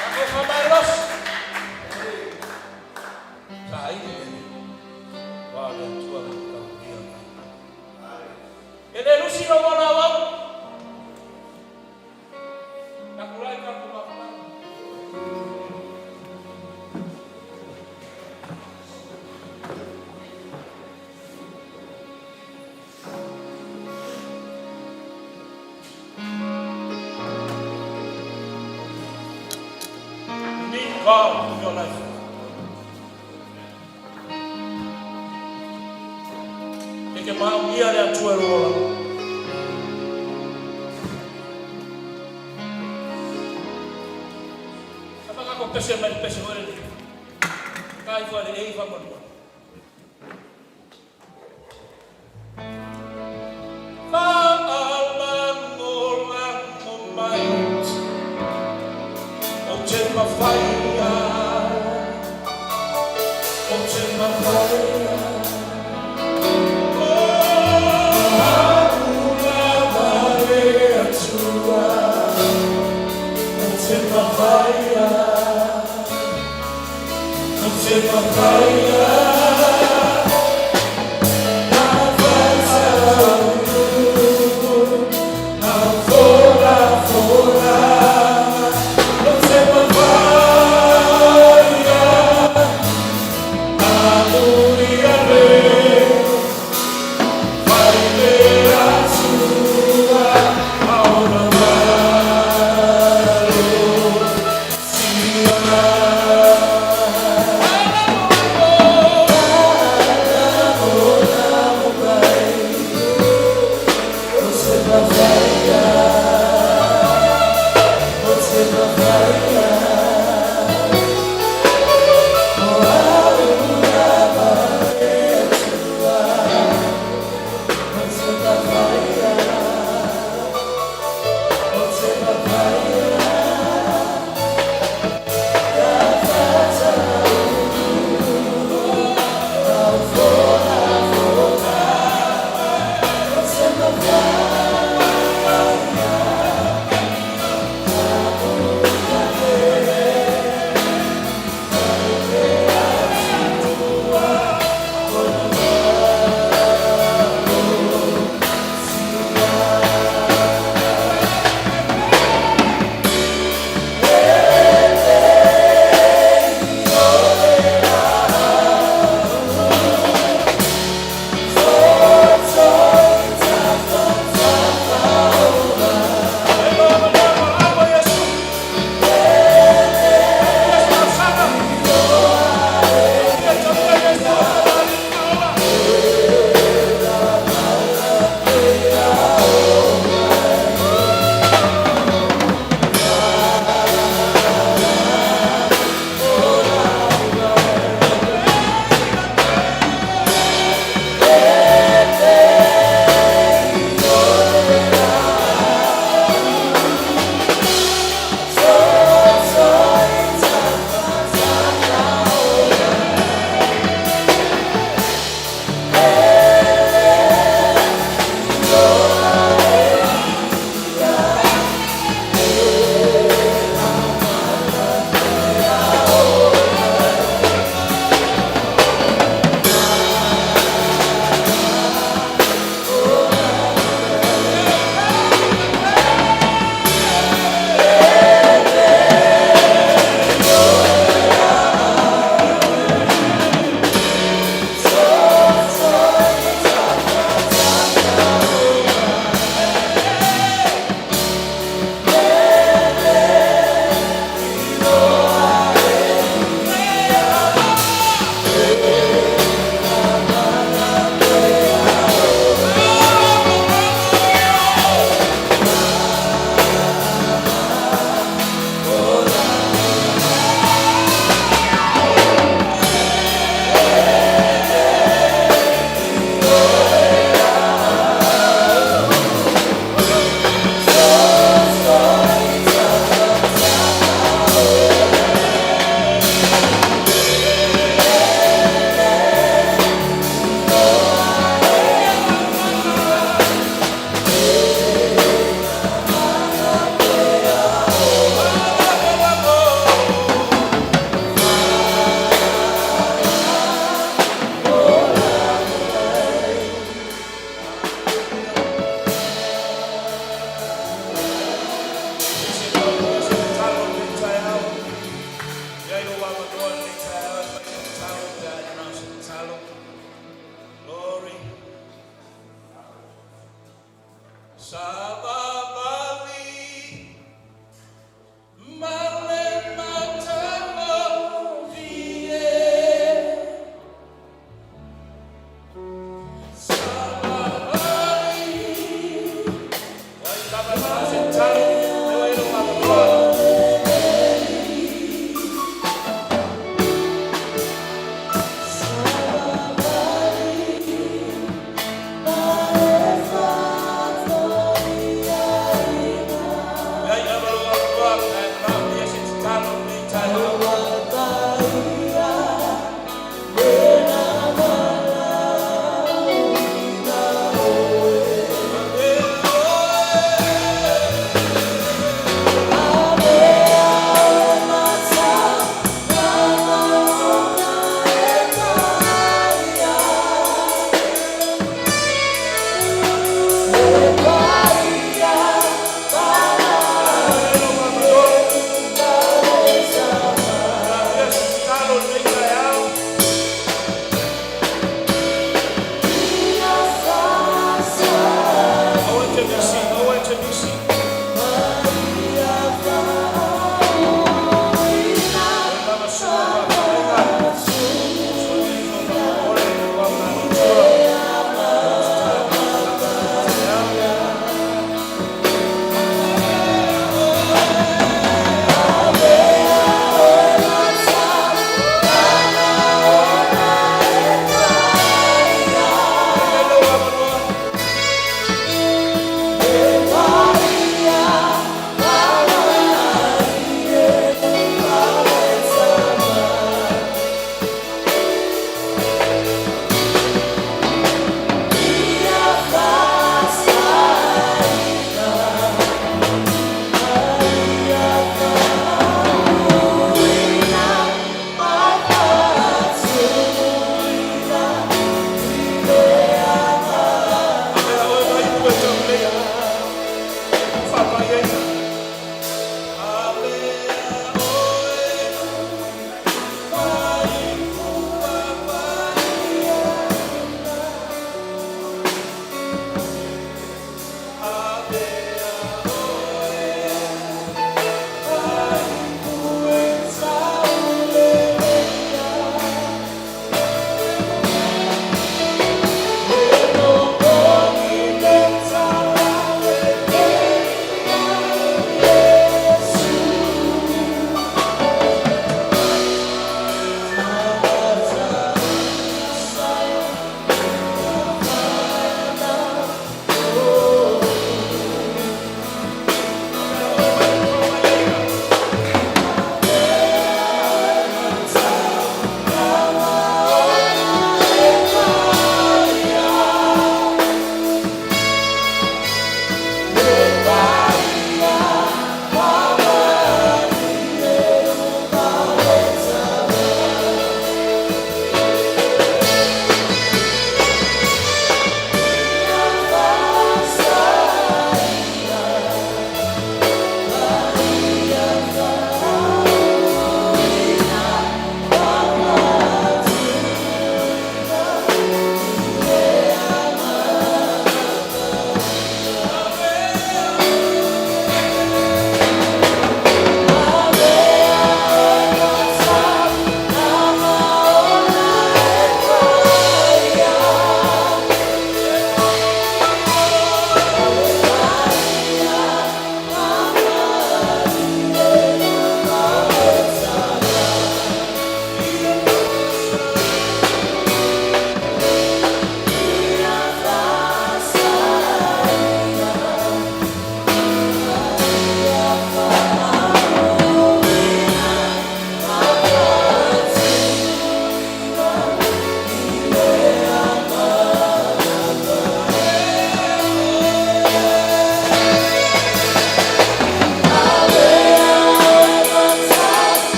Tatou faamalosi Saili le Alii Aua o le Atua na te taulia mai. E le lusi lou ola auau. Na tulai tatou mafutaga. God in your life. E te maungia le atua e rola. Ka whakako pese mai pese hore le. Ka ifo ale e ifa monua. Fa'alangolango mai o te mawhaia, o te mawhaia. O lava le atua, o te mawhaia, o te mawhaia.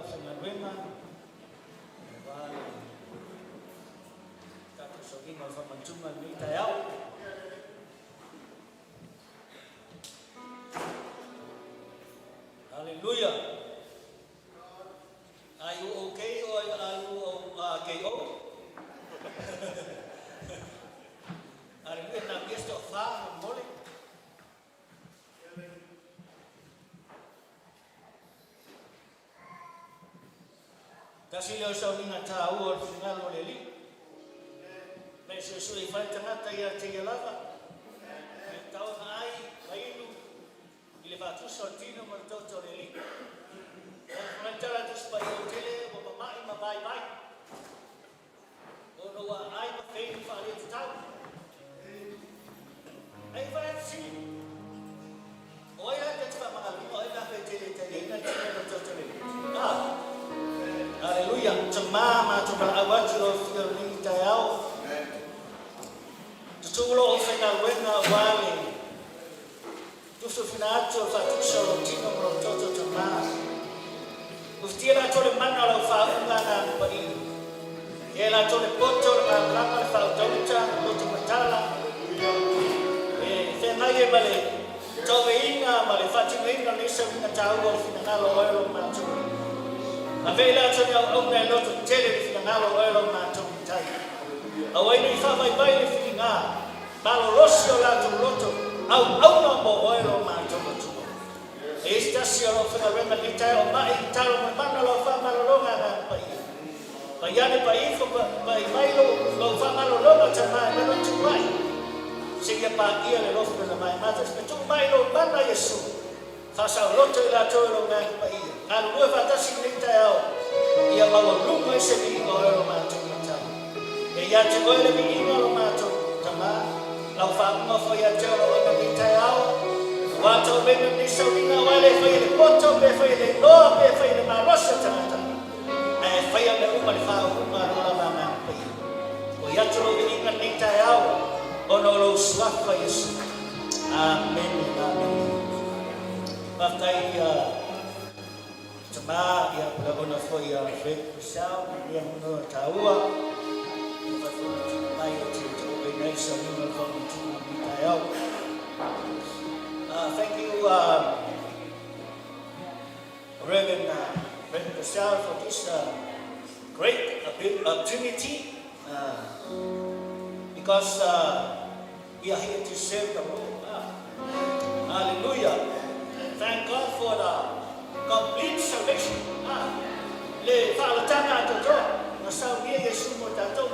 aufaigaluega aua le tatou sauniga o le faamanatuga i lenei taeao. Hallelujah. Are you okay or are you KO? Hallelujah. Na mea sto fa mole. Tasi lea o sauniga taua o le finagalo o le Alii. Mea e suesue i fale tagata ia te ia lava. E tatau ona ai ma inu i le faatusa o le tino ma le toto o le Alii. O le tala Tusi Paia ua tele ua mama'i ma vaivai ona ua aai ma feinu faaletatau. Ae fai atu sili, o ai la te faamagaloina o ai la pe te le taliaina le tino ma le toto o le Alii. Ah, Aleluia. Tamā matou valaau atu lau Afioga i lenei taeao. Tutuu lo aufaigaluega aua le tufitufina atu o le faatusa o lou tino ma lou toto tamā. Ufitia latou le mana o lau faauuga Agaga Paia. Ia latou le poto, le malamalama, le faautauta, le loto matala, e feagai ai ma le tauaveina ma le faatinoina o lenei sauniga taua o le finagalo o oe lo matou Alii. Ave i latou le auauna e loto tele le finagalo o oe lo matou Matai. Aua ne i faavaivai le filiga malolosi o latou loto auauna mo oe lo matou Atua. E i ai se tasi o lau faigaluega i lenei taeao mai i talo ma mana o lau faamalologa Agaga Paia. Pai ane pai ifo pai mai lou faamalologa Tama e mai lou ituai seia paia le alofa lena mai matou se tuu mai lou mana Iesu faasaoloto i latou e lou Agaga Paia galulue faatasi i lenei taeao ia maualuga ai se viiga o oe lo matou Matai. E ia te oe le viiga o lo matou Tama, lau faauuga foi ia te oe lau Aina lenei taeao, aua tauavena lenei sauniga aua e le faia i le poto pe faia i le iloa pe faia i le malosi o tagata, ae faia mea uma i le faauuga a lo lava Agaga Paia. Oi atu lou viiga lenei taeao ona o lou Suafa Iesu. Amene, amene. Faafetai ia Tama, ia lagona foi ia Fred Purcell, ia mea taua. Ia whai tino mai o te tauaveina ai sauniga o le faamanatuga o lenei taeao. Thank you, Reverend Fred Purcell for this great opportunity because we are here to serve the Lord. Hallelujah. Thank God for the complete salvation. Le faalataga atoatoa na saunia Iesu mo tatou.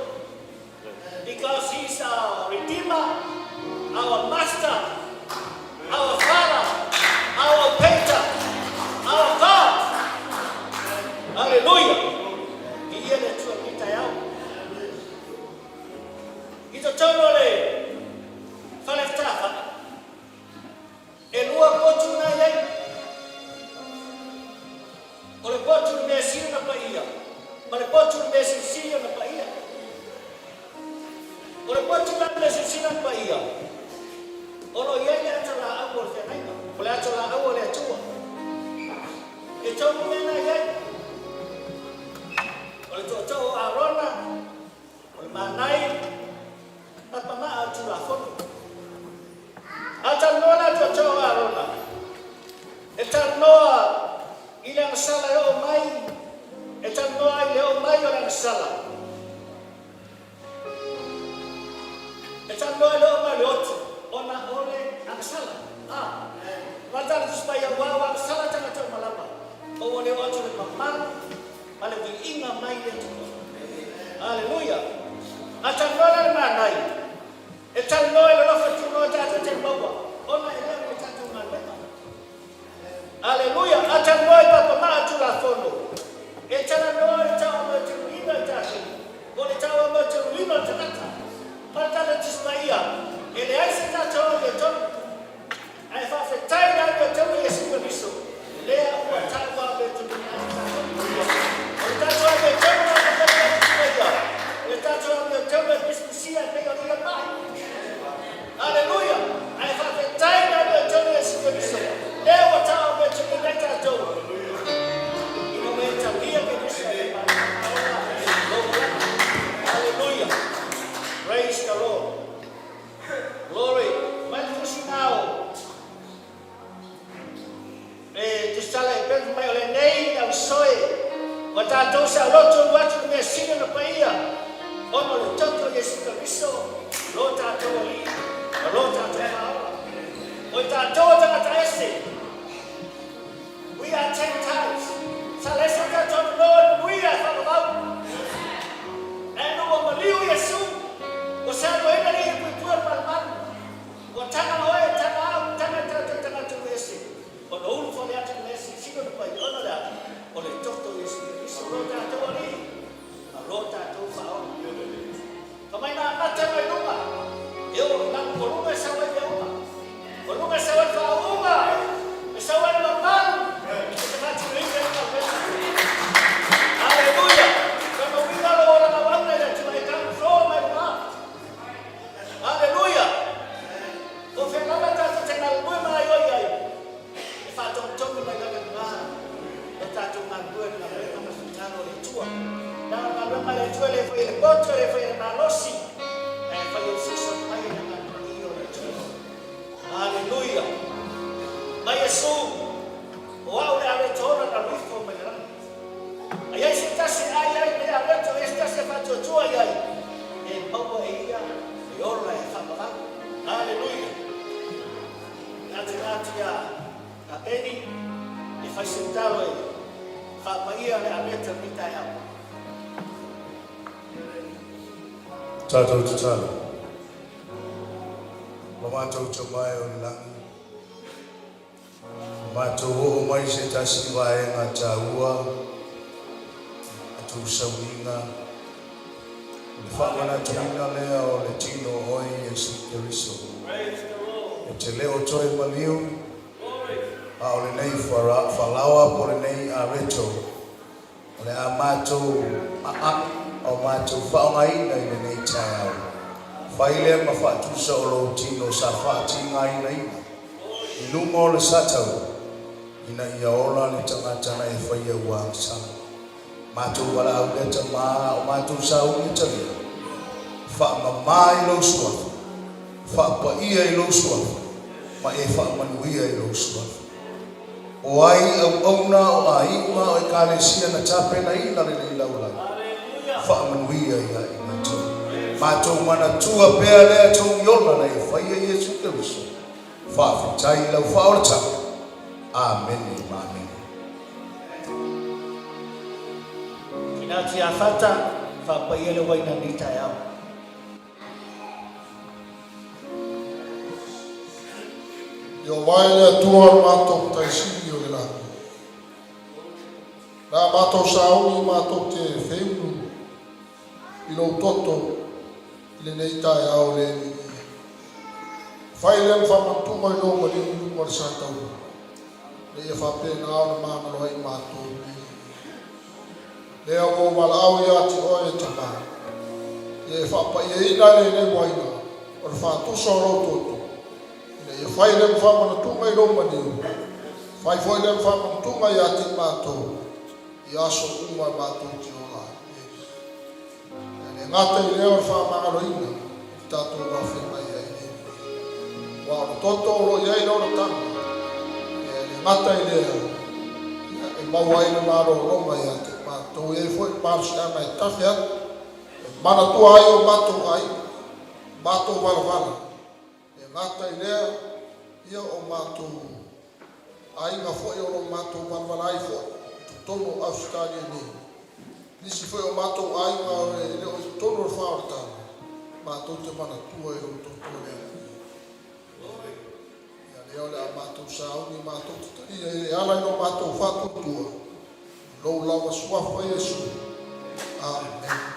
Because he's our Redeemer, our Master, our Father, our Painter, our God. Hallelujah. Viia le Atua i lenei taeao. I totonu o le fale fetafai, e lua potu na i ai. O le potu i le mea sili ona paia, ma le potu i le mea silisili ona paia. O le potu la i le mea silisili ona paia, o lo o i ai le ata laau o le feagaiga, o le ata laau a le Atua. E tolu mea na i ai. O le tootoo o Arona, o le manai, ma le pamaa o le Tulafono. A talanoa la tootoo o Arona, e talanoa i le agasala e oo mai, e talanoa ai i le oo mai o le agasala. E talanoa i le oo mai o le otu, ona o le agasala. A, Matala Tusi Paia, ua o agasala tagata uma lava, ma ua le oo atu le mamalu ma le viiga mai le Atua. Aleluia! A talanoa la le manaia, e talanoa i le alofa tunoa tatou te maua, ona e le o le tatou galuega. Aleluia! A talanoa i papamaa Tulafono, e talanoa i le tau mauteluina i tatou, po o le tau mauteluina o le tagata. Matala Tusi Paia, e leai se tatou amiotonu. Ae faafetai i le amiotonu Iesu Keriso, lea ua taua amiotonu ai tatou. O le tatou amiotonu a Matala Tusi Paia, o le tatou amiotonu e pisipisia e pei o le ia mai. Aleluia! Ae faafetai i le amiotonu Iesu Keriso, lea ua taua amiotonu ai tatou. Ina ua Ua tatou saoloto ulu atu i le mea sili ona paia, ona o le toto o Iesu Keriso, lo tatou Alii ma lo tatou Faaola. O i tatou o tagata ese. We are Gentiles. Sa leai so tatou avanoa i le manuia e faavavau. Ae ina ua maliu Iesu, ua saoloina le ia puipui o le malumalu. Ua taga oe, taga au, taga tatou tagata ua ese. Ona ulu fale atu le mea silisili ona pai ona le a? O le toto o Iesu Keriso, lo tatou Alii ma lo tatou Faaola. Fa mai na amata mai luga, e oo i lalo, o luga e sau ai mea uma. O luga e sau ai le faauuga, e sau ai le mamalu, e te faatinoina ai le galuega. Aleluia! Lona uiga o lou olaga auauna i le Atua e control mai luga. Aleluia! Po o fea lava tatou te galulue ma gaoioi ai, e faatogitogi mai lava i luga lo tatou galulue i le galuega ma le finagalo o le Atua. Leaga o le galuega a le Atua e le faia i le poto, e le faia i le malosi, ae faia i le fesoasoani mai o le Agaga Paia o le Atua. Aleluia! Mai Iesu, o au le areto ola na alu ifo mai le lagi. A i ai se tasi e ai ai lenei areto, e i ai se tasi e faatuatua i ai, e maua e ia le ola e faamavae. Aleluia! E atu atu ia Beni e fai se talo e faapaia le areto i lenei taeao. Tatou tatalo. Lo matou Tama e o le lagi, ua matou oo mai se tasi vaega taua a tou sauniga, o le faamanatuina lea o le tino o oe Iesu Keriso. E te le o toe maliu, a o lenei falaoa po o lenei areto, O le a matou aami ma o matou faaaogaina i lenei taeao. Fai lea ma faatusa o lou tino sa faatigainaina i luma o le sataua, ina ia ola le tagata na e faia ua agasala. Matou valaau lea tama, o matou sauni e talia. Faamama i lou suafa, faapaia i lou suafa, ma e faamanuia i lou suafa. O ai auauna, o aiga, o Ekalesia na tapenaina lenei laulau, faamanuia ia i matou. Matou manatua pea lea togi ola na e faia Iesu Keriso. Faafetai i lau faaolataga. Amene ma amene. Ina atu ia Fata, faapaia le uaina i lenei taeao. Ieova e le Atua o le matou Matai Sili o le lagi, o le a matou sauni matou te feulu i lou toto i lenei taeao le viia. Fai lea ma faamantuga i lou maliu i luga o le sataua, ina ia faapena ona magalo ai matou le viia. Lea ua ou valaau ia te oe, e Tama, ia e faapaiaina lenei uaina o le faatusa o lou toto, ina ia fai lea ma faamanatuga i lou maliu, fai foi lea ma faamanatuga ia te i matou i aso uma e matou te ola ai. E le gata i lea o le faamagaloina i le tatou va feagai ai nei, aua o le toto o lo o i ai le olataga, e le gata i lea, ia, e maua ai le malologa ia te matou, e i ai foi le malosiaga e tafe atu, e manatua ai o matou aiga, matou valavala, e gata i lea, ia, o matou aiga foi o lo o matou valavala ai foi i totonu o Ausetalia nei. Nisi foi o matou aiga e le o i totonu o le faaolataga, matou te manatua i lo outou toalea. Ia lea o le a matou sauni matou te talia e ala i lo matou faatuatua, i lou lava suafa Iesu. Amene.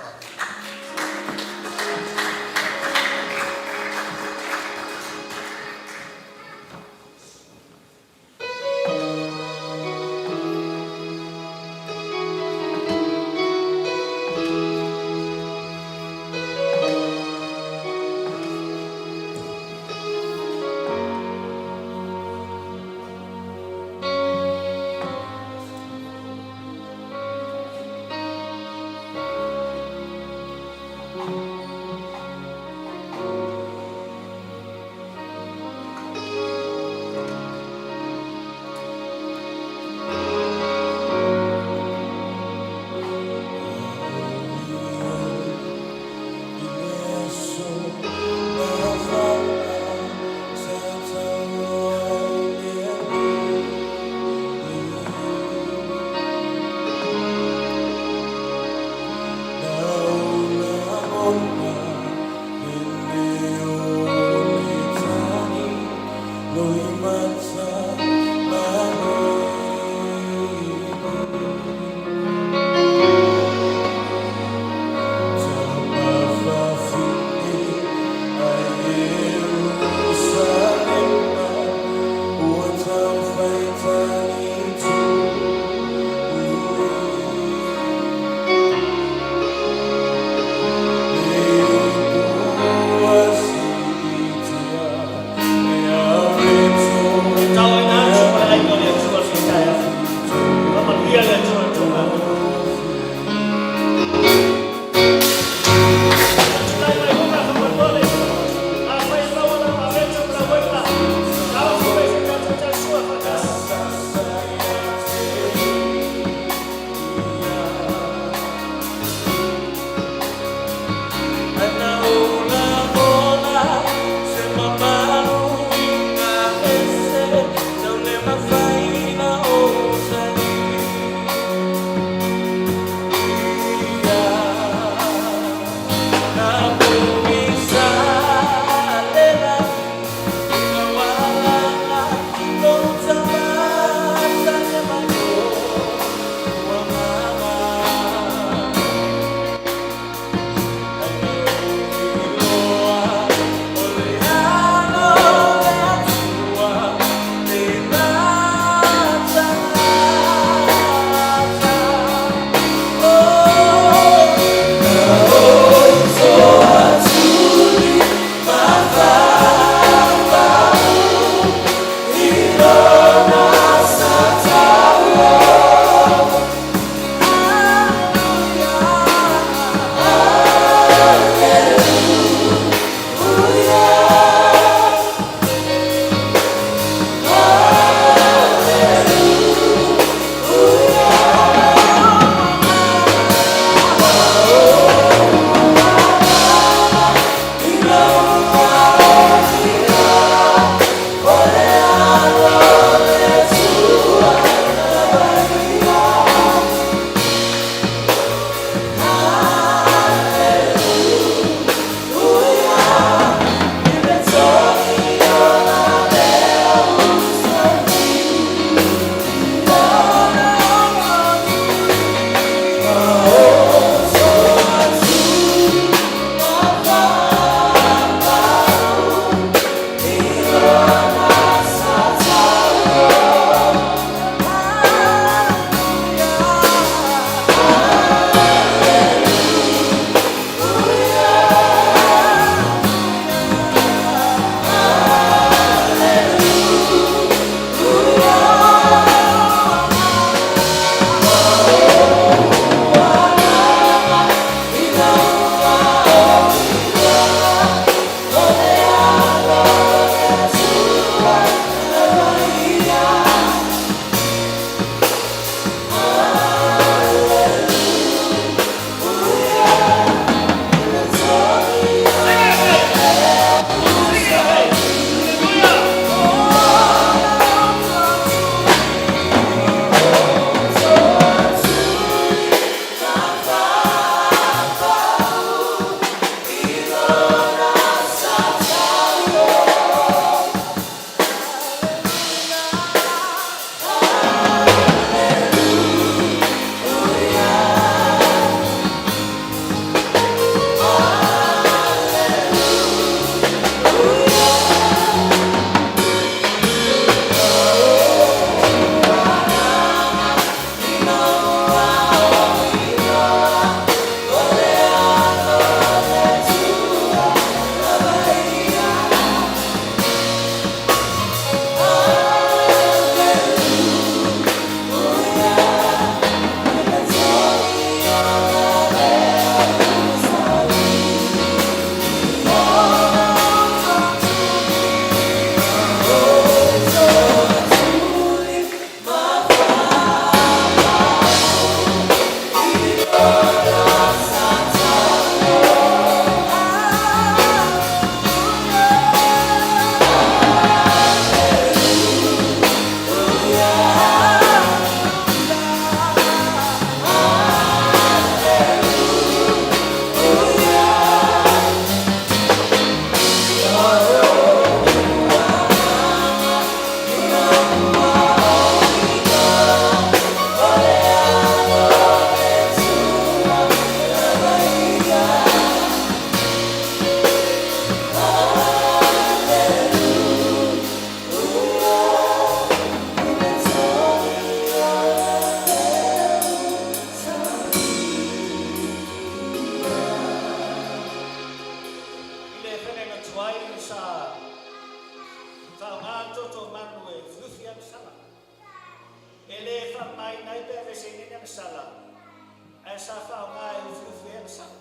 Ae sa faaaoga e ufiufi ai agasala.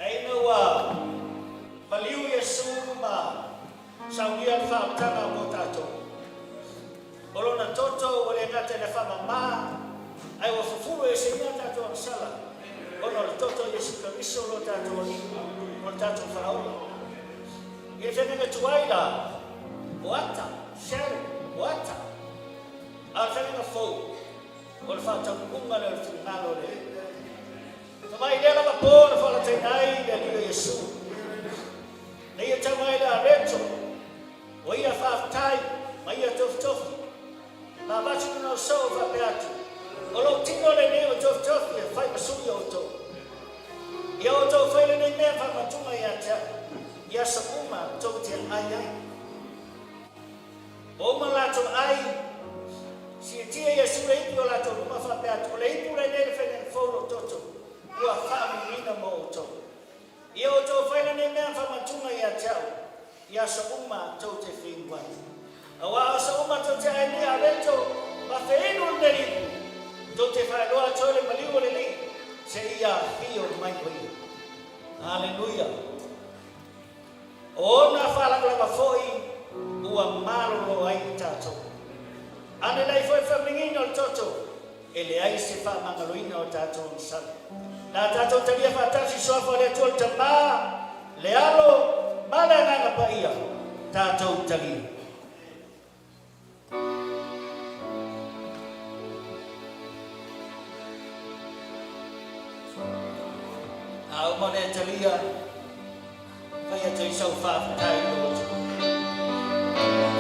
Ae ina ua maliu Iesu ma saunia le faaolataga mo tatou, o Lona toto ua le gata ina faamama, ae ua fufulu eseina a tatou agasala ona o le toto o Iesu Keriso lo tatou Alii ma lo tatou Faaola. I le feagaiga tuai la, o ata, shadow, o ata, a o le feagaiga fou, O le faataunuuga lea o le finagalo o le Alii. Tamai lea lava po na faalataina ai le Alii o Iesu. Na ia tau mai le areto, o ia faafetai ma ia tofitofi. Ma avatu lona osoo faapea atu, O lou tino lenei ua tofitofi e fai ma sui o outou. Ia outou fai lenei mea faamatuga ia te au, i aso uma tou te ai ai. Ua uma latou ai, siitia Iesu le ipu i o latou luma faapea atu, O le ipu lenei le faiga fou o lou toto, ua faamuliina mo outou. Ia outou fai lenei mea ma faamantuga ia te au, i aso uma tou te feinu ai. Auā o aso uma tou te ai nei areto ma feinu lenei ipu, tou te faailoa atu ai le maliu o le Alii, seia afio mai o ia. Aleluia! O ona faalavelave foi ua malolo ai i tatou. A lelei foi le faamiligiina o le toto, e leai se faamagaloina o tatou agasala. Na tatou talia faatasi suafa o le Atua le Tama, le Alo, ma le Agaga Paia, tatou talia. A uma lea talia, fai atu ai sau faafetai i lou Atua.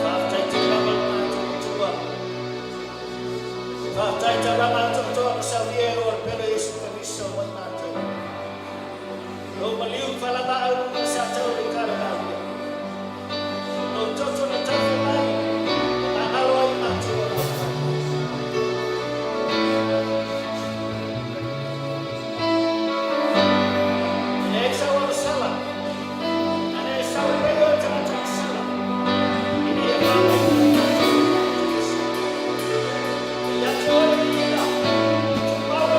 Faafetai taulaga le matou Atua. Faafetai taulaga atoatoa na saunia e lou Pele Iesu Keriso mo i matou. Lou maliu faalavaau luga sa tau le kalelauia. Lou toto na taufe mai, na magalo ai matou alofa. E leai sau agasala, ana e sau e oe tagata agasala, ina ia faamaina i matou e Iesu. E ia te oe le viiga, tumau.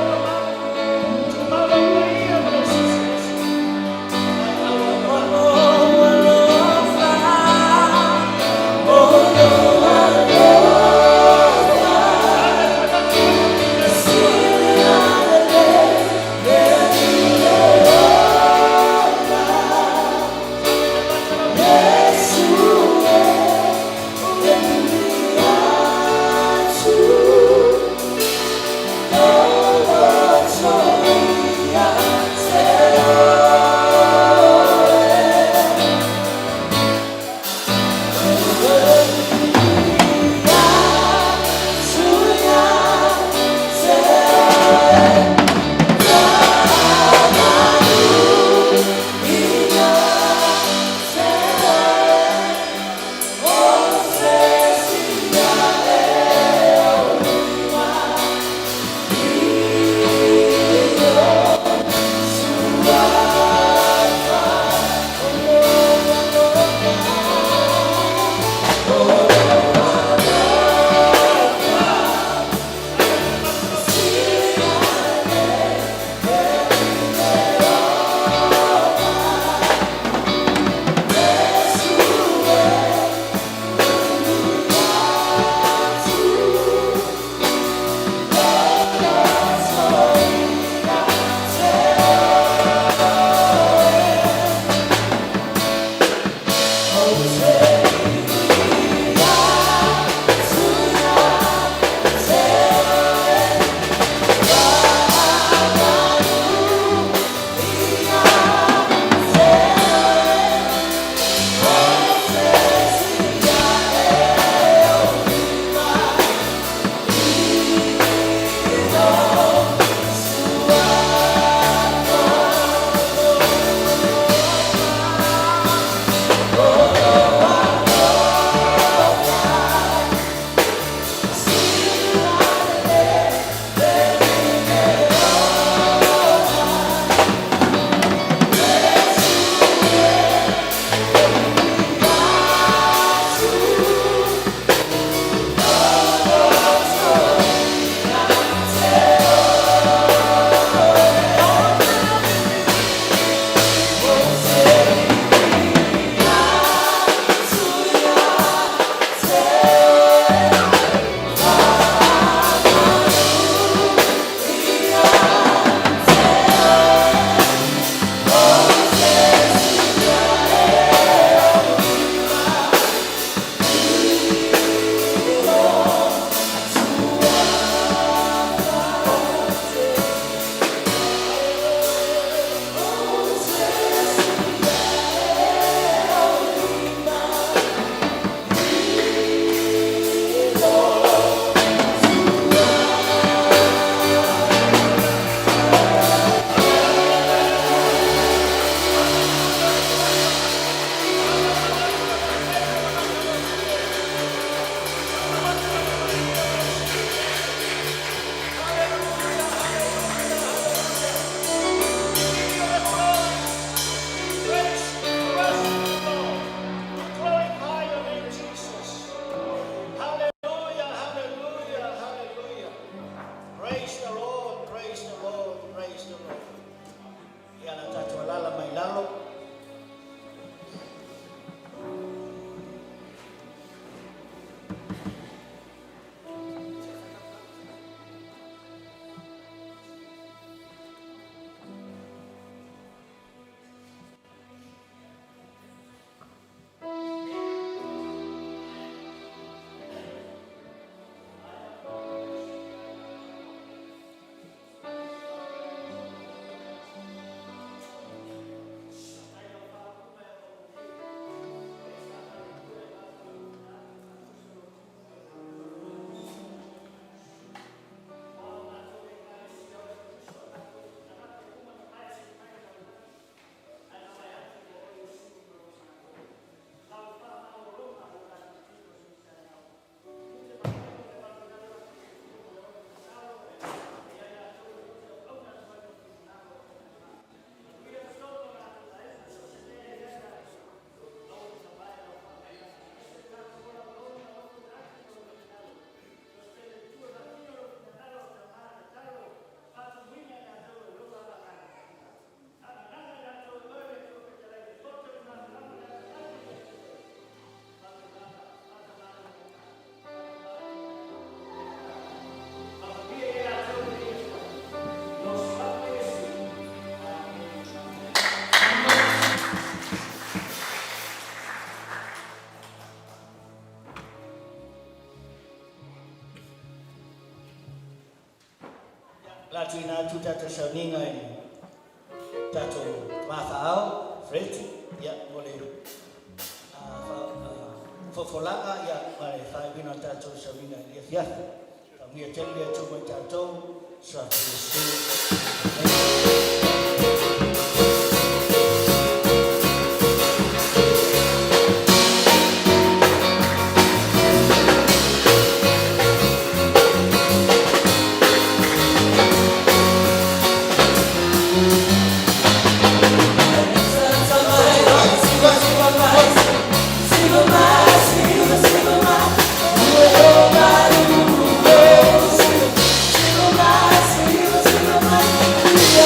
Praise the Lord, praise the Lord. Ia la tatou alala mai lalo. La tuina atu tatou sauniga i tatou mafaao, Fred, ia, mo le fofolaga ia ma le faaiuina o tatou sauniga i le afiafi. Faamanuia tele le Atua mo i tatou, Suafa Iesu. Amen.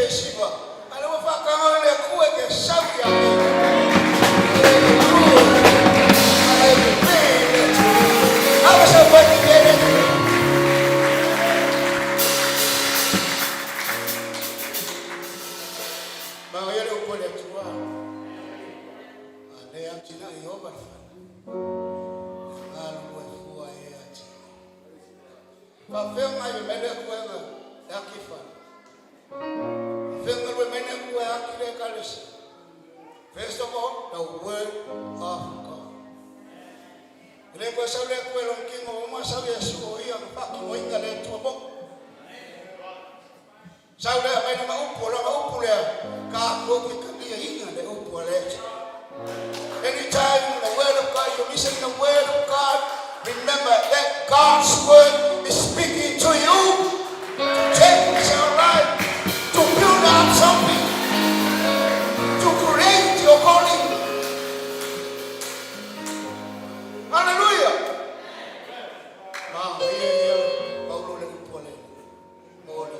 siva. A le ua faataga le Atua e te sau ia te e le lulu ma e pepe i le Atua. Ava sau mai ki te le Atua. Maria le upu a le Atua. A le atina i ova le fala. Galu e fua e atina. Faafeaga ai mai le Atua e aki fala. Faafeaga lue mai le Atua e aki le ekalesia. First of all, the word of God. E le koe sau le Atua e lona tino o uma sau Iesu o ia ma faatinoina le Atua mo. Sau lea mai lana upu, o lana upu lea, tatou te taliaina le upu a le Atua. Anytime the word of God, you listen to the word of God, remember that God's word is speaking to you to change your life, to build up something, to create your calling. Hallelujah. Ma ia ia paulo le upu a le mo le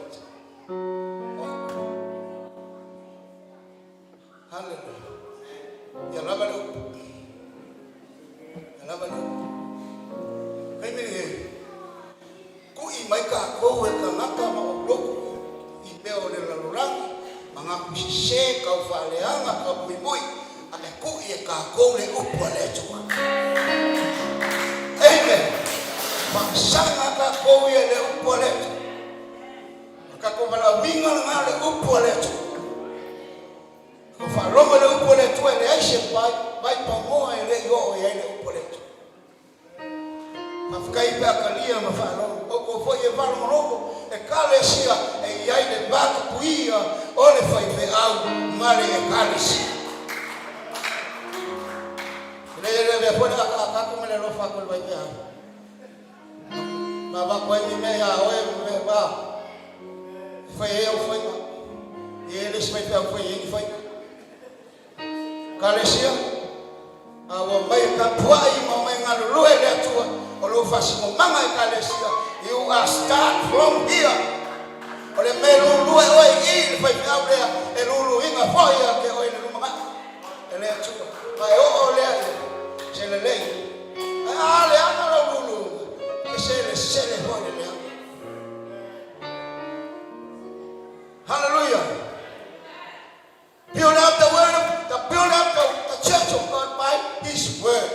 oh. Hallelujah. Ia lava le upu. Ia lava le upu. Kaimi he ku'i mai kākou e tagata ma o loku i mea o le lalolagi ma ngā sese kau faaleaga ka muimui a e ku'i e kākou le upu a le Atua. Amen. Faasaga kākou ia le upu a le Atua. O kākou valaauina lena le upu a le Atua. Ko faalogo le upu a le Atua e leai se vai, vai pagoa e le i oo i ai le upu a le Atua. Faafetai pe atalia ma faalogo. O kou foi e faalogologo ekalesia e i ai le vatapuia o le faifeau ma le ekalesia. E le le avea foi le akaaka atu ma le alofa atu o le faifeau. Ma avatu ai ni mea iā oe ma mea va. E fai ai au faiga. E i ai le isi faifeau e fai ai ni faiga. Ekalesia, a ua mai e tapuai ma omai galulue i le Atua, o lou faasinomaga Ekalesia, you are start from here. O le mea e lulue oe i i le faifeau lea, e luluina foi ia te oe i le lumanai e le Atua. Ma e oo lea i se lelei. Ae a leaga lau luluga, e selesele foi le leaga. Hallelujah. Build up the word of, the build up the church of God by His word.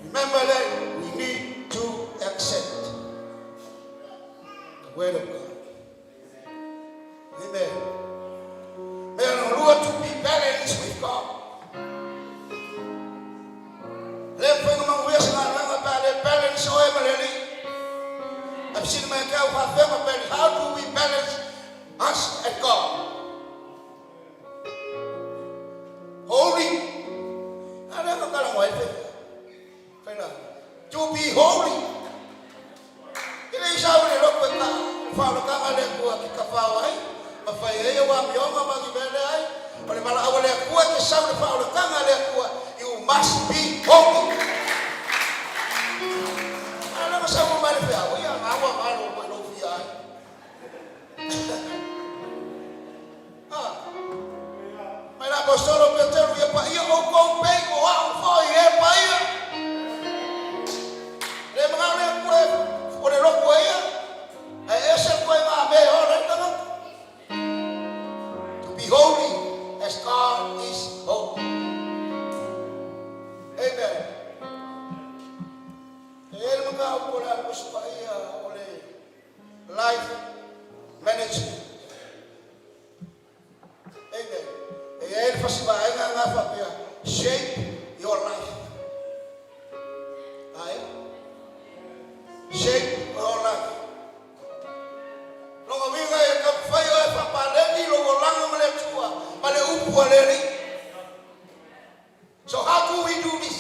Remember that we need to accept the word of God. Amen. May the Lord to be balanced with God. Le whainga manguia se ngā ranga pā le balance oe ma le li. I've seen my cow How do we balance us and God? Holy. A lea ka kala ngoi whai. Whai la. To be holy. I le isau le loko e ka whaolokanga le kua ki ka whao ai. Ma whai e wa mionga ma ki vele ai. O le mala awa le kua ke sau le whaolokanga le kua. You must be holy. A lea ka sau mai le whea. O ia ngā wa malo mai lo fia ai. Ah. Mai la apostolo Petero ia pa ia o kou pei o au foi e pa ia. Le mga le kue o le loko e ia. E ese koe ngā me o le tangata. To be holy as God is holy. Amen. E ele maka au ko le alu pa ia o le life management. Amen. E ele fasiva ai ngā whapea. Shape your life. Ai? Shape your life. Longa winga e ka whai o e whapaleni lo langa ma le Atua, ma le upu a le Alii. So how do we do this?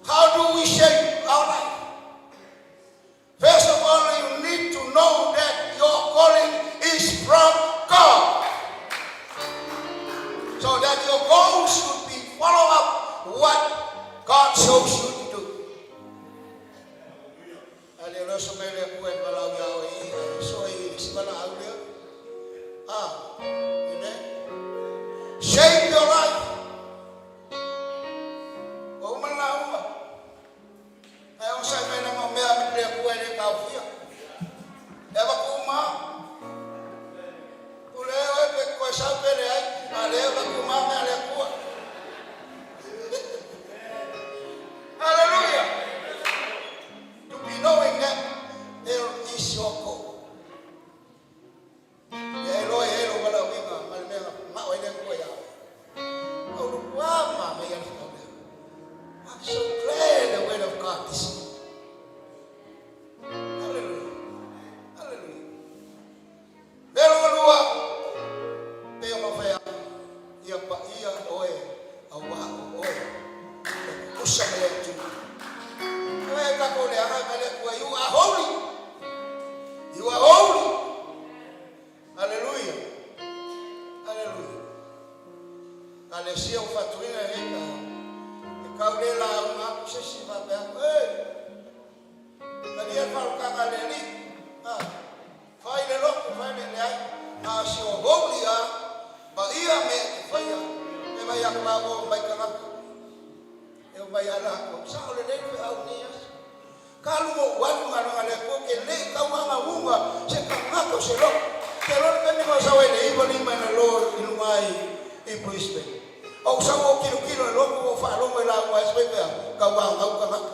How do we shape our life? First of all, you need to know that your calling is from God. So that your goal should be follow up what God shows you to do. Ale lo so mele ku e malau ia o i so i si Ekalesia ua faatuina i lenei taeao, e tau le lauga atu se isi faapea atu, Ei! Talia le faaolataga a le Alii, a, fai le loto, fai le leai, a o si o holy a, paia mea e te faia, e mai atu la ua omai tagata, e omai a latou, sao lelei le feau i lenei aso. Talu ou alu galuega le Atua ke le i tau agauga se tagata o se loto. Ke loa le taimi na ou sau ai le iva lima ina lo i luga ai i Brisbane. Ou sau ou tilotilo i loto ou faalogo i lauga ai se faifeau, tau agau tagata.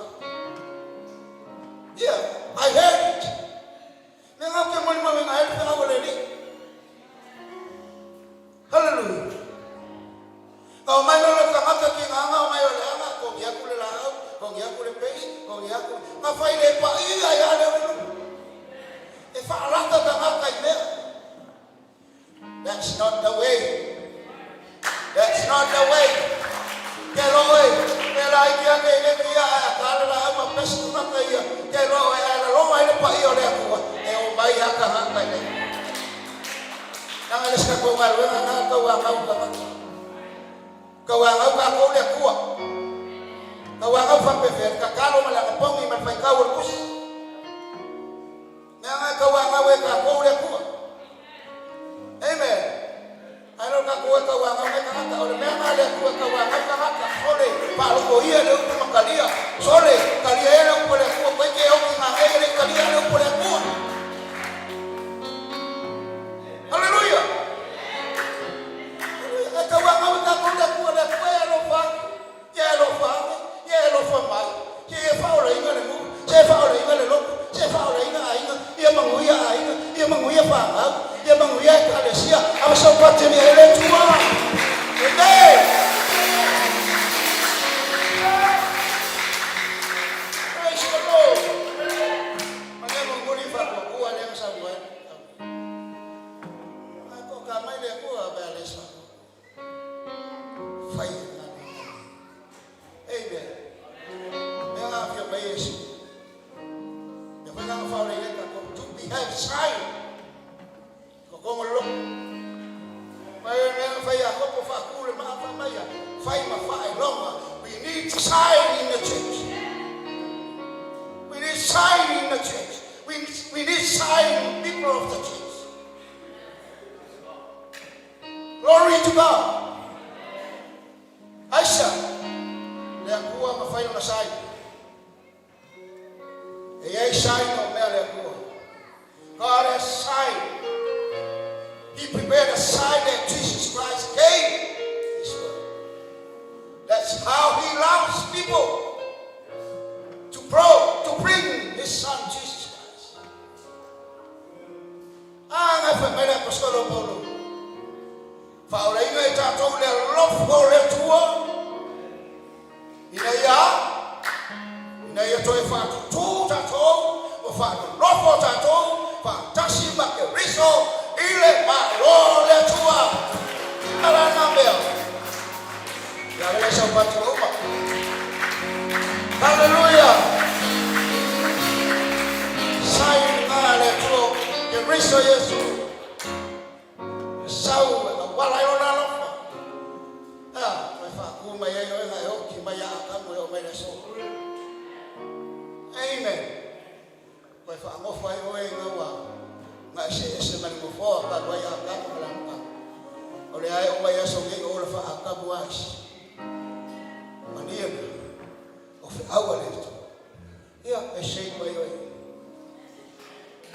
Yeah, I heard it. Me ngau ke molimauina ai le feau a le Alii. Hallelujah. Ka omai loa le tagata ki ngā ngā omai o le aga, kongi aku le laau, kongi aku le pace, kongi aku, nga fai le paia ia le o le nuu. E whaalata tagata i mea. That's not the way. That's not the way. Ke loa oe, e la iki ake i le kia ae a kala la au ma pesi tagata ia, ke loa oe ae la loa ai le paia o le Atua, e omai ha tagata i le. Leaga le si tatou galuega lena tauagau tagata. Tauagau tatou le Atua. Tauagau faapefea le tatalo ma le anapogi ma le faitau o le tusi. Leaga e tauagau e tatou le Atua. Amen. Ae le o tatou e tauagau mai tagata. O le mea lena a le Atua e tauagau tagata. Sole, faalogoia le upu ma talia. Sole, talia ea le upu a le Atua. Koe te oki ngā e le talia le upu a le Atua. Hallelujah. Hallelujah. E tauagau e tatou le Atua, le Atua e alofa atu, ia e alofa ane, ia e alofa mai, se ia faaolaina le nuu, se ia faaolaina le lotu, se ia faaolaina aiga, ia manuia aiga, ia manuia fanau, ia manuia ekalesia, a sau pateni ai le Atua. Amen. Praise the Lord. Malia momoli faatuatua lea na saunoa ai. Ae toka mai le Atua pe a le saunoa. Fai le galuega. Amen. Mea nga afio mai Iesu. Mea foi nga whaore i tatou to be have sign. Ko kongo le loko. Mai mea nga whai a kopo whaku le maa wha mai a whai ma whaelonga. We need sign in the church. We need sign in the church. We need sign people of the church. Glory to God. Aisa, le Atua mafai ona sign. E iai sign o mea le Atua. God has sign. He prepared a sign that Jesus Christ came this world. That's how he loves people. To pro, to bring his son Jesus Christ. A ngai fai mai le apostolo Paulo. Faaolaina i tatou le alofa o le Atua ina ia ina ia toe faatutū tatou ma faanonofo tatou faatasi ma Keriso i le Malo o le Atua. A la na mea. Ia ave le saupati ua uma. Hallelujah! Sai i le Atua Keriso Iesu. E sau e auala ai lona alofa. Ea, toe faatu mai ai oe na e oti mai ia Atamu e oo mai le aso. Amen. Toe faanofo ai oe ina ua gaeseese ma le nofoa talu ai Atamu ma le amataga. O lea e oo mai aso nei o ola faa-Atamu aisi. Malie na, o feau a le Atua. Ia, e sei mai oe.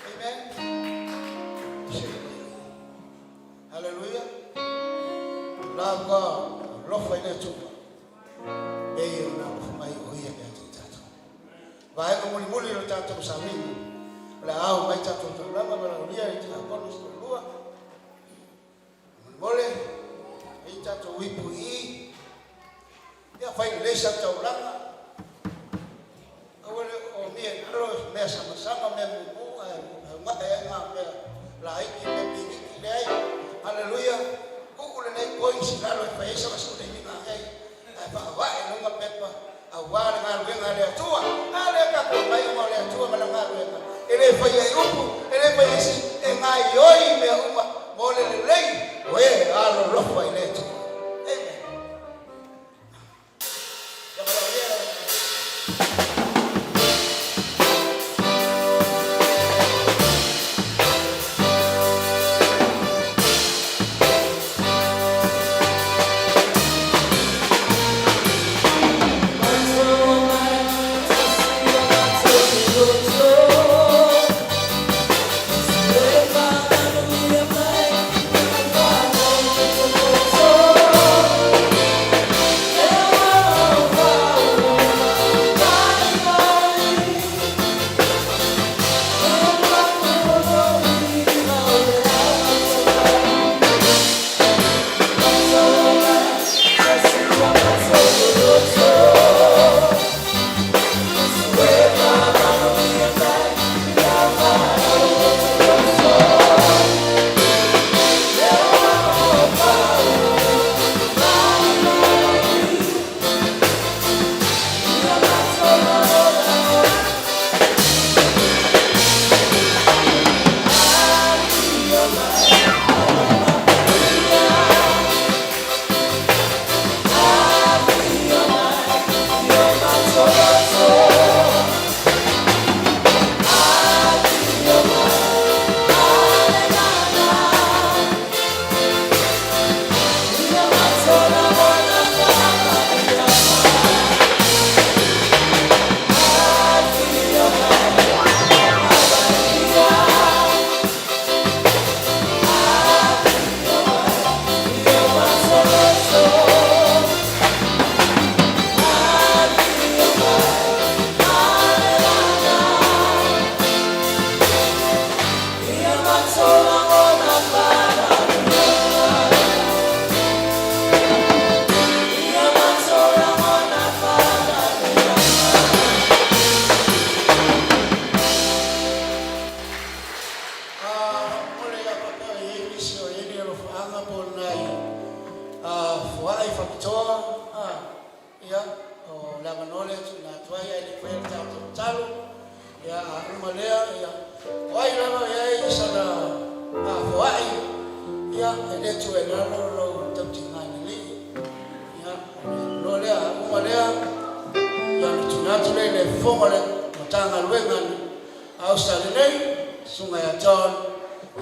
Amen. E sei mai oe. Hallelujah. Love God. Alofa i le Atua. E ia o nā alofa mai o ia ia te tatou. Vaega mulimuli o le tatou sauniga. O le a ao mai tatou taulaga ma laulia i te akono se toalua. Molemole, ai tatou ipu i i. Ia fai lelei sau taulaga. Aua le omia i lalo mea samasama, mea mumu, ae ugae ai ngā mea laiti, mea miniti, leai. Haleluia. Tuu lenei coins i lalo e fai ai sa suleimiga ai, ae faavae i luga pepa aua le galuega a le Atua. A lea tatou aumai uma o le Atua ma lana galuega, e le faia i upu, e le faia i isi, e gaoioi mea uma mo le lelei o e alolofa i le Atua. Amen. O le a faapea e i ai nisi o i ai ni alofaaga po o ni nai foai faapitoa, ia, o le avanoa lea e tuuina atu ai ae le i faia le tatou tatalo. Ia, a uma lea, ia, o ai lava o i ai sana foai, ia, e le tuu ai i lalo lou tautiga i le Alii. Ia, o le avanoa lea, a uma lea, ia ona tuuina atu lea i le fofoga o le Matagaluega a Ausetalia nei, le Susuga ia John,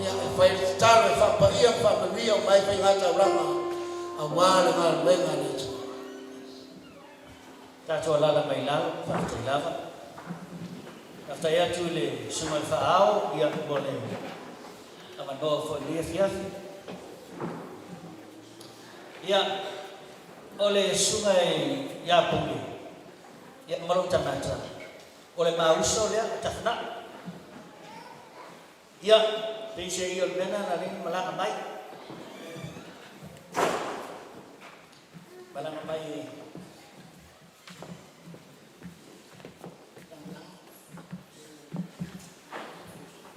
ia, e fai le tatalo e faapaia ma faamanuia uma ai faigataulaga aua le galuega a le Atua. Tatou alala mai lalo, faafetai lava. Faafetai atu i le Susuga i le Faa-ao ia mo le avanoa foi i lenei afiafi. Ia, o le Susuga ia Pule, ia ma lou tagata, o le ma uso lea o Tafinao. Ia, peiseai o le mea lena na ala ai ona malaga mai. Malaga mai e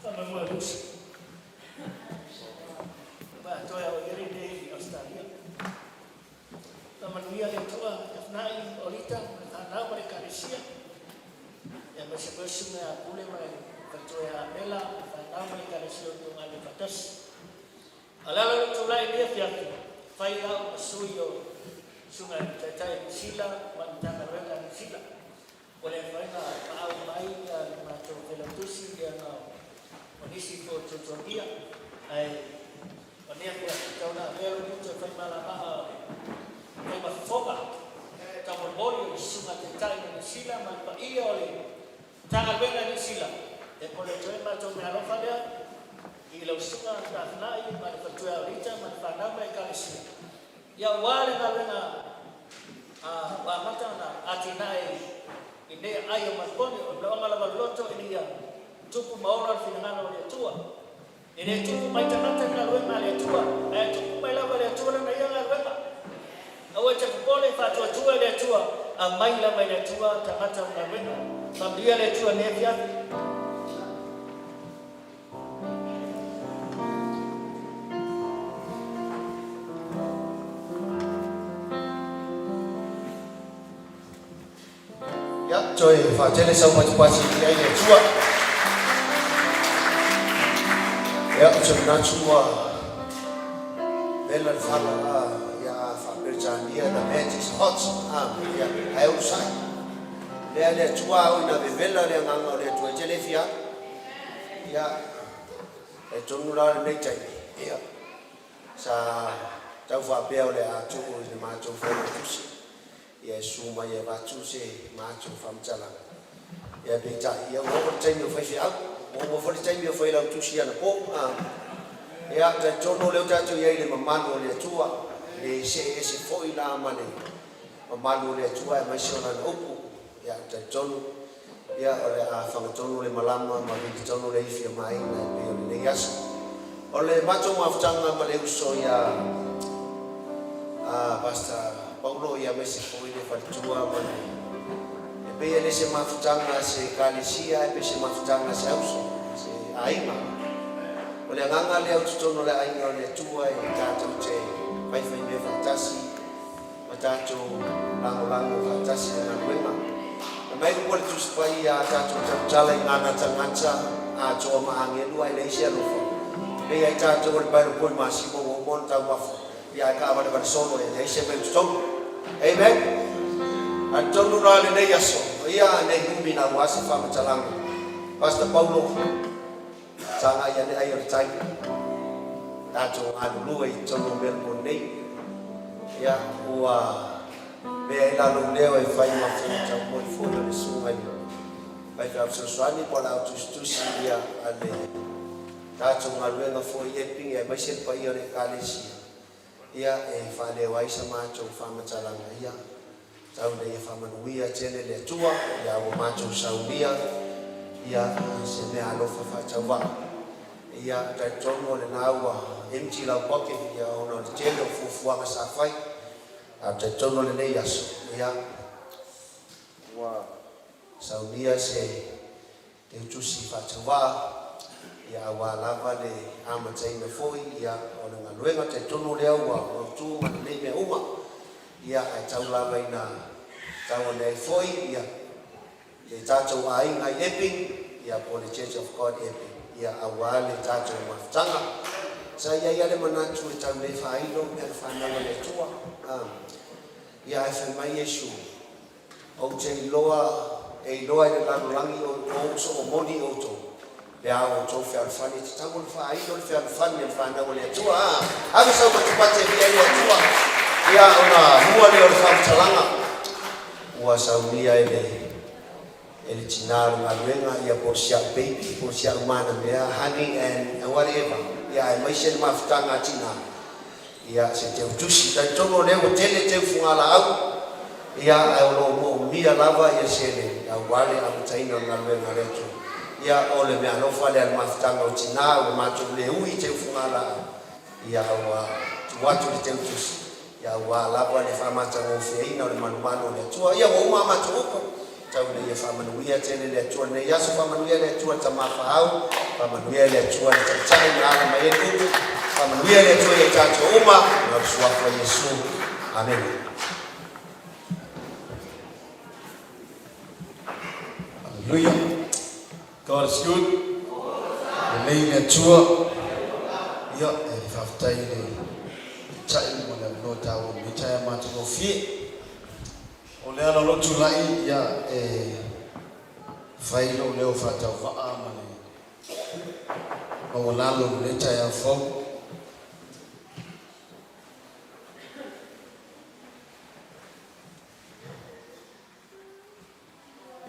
Faamoemoe o le uso. Ba, toe au i nei i Australia. Faamanuia le Atua Tafinai, Olita, ma le fanau ma le Ekalesia. Ia aemaise foi le susuga ia Pule ma le faletua ia Amela, ma le fanau ma le Ekalesia o lo o galulue faatasi. A o le ala o lou tulai i lenei afiafi, fai au ma sui o Susuga i le Taitai o Niu Sila ma le Matagaluega a Niu Sila. Ua le mafai ona maau mai le matou Failautusi ona o nisi foi o tuatuagia, ae o lenei afiafi, tau ina avea lou gutu e fai ma alava'a o le fai ma fofoga taumolimoli o le Susuga Taitai o Niu Sila ma le paia o le Matagaluega a Niu Sila e momoli atu ai le matou meaalofa lea i lau Susuga Tafinai ma le faletua ia Olita ma le fanau ma Ekalesia. Ia aua le galuega a ua amata ona atinae i nei aai o Malponi, o le manaoga lava o le loto ina ia tupu ma ola le finagalo o le Atua. E le tupu mai tagata le galuega a le Atua, ae tupu mai lava e le Atua lana ia galuega. Aua e te popole, faatuatua i le Atua, aumai lava i le Atua tagata o galuega. Faamanuia le Atua i lenei afiafi. Ia, toe faatele sau patipati i ai le Atua. Ia, ou te manatu ua vela le fala, a, ia, a faa-Peretania, the mat is hot, a, ia, ae onosai. Lea le Atua a oo ina vevela le agaga o le Atua, e te le fia alu. Ia, e tonu la lenei taimi, ia, sa tau faapea o le a tuu i le matou Failautusi, ia e susu mai e avatu se matou faamatalaga. Ia peitai, ia ua oo le taimi o faifeau, ua uma foi le taimi o Failautusi anapo. A, ia, talitonu o lea ua tatou i ai i le mamalu o le Atua, e le see ese foi la ma le mamalu o le Atua aemaise o Lana upu. Ia, talitonu, ia, o le a fagatonu le malama ma vilitonu le ifi o Maina e pei o lenei aso. O le matou mafutaga ma le uso ia a Pastor Paulo ia aemaise foi le faletua ma le e pei e le se mafutaga a se Ekalesia ae pei se mafutaga a se auso, se aiga. O le agaga lea o totonu o le aiga o le Atua e tatou te faifaimea faatasi ma tatou lagolago faatasi i le galuega. Fai mai upu a le Tusi Paia, A tatou tautala i gagatagata atoa ma agelu ae leai se alofa, pei ai tatou o le pailopoi masima ua uma ona taumafa, ia ae kaavalevale solo e leai se mea i totonu. Amen. Atonu la lenei aso, ia nei umi na ua se faamatalaga. Pastor Paulo, sagai ane ai o le tai, tatou galulue i totonu o Melbourne nei. Ia, ua mea ai la lou leo e fai ma taumoe foi o le susuga i le faifeau fesoasoani po o le au tusitusi ia a le tatou galuega foi i Epping aemaise le paia o le Ekalesia ia e faaleo ai sa matou faamatalaga ia tau ina ia faamanuia tele le Atua ia ua matou saunia ia se mea alofa faatauvaa. Ia, talitonu o lena ua empty lau pocket, ia, ona o le tele o fuafuaga sa fai. Ae ou te talitonu o lenei aso, ia, ua saunia se teutusi faatauvaa, ia, aua lava le amataina foi, ia, o le galuega. Talitonu lea ua mautu ma lelei mea uma, ia, ae tau lava ina tau ane ai foi, ia, le tatou aiga i Epping, ia, po o le Church of God Epping, ia, aua le tatou mafutaga. Sa i ai lava le manatu e tau le faailo mea na fanau a le Atua. A, ia, ae fai mai Iesu, Ou te iloa, e iloa e le lalolagi o ou soomoni outou, pe a outou fealofani, e tatau ona faailo le fealofani a le fanau a le Atua. A, ave sau patupate e via i le Atua, ia, ona mua lea o le faamatalaga ua saunia e le e le tina o le galuega, ia, po o si au baby, po o si au manamea, honey and whatever, ia, aemaise le mafutaga a tina, ia, se teutusi. Talitonu o lea ua tele teu fugalaau, ia, ae o lo o moomia lava ia seleni aua le amataina o le galuega a le Atua. Ia, o le meaalofa lea a le mafutaga o tina, ua matou le ui i teu fugalaau, ia, ua tuu atu le teutusi, Ia aua lava le faamatagofieina o le malumalu o le Atua. Ia ua uma a matou upu, tau ina ia faamanuia tele le Atua lenei aso, faamanuia le Atua le Tama Faaau, faamanuia le Atua le Taitai na ala mai ai le upu, faamanuia le Atua ia i tatou uma, ona o le Suafa o Iesu. Amene. Hallelujah. God is good. Lelei le Atua. Ia, e faafetai i le Taitai ma le avanoa taua o lenei taeao matagofie. O le ala o lou tulai, ia, e fai lou leo faatauvaa ma le maualalo i lenei taeao fou.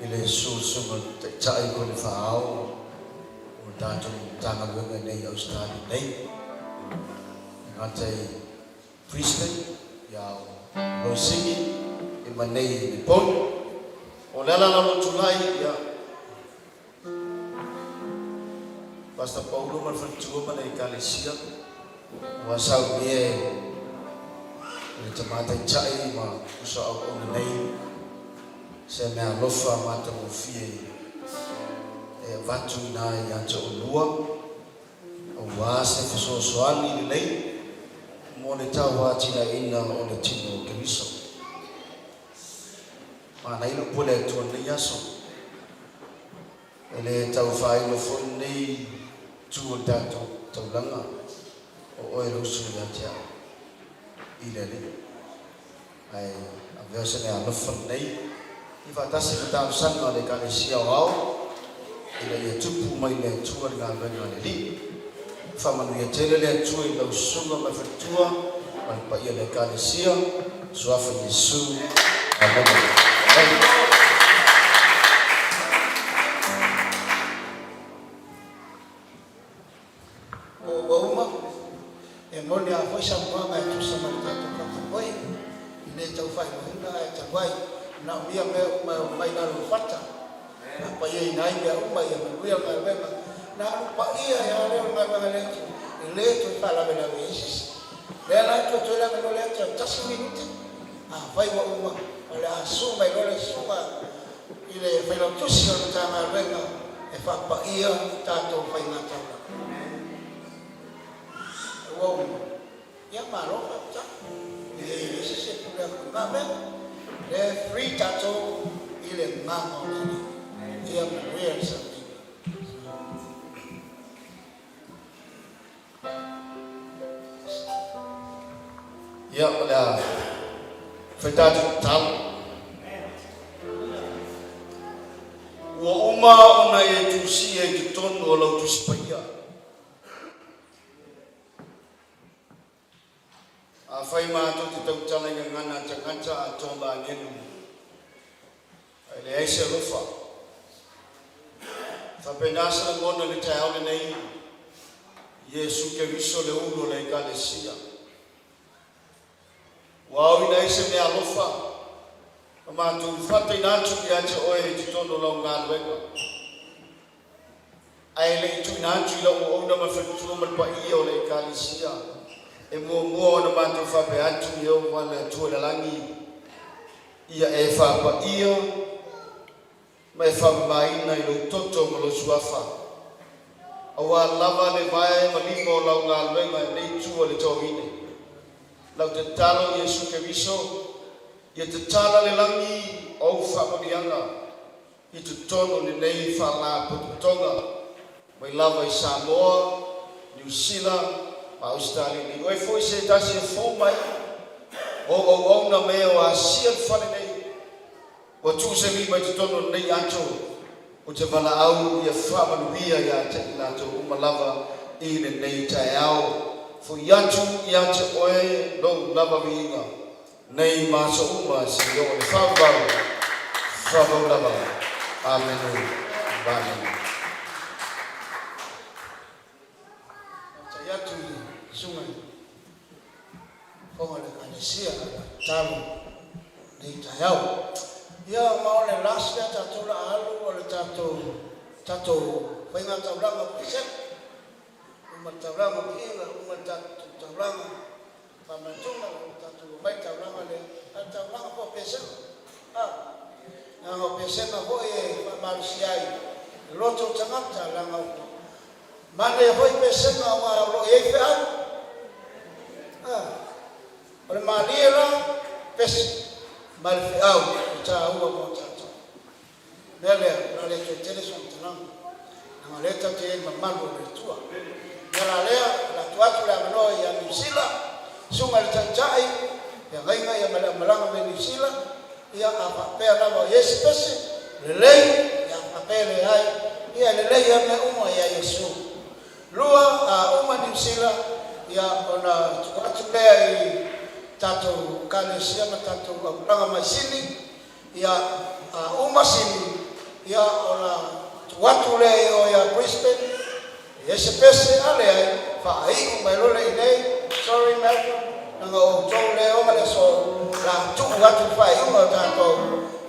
I le susuga o le Taitai po o le Faaao o le tatou Matagaluega i inei i Ausetalia nei, e gata i Brisbane, ia o Loisini i ma nei i Melbourne. O le ala la o lou tulai, ia, Pastor Paulo ma le faletua ma le Ekalesia, ua saunia e le Tama Taitai ma uso auauna nei se meaalofa matagofie e avatu i ina ia te oulua, aua se fesoasoani lelei mo le tauatiaeina o le tino o Keriso. Manaia le upu a le Atua i lenei aso. E le tau faailo foi lenei itu o le tatou taulaga, o oe le uso ia te au i le Alii. Ae avea se mea alofa lenei i faatasi ma talosaga a le Ekalesia Aoao ina ia tupu mai le Atua le galuega a le Alii. Faamanuia tele le Atua i lau susuga ma le faletua ma le paia o le Ekalesia. Suafa Iesu. Amene. O ua uma, e moni a foi saunoaga e tusa ma le tatou faamoemoe i nei tau faailoaina ae talu ai manaomia mea uma e omai lalo o fata a paiaina ai mea uma ia manuia le galuega na alu paia e a lea o le galuega lea e e le toe faalavelave ai se isi lea la e toe toe lave loa le ata tasi minute afai ua uma o le a sue mai loa le susuga i le Failautusi o le Matagaluega e faapaia tatou faiga taulaga. Ua uma, ia malo faafetai. E leai se isi e pule atu i na mea. Lea e free tatou i le agaga o le Alii. Ia manuia le sauniga. Ia, o le a fai tatou tatalo. Ua uma ona e tusia i totonu o lau Tusi Paia. Afai matou te tautala i gagana a tagata atoa ma agelu, ae leai se alofa. Faapena se lagona i le taeao lenei, Iesu Keriso le ulu o le Ekalesia. Ua aoina ai se meaalofa ma matou fataina atu ia te oe i totonu o lau galuega. Ae le i tuuina atu i lau auauna ma le faletua ma le paia o le Ekalesia, e muamua ona matou faapea atu, Ieova le Atua i le lagi, ia e faapaia ma e faamamaina i lou toto ma lou suafa, aua lava le vae ma lima o lau galuega i lenei itu o le toamine. Lau tatalo Iesu Keriso, ia tatala le lagi o au faamanuiaga i totonu o lenei Faalapotopotoga mai lava i Samoa, Niu Sila ma Ausetalia nei. Oe foi se tasi e fou mai o auauna me o asia le fale nei, ua tuu se lima i totonu o lenei ato, ou te valaau ia faamanuia ia te i latou uma lava i lenei taeao. Foi atu ia te oe lou lava viiga. Nei ma aso uma seia oo i le faavavau, faavavau lava. Amene. Amene. Faafetai atu i le Susuga i le Fofoga o le Ekalesia i le tatalo i lenei taeao. Ia ma o le last lea tatou o le a alu o le tatou tatou faiga taulaga o Peseta. Uma le taulaga o Viiga, uma le tatou taulaga Faamanatuga ua tatou omai i le taulaga lea, a o le taulaga foi o Pesega. A, leaga o Pesega foi e faamalosia ai le loto o tagata, leaga ua manaia foi Pesega aua o lo o i ai feau. A, o le malie la, pese ma le feau e taua mo tatou. O le mea lea, o le a le toe tele se faamatalaga, leaga o lea tatou te i ai i le mamalu o le Atua. O le mea la lea, o le a tuu atu le avanoa ia Niu Sila, Susuga i le Taitai, feagaiga ia ma le aumalaga mai Niu Sila, ia a faapea lava o i ai se pese, lelei, ia a faapea e leai, ia e lelei lava mea uma ia Iesu. Lua, a uma Niu Sila, ia ona tuu atu lea i tatou Ekalesia ma tatou aumalaga mai Sini, Ia, a uma sini, ia ona tuu atu lea i o ia Brisbane, e ese pese, a leai, faaiu mai loa lea i inei, sorry Malcolm, leaga o outou lea e oma le aso, o le a tuu atu le faaiuga o tatou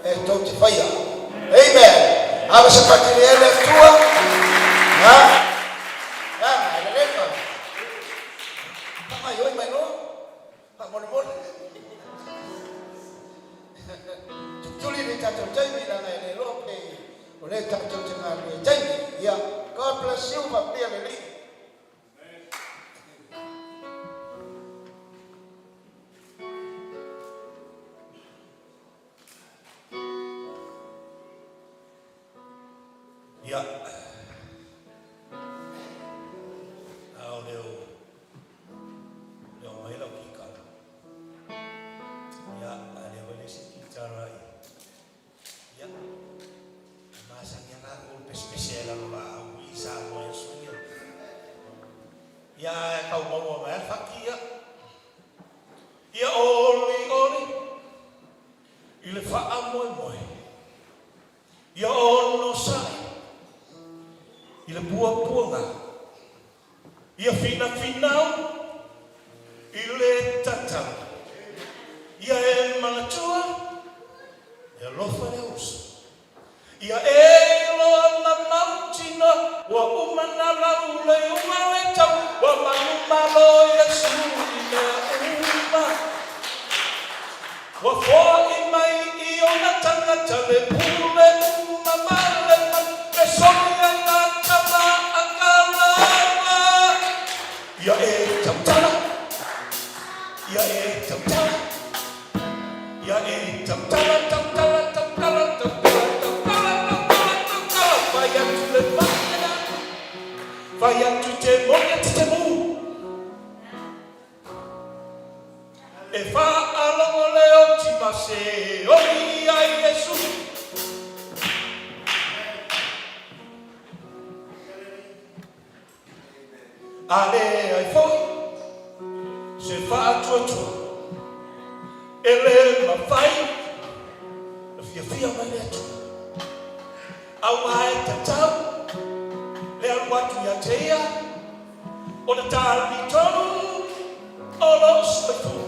e tou te faia. Amen! Ave se pati i le Atua, ia, ia, e lelei ka faagaoioi mai loa. Faamolemole. Tulituli le tatou taimi leaga e le iloa pe o lea tatou te galulue i taimi. Ia, God bless you, faapea le Alii. Ia. A o leo, leo mai lau kikara. Ia, a lea foi le isi kikara i. Ia, e masani lava la kou pesepese ai lalo laau i Samoa i aso ia. Ia, ae tau maua mai lava le fati, ia. Ia oli oli i le faamoemoe. Ia onosai i le puapuaga, ia finafinau i le tatalo, ia e manatua e alofa le uso, ia e iloa ma mautinoa ua uma na lau le iuga le tau, ua manumalo Iesu i mea uma. Ua foai mai i ona tagata le pule uma ma le mana e soli ai nā tama a Kalama. Ia e tautala, ia e tautala, ia e tautala, tautala, tautala, tautala, tautala, tautala, tautala, fai atu le maea, fai atu te moni atu te mū. E faalogo le oti ma se oli ia Iesu. A leai foi se faatuatua e le mafai na fiafia mai le Atua. Aua e tatau le alu atu ia te ia O le talitonu o lou soifua,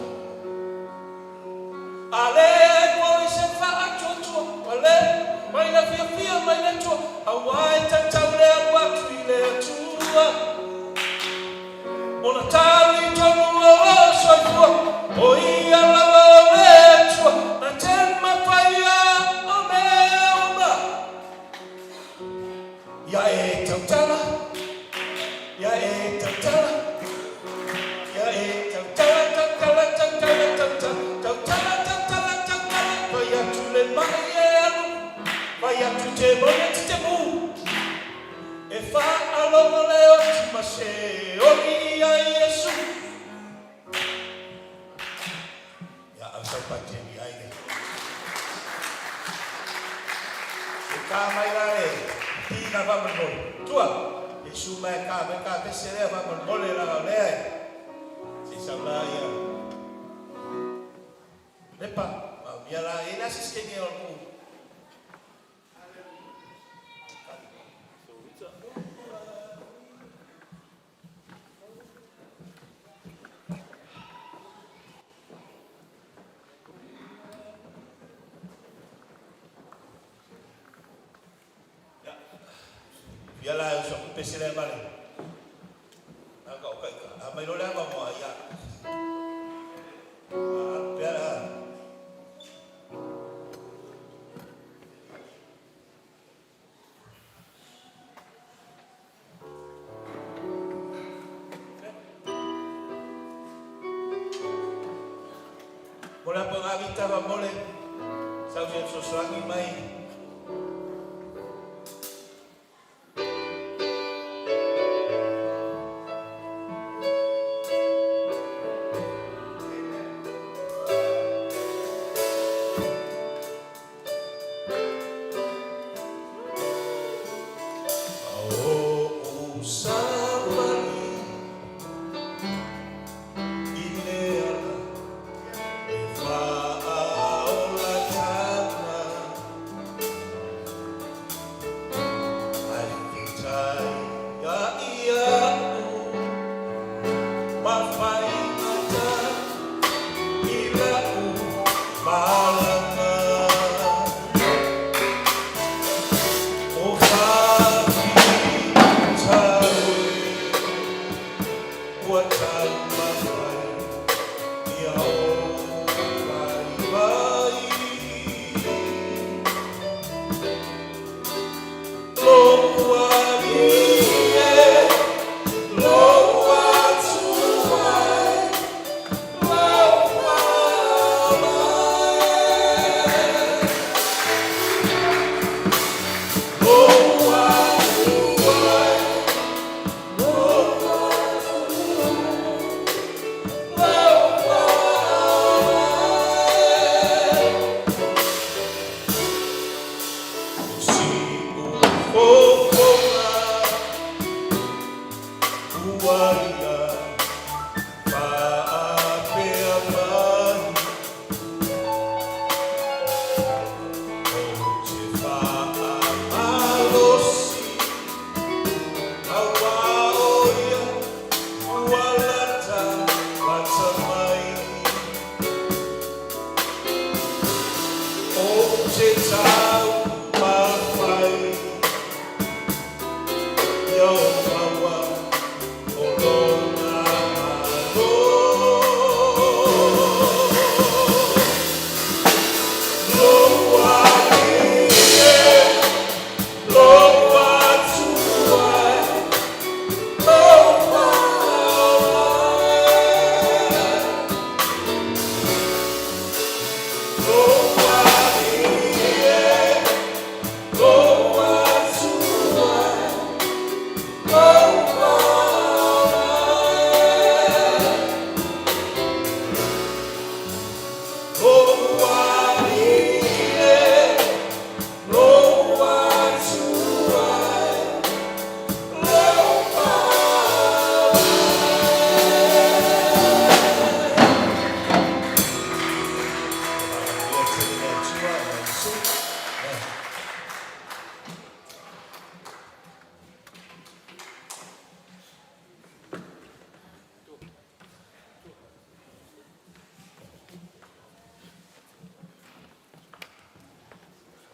A leai foi se faatuatua, Ua le mai le fiafia mai le Atua, Aua e tatau le alu atu i le. ma Ona talitonu o lou soifua, o Ia lava o le Atua, na te mafaia o mea uma. Ia e tautala, ia e tautala, ia e tautala, tautala, tautala, tautala, tautala, tautala, tautala, fai atu le mai e alu, fai atu te mone ti te mū. E faalogo le oti ma se oli ia Iesu. Ia au sau pati e ai le. E ka mai la le tina fa mo tua. E su mai ka mai ka te se le fa mo le la o le. Se sau la ia. Lepa, ma mia la e la se skenge o ku. Ia la e uso pese le male. A ka o kai ka. A mai lo le ama moa ia. A pea la. Mo le apo ngā vita va mole. Sau se sosolangi mai.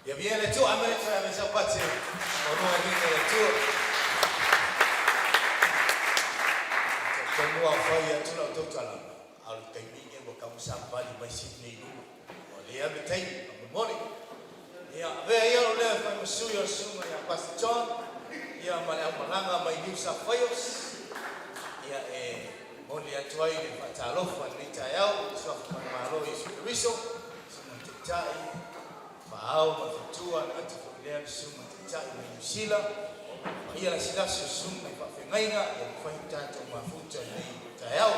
Ia viia le Atua, amene toe ave sau pati o lua liga le Atua. Talitonu a o fai atu lau tautalaga, a o le taimi lenei ua tatau ona savavali mai Sydney i luga. Ua leai lava le taimi, faamolemole. Ia, avea ia lou leo e fai ma sui o le Susuga ia Pastor John, ia ma le aumalaga mai New South Wales, ia e momoli atu ai le faatalofa i lenei taeao i le Suafa Manumalo o Iesu Keriso, Susuga i le Taitai, Faaao ma le Faletua, e le gata foi i lea le Susuga i le Taitai mai Niu Sila, paia lasilasi o susuga i faafeagaiga ua mafai ona tatou mafuta i lenei taeao.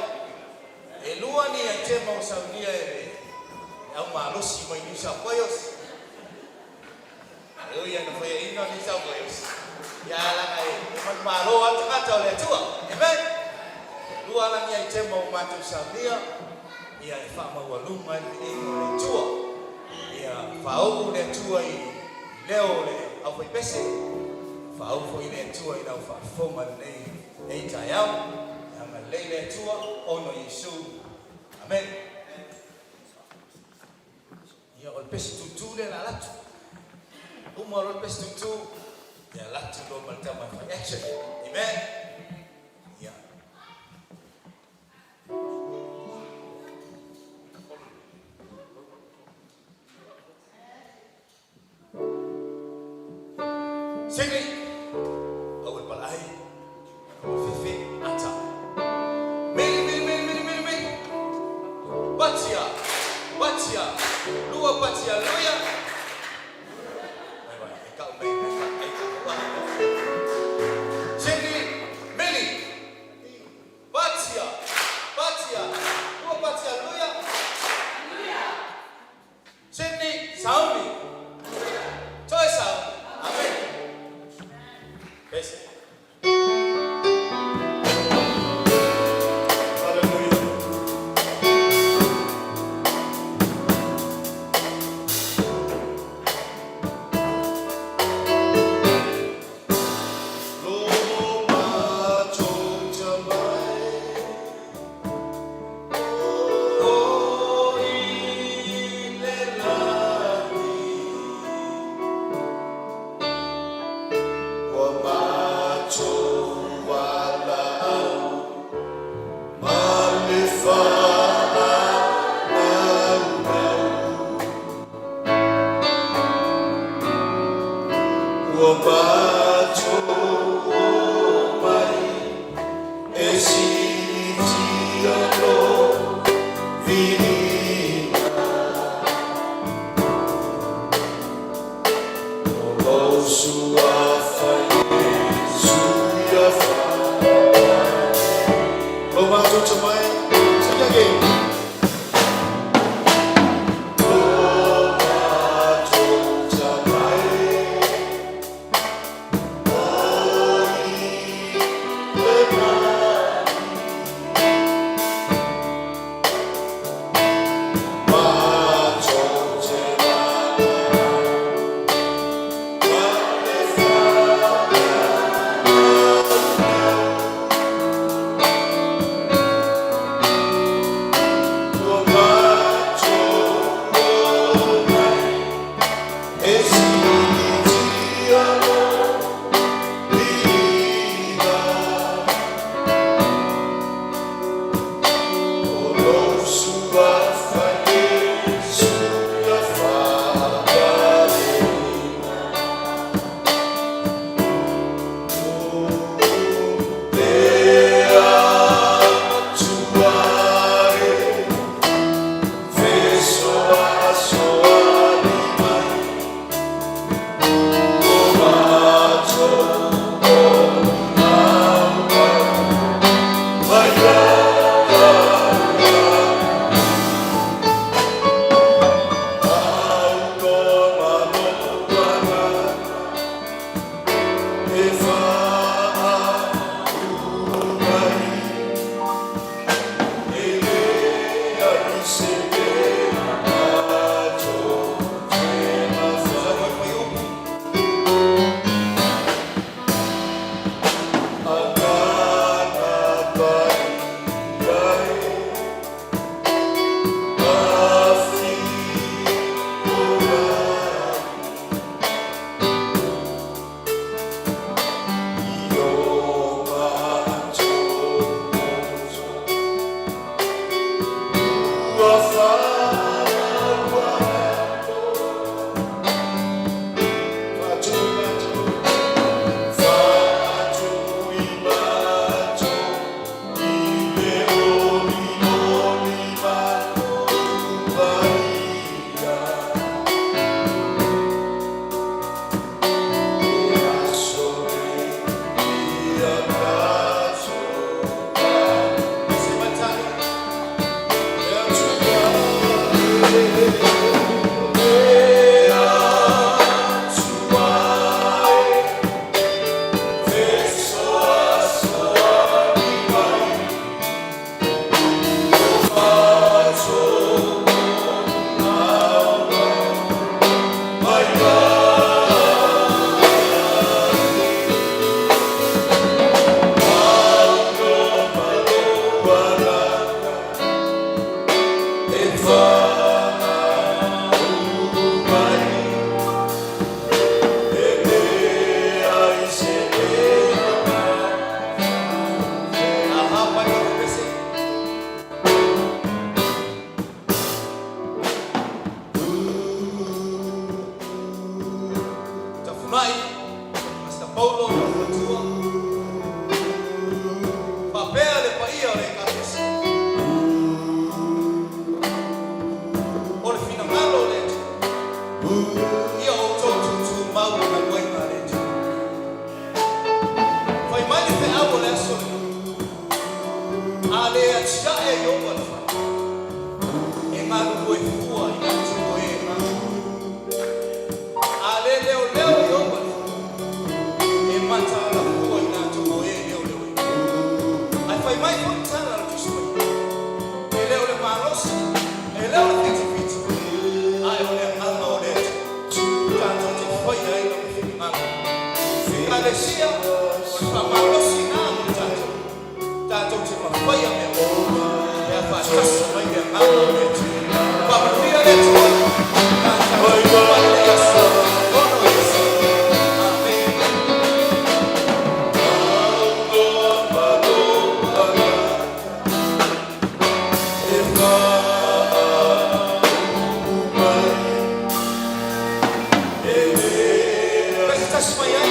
E lua ni aitema ua saunia e le au malosi mai New South Wales. E ui lava ina faiaina New South Wales, ia ae leaga e manumalo lava le tagata o le Atua. Amen! E lua la ni aitema ua matou saunia, ia e faamaualuga ai le viiga o le Atua. Ia faauu le Atua i leo o le aufaipese, faauu foi le Atua i lau faafofoga i lenei taeao. Ia agalelei le Atua ona o Iesu. Amene. Ia o le pese tutu lea o le a alu atu. Uma loa le pese tutu, ia alu atu loa ma le tama e fai action. Amen. Ia. Sydney, aua le palaai, aua le fefe, ata. Mili, mili, mili, mili, mili, mili. Patia, patia, lua patia, luia. Vai, vai, e kau mei, e kau, e kau, Sydney, mili. Patia, patia, lua patia, luia. Sydney, sauni. Toe sauni. Amen. Pese. Hallelujah. Lo matou tamai o i le lagi ua matou valaau ma le faanaunau ua matou omai e siitia lou viiga o lou suafa Iesu ia Lo matou tamai. Sing again. Lo matou tamai o i le lagi matou te valaau ma le faanaunau. Tafumai, Pastor Paulo ma le faletua, faapea le paia o le Ekalesia. O le finagalo o le Atua, ia outou tuutumau i galuega a le Atua. Fai mai le feau o le aso lenei, A le atiae e Ieova le fale, e galulue fua i latou o e galulue. A le leoleo e Ieova le fale, e mataala fua i latou o e leoleo ai. Ae fai mai foi le tala a le Tusi Paia, E le o le malosi, e le o le fitifiti, ae o le Agaga o le Atua, tatou te faia ai Lona finagalo. Ekalesia, o le faamalosi lena mo le tatou, tatou te mafaia mea uma, pe a faatasi mai le Agaga o le Atua. Faamanuia le Atua, tatou te i le aso 6 Iuso. Amene. Pese tasi mai ai.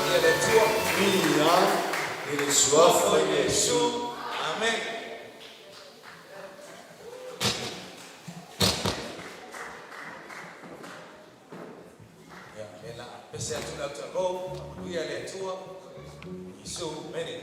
Ia le Atua. Viia i le Suafa o Iesu. Amene. Ia, lea la a pese atu le autalou, faamanuia le Atua. Iesu, Amene.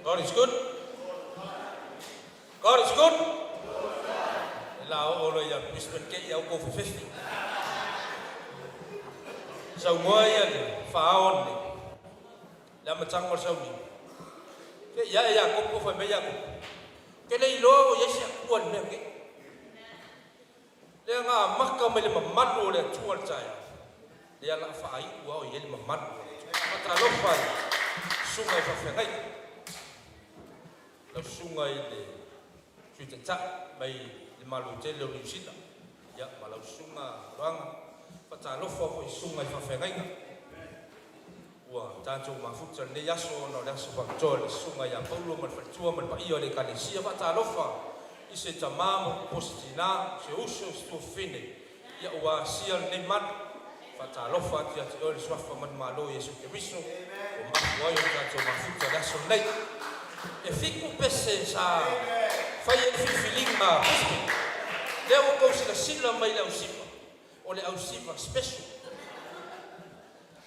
God is good. God is good. E la oo loa ia Brisbane ke i au kou fefefi. Saunoa ia le faaao nei. Le amataga o le sauniga. Ke ia e Iakopo fai mai Iakopo. Ke le iloa o i ai se Atua i le mea lenei. Lea na amata mai le mamalu o le Atua i le taeao, lea la a faaiu a o i ai le mamalu o le Atua. Faatalofa i susuga i faafeagaiga, lau susuga i le Sui Taitai mai le Malo tele o Niu Sila, ia ma lau susuga Loaga. Faatalofa foi i susuga i faafeagaiga ua tatou mafuta i lenei aso ona o le aso faapitoa i le susuga ia Paulo ma le faletua ma le paia o le Ekalesia. Faatalofa i se tama po o se tina, se uso, se tuafafine ia ua asia lenei malu. Faatalofa atu ia te oe i le Suafa manumalo o Iesu Keriso ua mafua ai ona tatou mafuta i le aso lenei. E fitu pese sa fai ai le filifiliga a Brisbane. Lea ua outou silasila mai i le ausiva, o le ausiva special.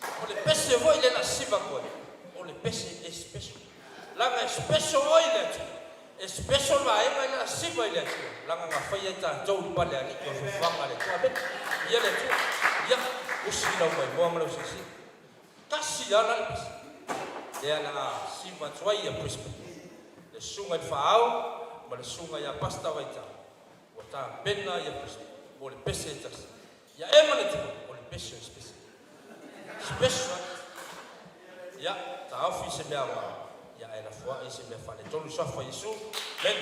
O le pese foi lea na siva atu ai, o le pese e special. Leaga e special oe i le Atua. E special le vaega lea na siva i le Atua, leaga na faia e tatou i le pale alii o le fuafuaga a le Atua. Amene. Ia le Atua. Ia, usi lau maimoa ma lau silasila. Tasi lava la le pese. Lea la a siva atu ai ia Brisbane. Le susuga i le Faaao ma le susuga ia Pastor Vaitau, ua tapena ia Brisbane mo le pese e tasi. Ia e manatua, o le pese o le special. Special. Ia, taofi se mea aoga, ia ae lafoai se mea faaletonu i suafa o Iesu. Amen.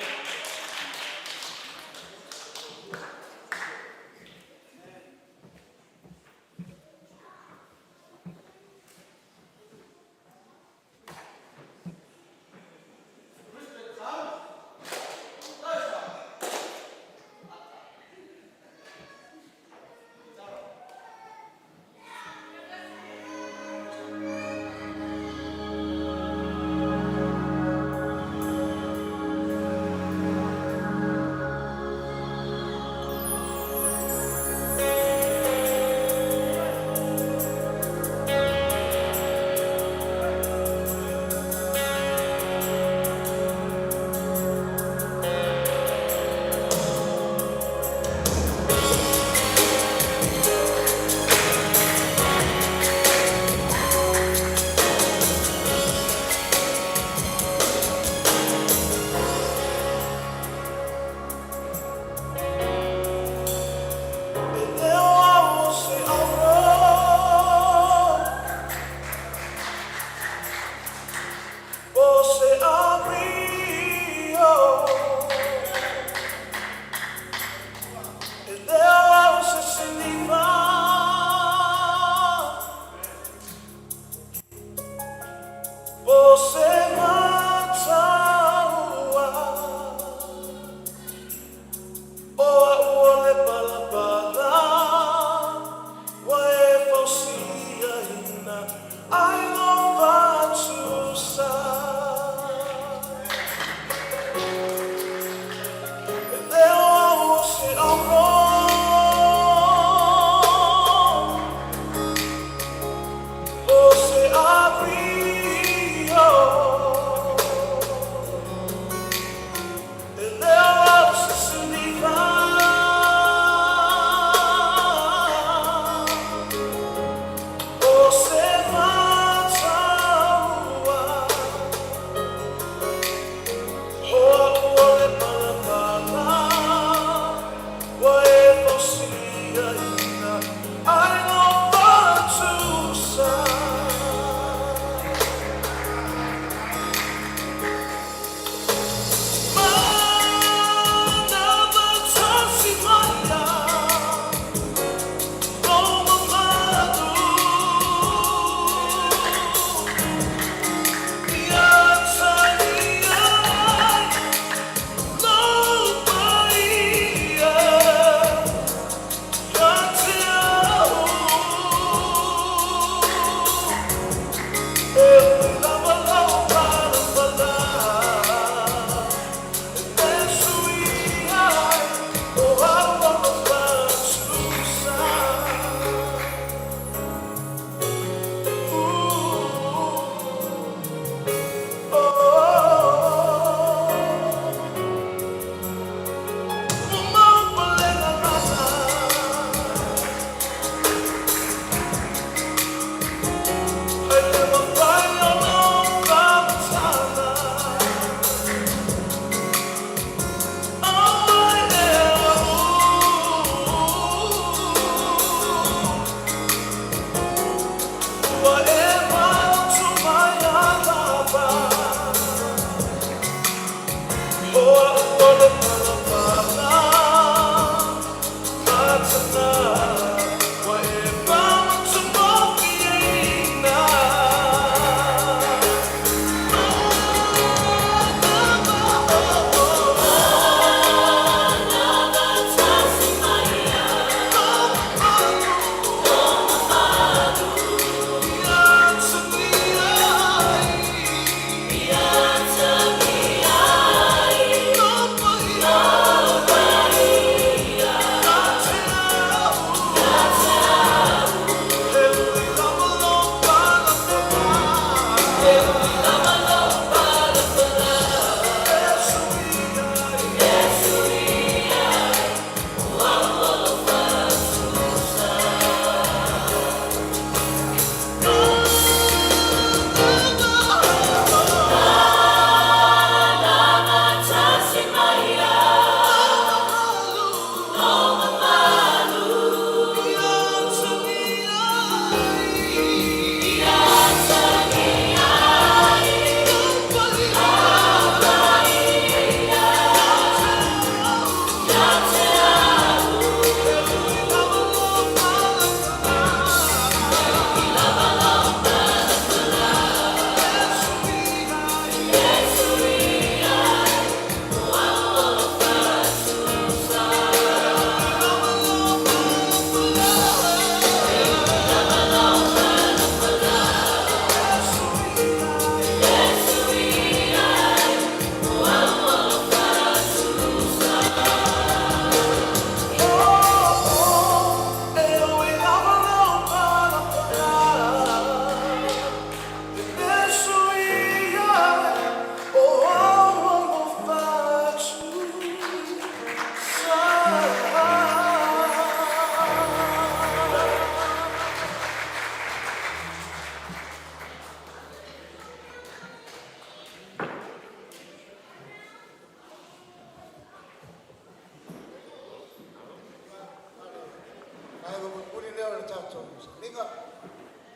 tatou sauniga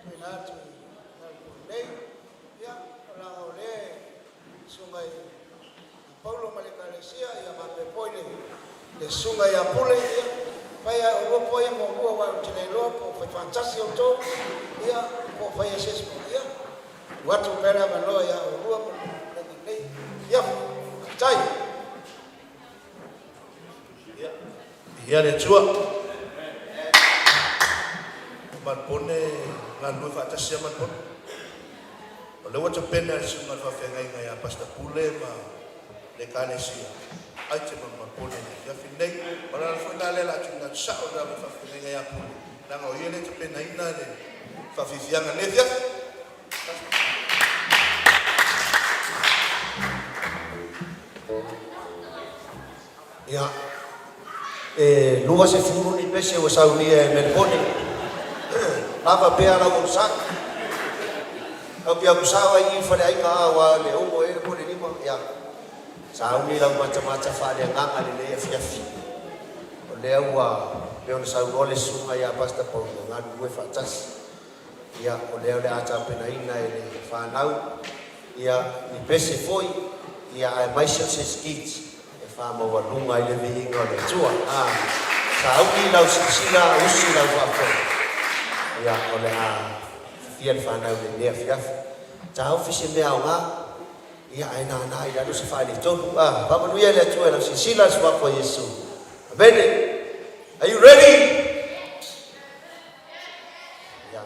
tuuina atu i Malupolu nei. Ia, leaga o lea e susuga i Paulo ma le Ekalesia, ia faapea foi le le susuga ia Pule, ia, fai lava e oulua poa ia muamua aua ou te le iloa po o fai faatasi outou, ia, po o fai e se isi foi. Ia, tuu atu pea le avanoa ia oulua mo le pulega lenei afiafi. Faafetai. Ia le Atua. O Malpone galulue faatasi lava Malpone. O lea ua tapena e le Susuga i le Faafeagaiga ia Pastor Pule ma le Ekalesia item a Malpone i le afiafi lenei. O le ala foi lena lea o le a tuuina atu sao lava i le Faafeagaiga ia Pule, leaga o ia lea e tapenaina le faafiafiaga i lenei afiafi. Ia, e 20 ni pese ua saunia e Melebone. Lava pea lau onosai. Tau pia aku sao ai i le faleaiga a aua le omo ea le po le lima. Ia, sauni lau matamata faaleagaga i lenei afiafi. O lea ua pei ona saunoa le susuga ia Pastor Paul, ua galulue faatasi. Ia, o lea o le a tapenaina e le fanau, ia, ni pese foi, ia, aemaise o se skit e faamaualuga ai le viiga o le Atua. A, sauni lau silasila, usi lau faafofoga. Ia, o le a fia le fanau i lenei afiafi. Taofi se mea aoga, ia, ae nānā i lalo se faaletonu. A, faamanuia le Atua i lau silasila i le Suafa o Iesu. Amene. Are you ready? Ia.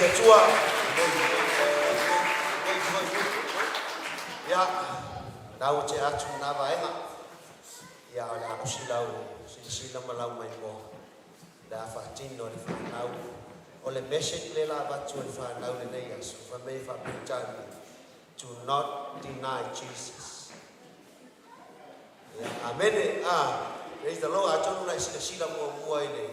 le Atua. Ia, na ua te atu na vaega. Ia, o le a usi lau silasila ma lau maimoa. Le a faatino le whanau. O le message le la avatu e le whanau lenei aso. Fa mei faa-Peretania. Do not deny Jesus. Ia, amene. Ah, praise the Lord. Atonu na i silasila muamua i le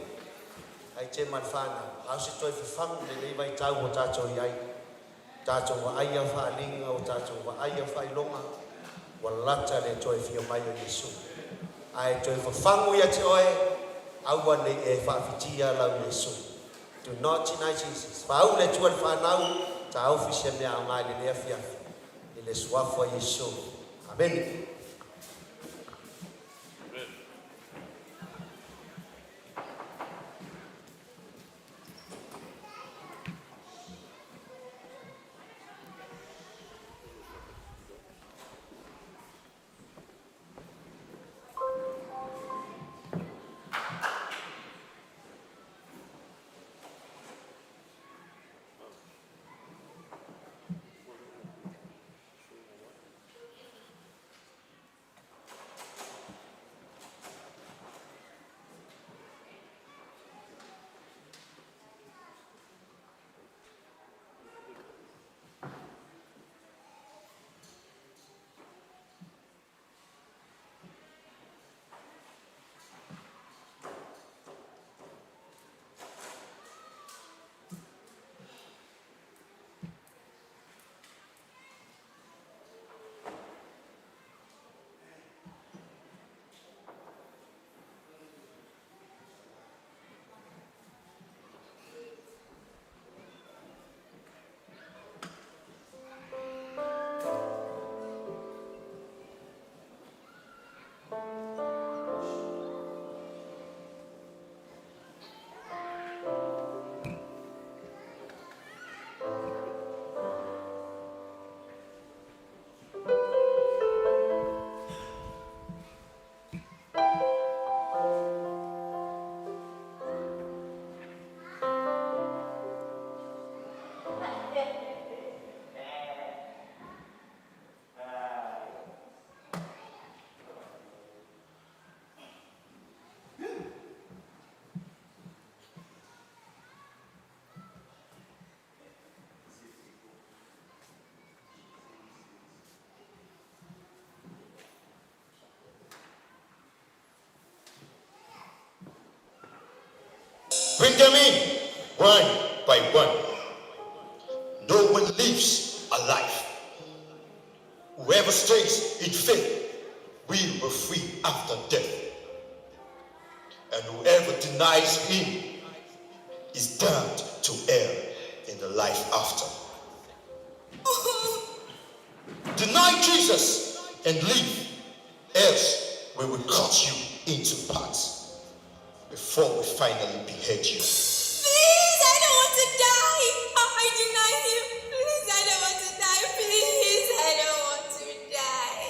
ai te ma le whanau. A o se toe fafagu lenei vaitau o tatou i ai. Tatou vaaia faaaliga, o tatou vaaia faailoga, ua lata le toe afio mai o Iesu. Ae toe fafagu ia te oe, aua nei e faafitia lau Iesu. Do not deny Jesus. Faau le Atua i le fanau, taofi se mea aoga i lenei afiafi, i le suafa o Iesu. Amene. Bring them in, one by one. No one leaves alive. Whoever stays in faith will be free after death. And whoever denies him is damned to hell in the life after. Deny Jesus and live, else we will cut you into parts before we finally behead you. Please, I don't want to die. I deny him. Please, I don't want to die. Please, I don't want to die.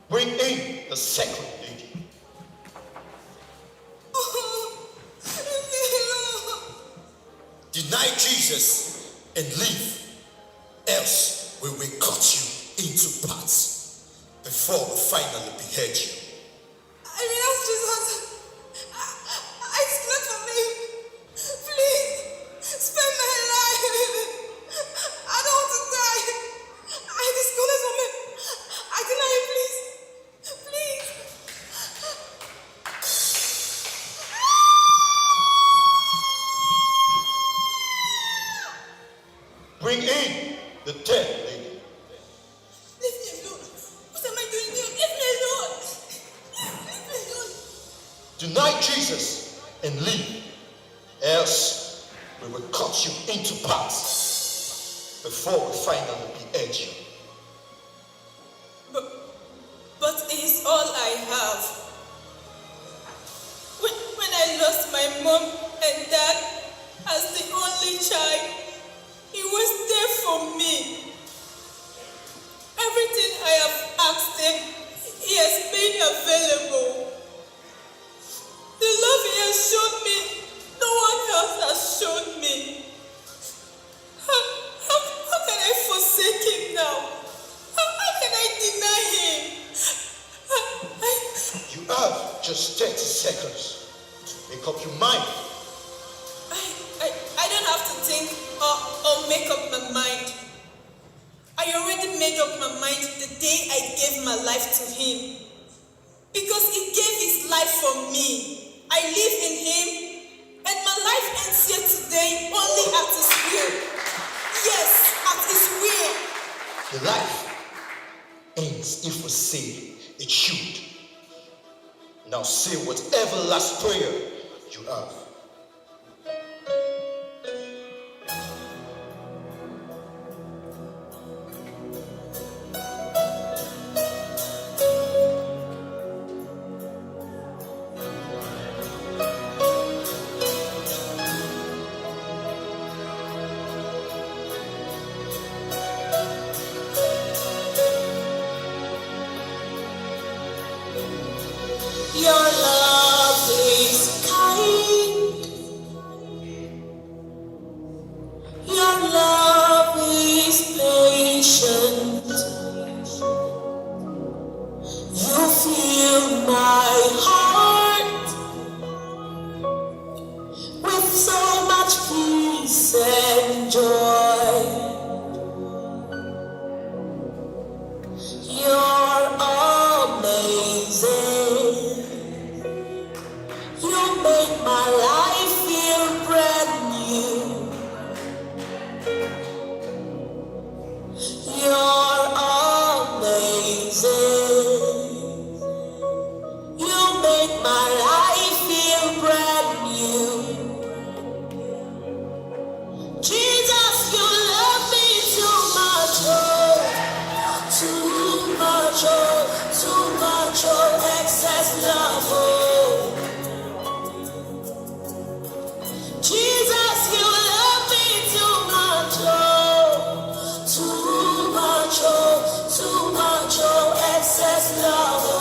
Bring in the second lady. Deny Jesus and live, else we will cut you into parts before we finally behead you. I renounce Jesus. I not for me. Please, spare my life. I don't want to die. I disconnect from him. I deny him, please. Please. Bring in the third lady. Leave me alone. What am I doing here? Leave me alone. Leave me alone. Deny Jesus and live, else we will cut you into parts before we finally behead you. But he's all I have. When I lost my mom and dad as the only child, he was there for me. Everything I have asked him, he has made available. The love he has shown me, no one else has shown me. How can I forsake him now? How can I deny him? You have just 30 seconds to make up your mind. I don't have to think or make up my mind. I already made up my mind the day I gave my life to him. Because he gave his life for me. I live in him, and my life ends here today only at his will. Yes, at his will. Your life ends if we say it should. Now say whatever last prayer you have. Your love is kind. Your love is patient. You fill my heart with so much peace and joy. You're amazing. You make my life feel brand new. You're amazing. You make my life feel brand new. Jesus, you love me too much, oh, too much, oh, too much, oh, excess love, oh. Jesus, you love me too much, oh, too much, oh, too much, oh, excess love, oh.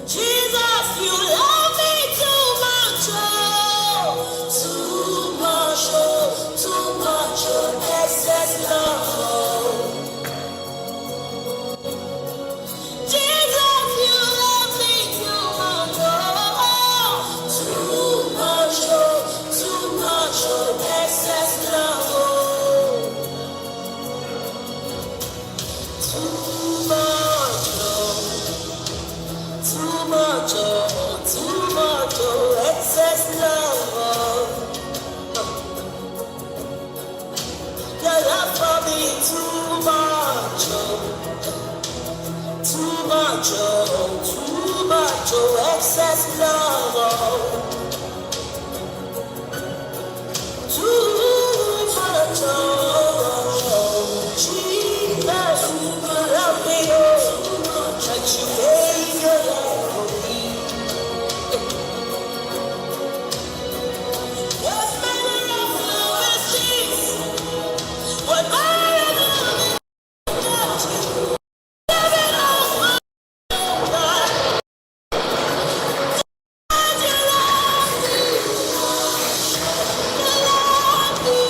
Jesus, you love me too much, oh, too much, oh, too much, oh, excess love, oh. Jesus, you love me too much, oh, too much, oh, too much, oh, excess love, oh. Too much, oh, too much, oh, too much, oh, excess love, oh. Your love for me too much, oh, too much, oh, too much, oh, excess love, oh. Too much, oh, Jesus, you love me, oh, that you gave your life for me. What manner of love is this? What manner of love is that you give it all for God? That you love me, you love me,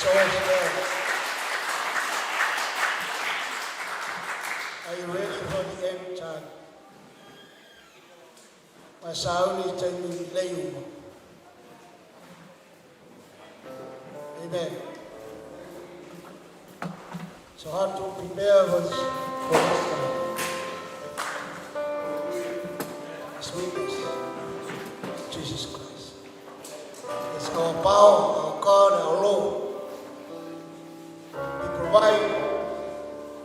It's all there. Are you ready for the end time? Masauni taimi lei uma. Amen. So how to prepare for this, for this time? This witness, Jesus Christ. It's our power, our God, our Lord. He provides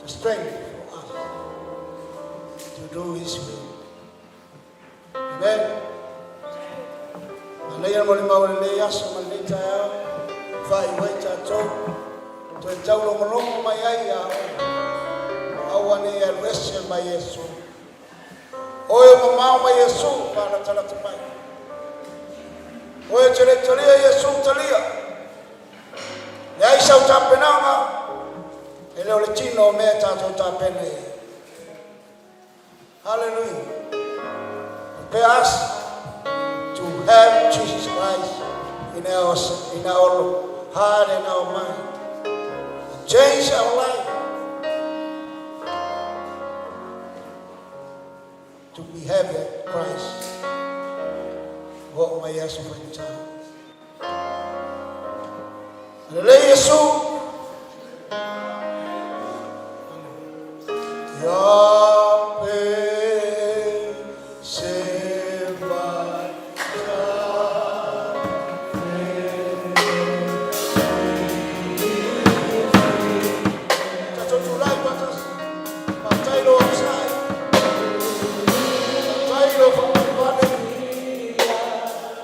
the strength for us to do His will. Amen. Manaia mo le mau le nei aso ma lenei taeao, faaiu ai tatou, toe taulogologo mai ai ia oe, aua ne i alu ese mai Iesu. Oe o mamao mai Iesu, faalatalata mai. Oe e te le talia Iesu, talia. Leai sau tapenaga, e le o le tino o mea tatou tapena i ai. Hallelujah. Prepare us to have Jesus Christ in our heart and our mind. And change our life to behave like Christ. Oo mai aso faigata. Alelei Iesu. Ia pe se vai. Tatou tulai faatasi. Faafetai i lou onosai. Faafetai i lou faapalepale.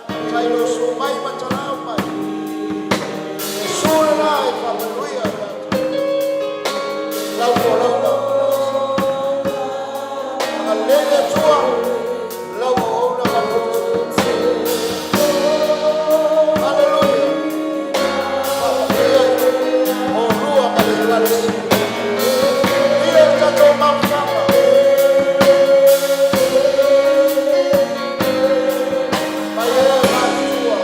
Faafetai i lou suo mai ma talau mai. Iesu lena e faamanuia i tatou. Lau folauga. Agalelei le Atua i lau auauna ma le loto. Haleluia. Faamanuia i oulua ma le Ekalesia. Ia le tatou mafutaga. Mai e matutua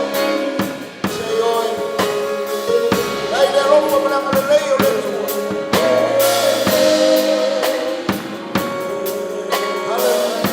se i oe. Lai le alofa ma le agalelei o le Atua. Haleluia.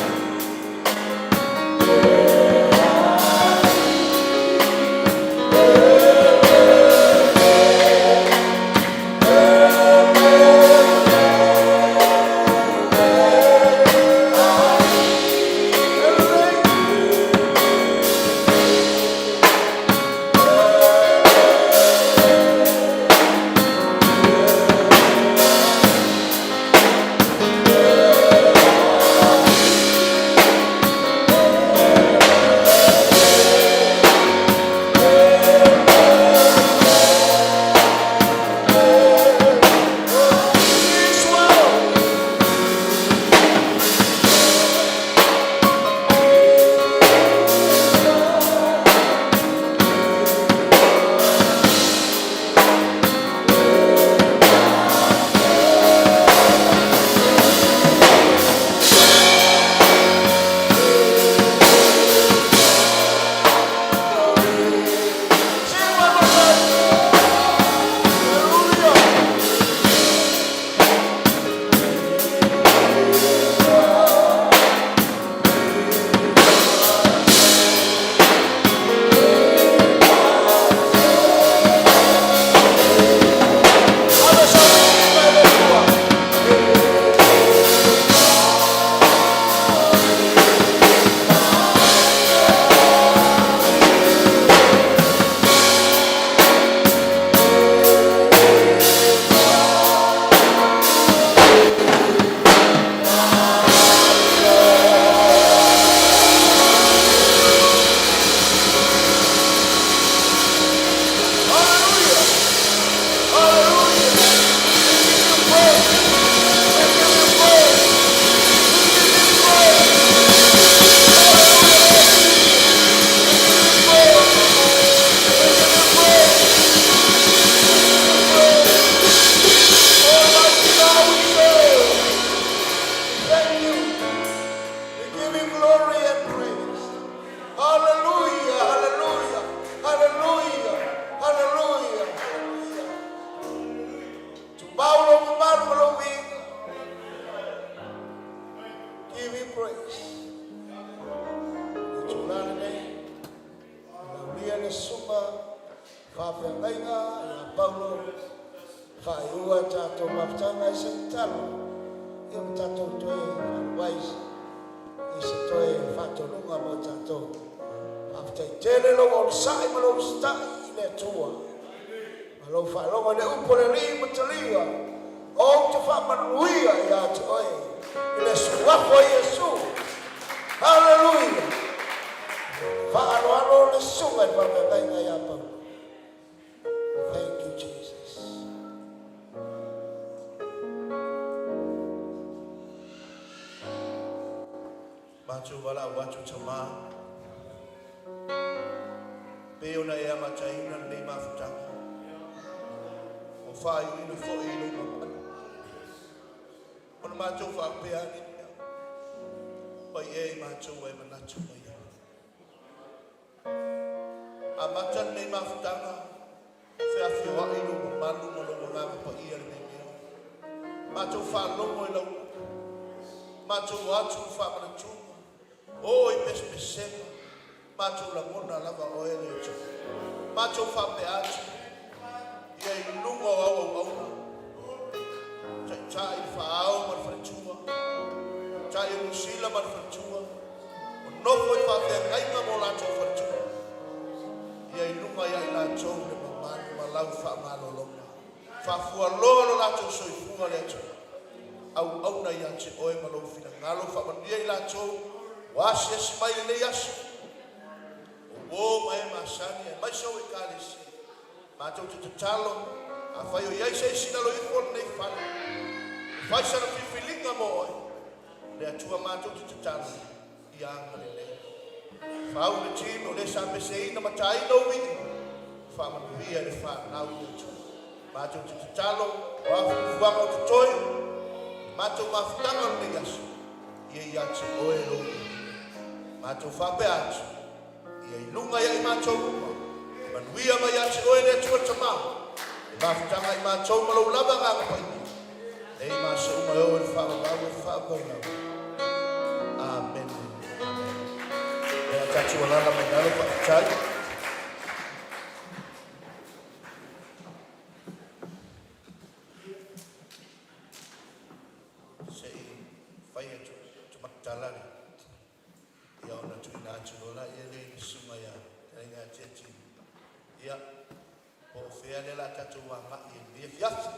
Faaiua tatou mafutaga i se tatalo, ia ma tatou toe faaluai i se toe faatonuga mo tatou. Faafetai tele lou onosai ma lou usitai i le Atua ma lou faalogo i le upu a le Alii ma talia. Ou te faamanuia ia te oe i le Suafa o Iesu. Haleluia! Faaaloalo le Susuga i le Faafeagaiga ia Paulo. Thank you, Jesus. Matou valaau atu Tamā, pei ona e amataina lenei mafutaga, ua faaiuina foi i lou mamalu. Ona matou faapea ane lea, Fai ea i matou ua e manatu mai ai. Amata lenei mafutaga, feafioai lou mamalu ma lou agaga paia i lenei mea. Matou faalogo i lau upu, matou o atu i faamanatuga, o i pesepesega, matou lagona lava oe le Atua. Matou faapea atu, ia i luga o au auauna, taitai le faaao ma le faletua, taitai o Niu Sila ma le faletua, o nofo i faafeagaiga ma o latou faletua, ia i luga ia i latou le mamalu ma lau faamalologa. Faafualoa lo latou soifua le Atua. Auauna ia te oe ma lou finagalo, faamanuia i latou ua asiasi mai i lenei aso. O uo ma e masani aemaise ou Ekalesia. Matou te tatalo, afai o i ai se isi i lalo ifo o lenei fale, e fai sana filifiliga mo oe, le Atua matou te tatalo, ia agalelei. Fau le team o le sa peseina ma taina ou ii, faamanuia i le fanau i le Atua. Matou te tatalo, o a fuafuaga o totoe, matou mafutaga o lenei aso, ia ia te oe lou viiga. Matou faapea atu, Ia i luga ia i matou uma, e manuia mai ia te oe le Atua Tama, le mafutaga i matou ma lou lava agaga paia, nei ma se uma e oo i le faavavau e faavavau. Amene. Amene. Ia tatou alala mai lalo, faafetai. Se i fai atu tala le Ia ona tuuina atu loa laia lea i le susuga ia Fetalaiga ia Tiati, ia, po o fea lea o le a tatou agai i lenei afiafi.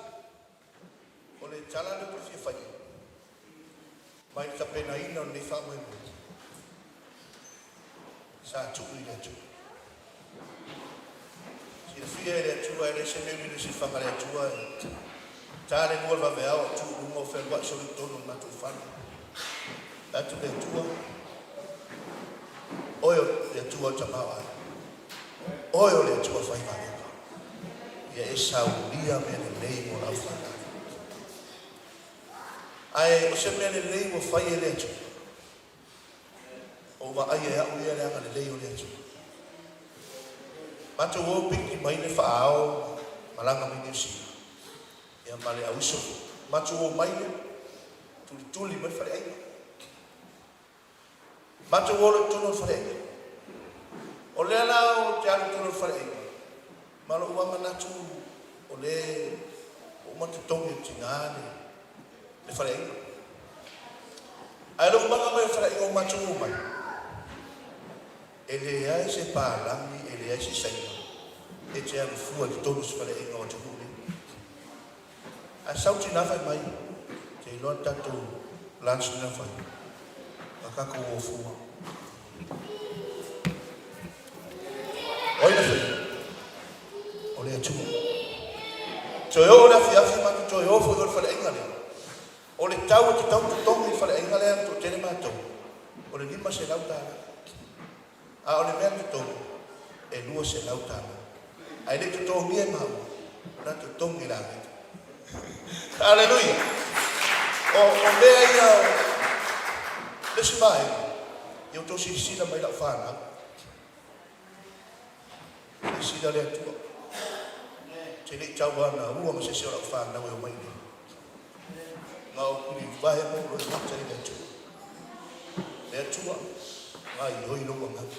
O le tala lea ou te fia faia, mai le tapenaina o lenei faamoemoe, sa tuu i le Atua. Silafia e le Atua, e leai se mea e umi i le sifaga a le Atua, e ta le lua o le vaveao o tu i luga o fealuai solo i totonu o le matou fale. Fai atu le Atua, Oe o le Atua o le tamaoaiga, Oe o le Atua faigaluega, ia e saulia mea lelei mo lau fanau. Ae o se mea lelei ua fai e le Atua, Ua ou vaaia e au ia le agalelei o le Atua. Matou o piki mai le faaao malaga mai Niu Sila, ia ma le auiso foi. Matou o mai le tulituli mai le faleaiga. Matou o loa i totonu o le faleaiga. O lea la ou te alu i totonu o le faleaiga, ma lou lava manatu o le ua uma ona totogi e le tina le faleaiga. Ae lou maga mai o le faleaiga ua matou omai, e leai se palagi, e leai se saina e te alu fua i totonu o se faleaiga o atunuu nei. Ae sau tina fai mai, te iloa le tatou lunch lea na fai, a tatou o fua. O ai na faia? O le Atua. Toe oo le afiafi matou toe o foi o le faleaiga lea. O le tau e tatau ona totogi i le faleaiga lea na toatele matou, o le $500. A o le mea na totogi, e $200. Ae le i totogia e maua, na totogi e le agelu. Aleluia! O, o mea ia o le isi vaega, ia outou silasila mai i lau fanau. Silasila le Atua. Ou te le i tauanaua ma se isi o lau fanau e omai nei. Na ou tulivae ma ou loimata i le Atua. Le Atua, gaioi lou agaga.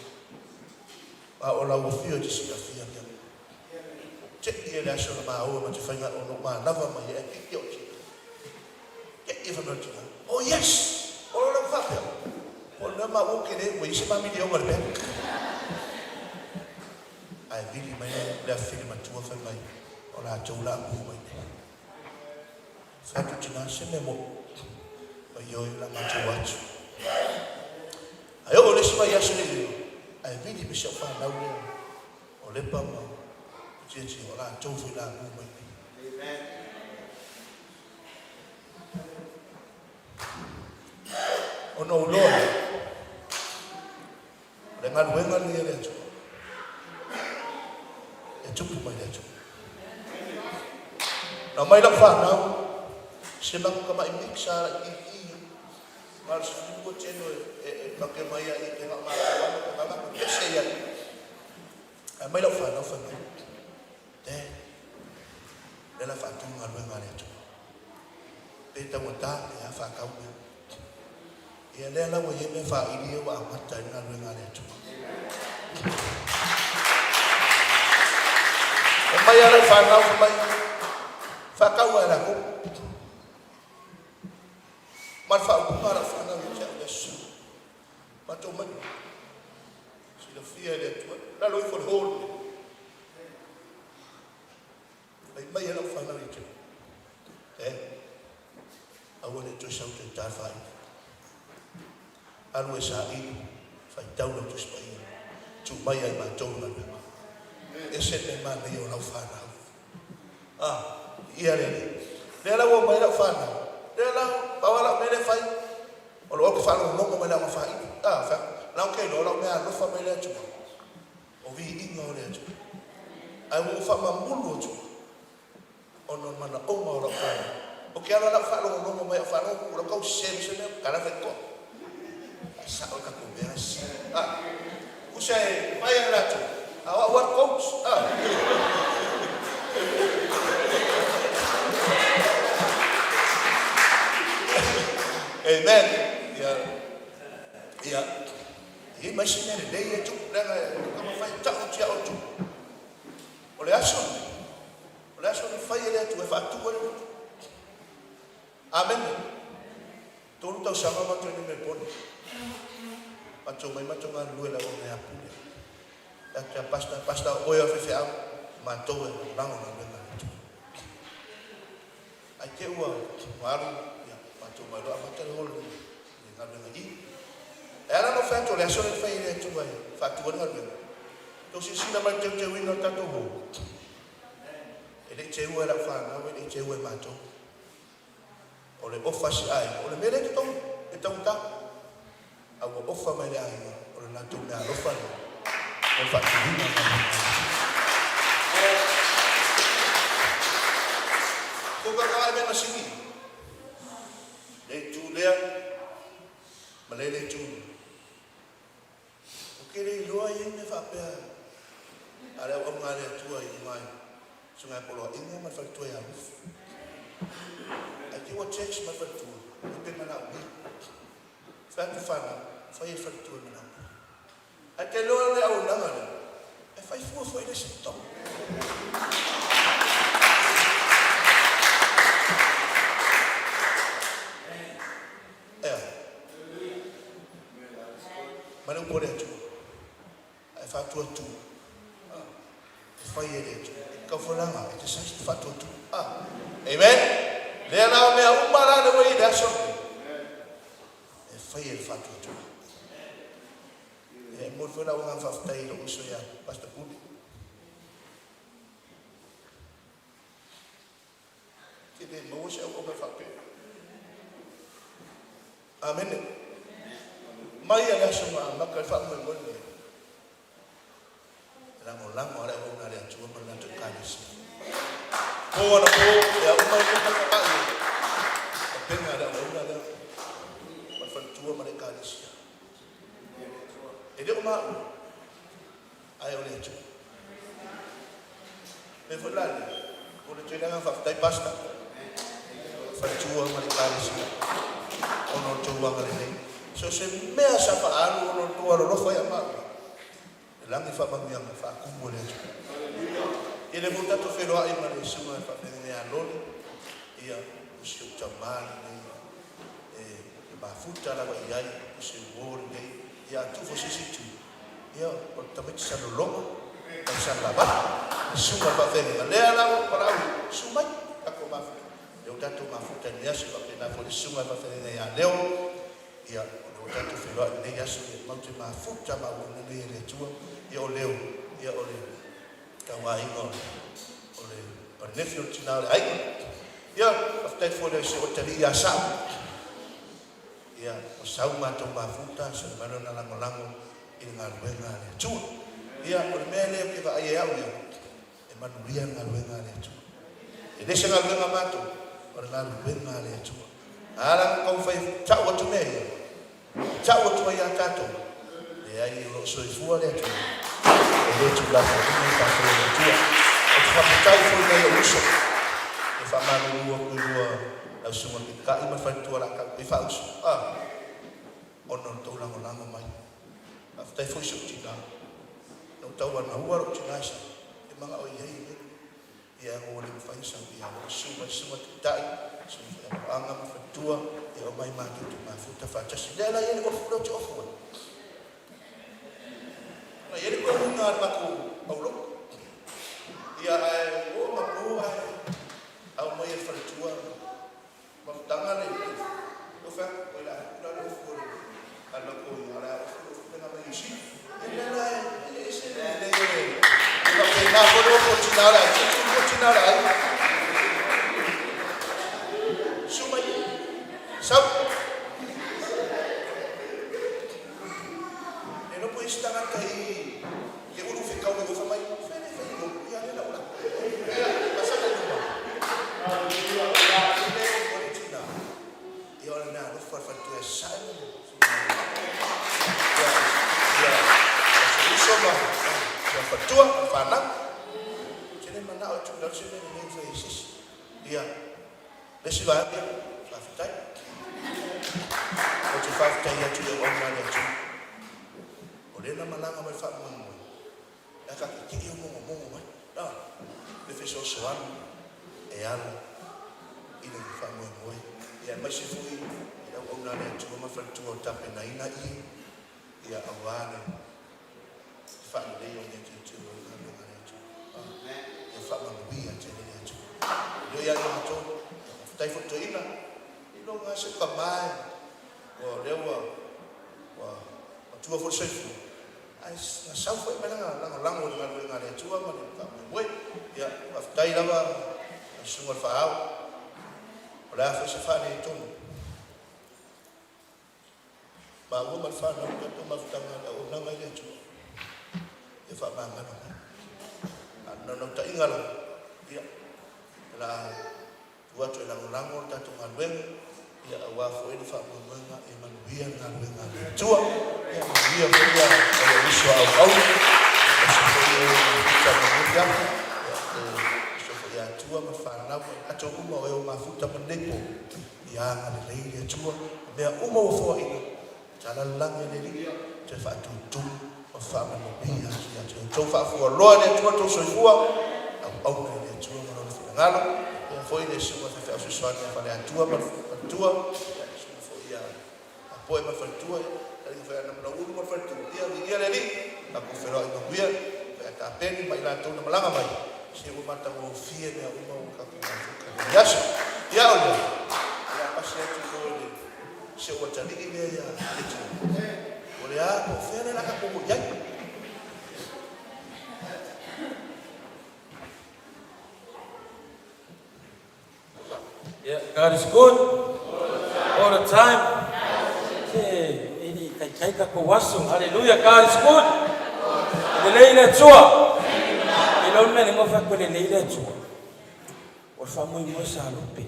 A o lau afio e te silafia mea uma. Te'i e le aso na maua ma te faiga ona ou manava mai ai ae piki au tina. Te'i e fai mai o le tina, Oh yes! O lo lau faapea, o le mea maua ou te le ua i ai se ma miliona i le bank. Ae vili mai le afafine matua fai mai, o latou la mu mai nei. Fai atu tina, se mea moni, ma ioe o le a matou o atu. Ae oo i le isi vaiaso le i ae vili mai si au fanau lea o Lepa ma Tiatia, o latou foi la mu mai nei. Ona ou iloa lea, o le galuega lenei a le Atua, e tupu mai le Atua. Na omai lau fanau, se matou tamai mix lava laitiiti ia, na o le 12 tino e matou te omai ai i na o matou lava ma matou pese ai. Ae aumai lau fanau fai mai, Dad, o lea o le a faatu le galuega a le Atua. Pe taugata pe a faatau mea. Ia lea la ua i ai mea faili ia ua amata ai le galuega a le Atua. Omai lava lau fanau fai mai, faatau lava e latou. Ma le faaupuga a lau fanau ia te au i le aso Sa. Matou omai, silafia e le Atua, lalo ifo i le hall lenei. Fai mai e lau fanau ia te au, Dad, aua ne i toe sau toe ta le faaiuga. Alu e saili, faitau lau Tusi Paia, tuu mai ia i matou le galuega. E ese le mea manaia o lau fanau. Ah, ia le Alii. Lea la ua omai lau fanau, lea la, pau lava lau mea lea e fai, o lou alu faalogologo mai i le aoga faili. Ah, fai atu, la ou te iloa o lau mea alofa mai le Atua. O viiga o le Atua. Ae ua ou faamamulu atu ona o le manaoga o lau fanau. Ou te alu lava lau faalogologo mai au faalogo ku lau tau sese ma se mea, tala fai toa. Ae sao le tatou mea la sese. A, tusa e fai a latou, a o au lava le coach. A. Amen. Ia, ia. E i ai ma isi mea lelei e tupu, leaga e taumafai e tau atu ia outou. O le aso lenei, o le aso na fai e le Atua e faatu ai le lotu. Amene. 3 tausaga o matou i nei Melbourne. Matou omai matou galulue i le auauna ia Pule. Fai atu ia Pastor, Pastor o oe o le faifeau, o matou e lagolago i galuega a le Atua. Ae te i ua alu, ia, matou omai loa amata le hall i le galuega i i. E ala ona ou fai atu o le aso lea na fai ai e le Atua e faatu ai le galuega, tou silasila mai i le teuteuina o le tatou hall. E le i teua e lau fanau, e le i teua e matou. O le ofa a si aiga, o le mea lea e totogi, e taugata. A ua ofa mai le aiga, o le latou meaalofa lea mo le faatuina o galuega a le Atua. Tou tautala i mea masini, le itu lea ma le le itu lea. Ou te le iloa e i ai mea faapea a le auauna a le Atua i luga i Susuga ia Poloaiga ma le faletua ia Ruth. Ae te i ua text mai le faletua, e pe manaomia. Fai atu fanau, fai e le faletua e manaomia. Ae te iloa le auaunaga lea, e fai fua foi i le isi totogi. Ea. Ma le upu a le Atua, a e faatuatua, a, e fai e le Atua. E taufualaga, e te saisi te faatuatua. A. Amen. Lea la o mea uma la lea ua i ai i le aso lenei, e fai e le faatuatua. E momoli foi lau agaga faafetai i lou uso ia Pastor Pule. Te le maua se auauna faapea. Amene. Mai a le aso na amata le faamoemoe lenei, e lagolago lava le auauna a le Atua ma le latou Ekalesia. Po anapo, e auma i luma tamai e tapena le auauna lea ma le faletua ma le Ekalesia. E le o maua, ae o le Atua. Mea foi la lea, o le toe agaga faafetai Pastor, faletua ma le Ekalesia ona o le tou agalelei. So o se mea sa faaalu ona o le tou alolofa ia maua, le lagi faamanuiaga faatumu e le Atua. Ia lea foi ua tatou feiloai ma le Susuga i le Faafeagaiga ia Loli, ia, o si ou tama lenei e mafuta lava i ai o se uo lenei. Ia a tuu foi se isi itu, ia o le tamaiti sa lologa ma le sa lavale, le Susuga i le Faafeagaiga. Lea la ua valaau, susu mai tatou mafuta. Lea ua tatou mafuta i lenei aso, e faapena foi le Susuga i le Faafeagaiga ia Leo, Ia, o lea ua tatou feiloai i lenei aso, ia matou te mafuta ma auauna nei e le Atua. Ia o Leo, ia o le tauaiga o le, o le, o le nefi o le tina o le aiga. Ia, faafetai atu foi i le si ou atalii ia Sa'u. Ia, ua sau matou mafuta, sa mafai ona lagolago i le galuega a le Atua. Ia, o le mea lea ou te vaai ai au ia, E manuia le galuega a le Atua. E le se galuega a matou, o le galuega a le Atua. A la ona taumafai e tau atu mea ia, e tau atu ai ia tatou, leai o lo o soifua le Atua, e le tuulafoaina i tatou e le Atua. Ou te faafetai foi i nai ou uso, e faamalulu atu i lua lau susuga Taitai ma le faletua o le a tau ai faauso, a, ona o le tou lagolago mai. Faafetai foi i si ou tina. Na ou tauanaua lou tina i sa e manao i ai le ia ua le mafai ona sau ia ua susu mai susuga taitai susuga foi aloaga ma faletua e omai matou te mafuta faatasi lea la iai le ofu lea ou te ofu ai na iai le toeaina a le matou aulou ia ae o ma po ae aumai e le faletua Mafutaga le o fai atu oi la la le ofu o le a le matou ia la ofu le ofu lena mai Niu Sila ia lea la e ese le lelei o le e faapena foi le ofu o tina o le aiga e tu tina o le aiga susu mai sau le iloa po o i ai se tagata i Ke ulu fekau i ofa mai, fea le fai loku ia lea lau la. Ia, masana i luma. Ia, le o le tina. Ia o le mea alofa le faletua e sae mai. Ia, ia, se uso ma ia faletua ma le fanau. Ou te le manao e tuu i lalo se mea lelei ua fai e se isi. Ia, le isi vaega, ia, faafetai. Ou te faafetai atu i auauna a le Atua. O lea na malaga mai le faamoemoe, ae ka tetee o mogomogo mai, a, le fesoasoani e ala i le faamoemoe, ia aemaise foi i le auauna a le Atua ma faletua o tapenaina ie, ia aua le faaleleia o mea teuteu o le galuega a le Atua. A, ia faamanuia tele le Atua. O lea ia i matou, ia faafetai foi toeaina, i loga se tama e, ua, lea ua, ua matua foi le soifua, ae na sau foi ma lana lagolago i le galuega a le Atua ma le faamoemoe. Ia, faafetai lava lau Susuga i le Faaao, o le a foi se faaletonu, maua ma le fanau le tatou mafutaga i le auaunaga i le Atua, ia faamagalo mai. A o le naunautaiga lava, ia, o le a Tuu atu e lagolago le tatou galuega, ia aua foi le faamoemoega ia manuia le galuega a le Atua. Ia manuia foi ia nai ou uso a auauna, aemaise foi e mafuta ma lenei afiafi, ia le uso foi ia Atua ma le fanau ma i latou uma o e o mafuta ma lenei po, ia agalelei le Atua i mea uma ua foaina, tala le lagi e le Alii, toe faatutumu ma faamanuia atu ia te outou. Faafualoa e le Atua lo outou soifua, auauna i le Atua ma Lona finagalo. Ia foi le susuga i le faifeau fesoasoani ia Faleatua ma le faletua, ia le susuga foi ia Apoe ma le faletua, ia fetalaiga foi ia Namalaulu ma le faletua. Ia viia le Alii, tatou feiloai manuia, foi ia Tapeni ma i latou na malaga mai, se ua matagofie mea uma ua tatou mafuta i lenei aso. Ia o lea, o le a pasi atu i o i le Si ou atalii lea ia Letia. O le a, po o fea lea o le a tatou o i ai? Yeah, God is good all the time. Se e le i taitai tatou aso. Hallelujah, God is good. E lelei le Atua. E le o le mea lenei o fai atu e lelei le Atua. O le faamoemoe sa lupe.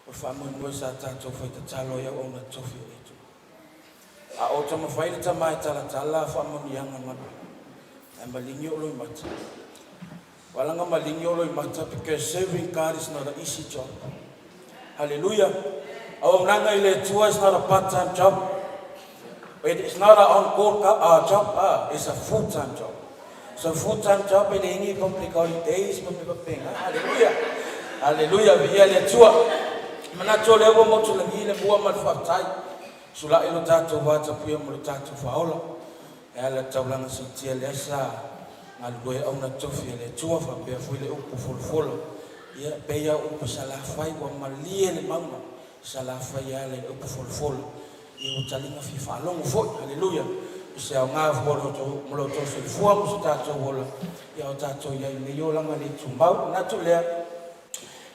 O le faamoemoe sa tatou fai tatalo ai auauna tofi o le Atua. A o taumafai le tama e talatala faamanuiaga ma ae maligi o loimata. Wala nga maligi o loimata because serving God is not an easy job. Hallelujah. Auaunaga i le Atua is not a part-time job. It is not an on-call job. It's a full-time job. So full time job e leai ni public holidays ma mea faapena. Haleluia! Haleluia! Viia le Atua. Manatu o lea ua motu lagi le mua ma le faafetai. Sulai lo tatou va tapuia ma lo tatou faaola. E ala i le taulaga siitia lea sa galulue auna tofi a le Atua faapea foi le upu folafola. Ia, e pei lava o upu Salafai ua malie le mauga Salafai e ala i le upu folafola. Ia ua taliga fia faalogo foi. Haleluia! O se aoga fua mo lo outou soifua ma so tatou ola, ia o tatou i ai i lenei olaga le tumau. Manatu lea,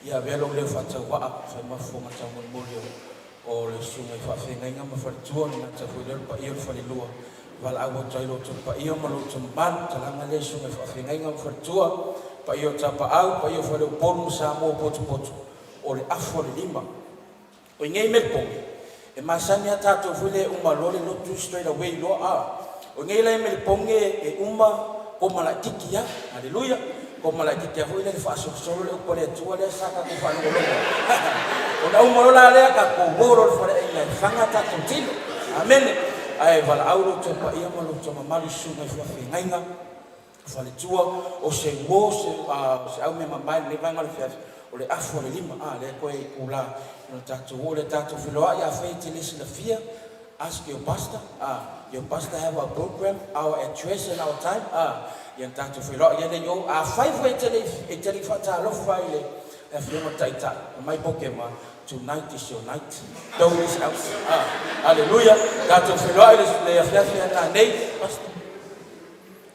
ia avea lou leo faatauvaa e fai ma fofoga taumolimoli o le susuga i faafeagaiga ma faletua, le gata foi lea o le paia o le falelua, valaau atu ai lo outou paia ma lo outou mamalu, talaga lea i susuga i faafeagaiga ma faletua, paia o Tapaau, paia o Faleupolu ma Samoa ua potopoto, o le afu o le lima. O i nei Melbourne, e masani a tatou foi lea e uma loa le lotu straight away loa a. O i nei la i Melbourne e uma koma laititi a. Haleluia! Koma laititi a foi lea le faasolosolo le upu a le Atua lea sa tatou faalogologo ai. Ona uma loa la lea tatou o loa i le faleaiga e faga tatou tino. Amene! Ae valaau lo outou paia ma lo outou mamalu i susuga i faafeagaiga, faletua, o se uo, se au mea mamae i lenei vaega o le afiafi, o le afu o le lima, a, lea toe itula ona tatou oo lea, tatou feiloai, afai e te le silafia, ask your pastor, a, your pastor have our program, our address and our time, a, ia ona tatou feiloai ai lea i o. Afai foi e te le i, e te le i faatalofa i le Afioga i le Taitai, aumai pokema, tonight is your night, don't miss out, a, aleluia, tatou feiloai i le afiafi a nanei, pastor.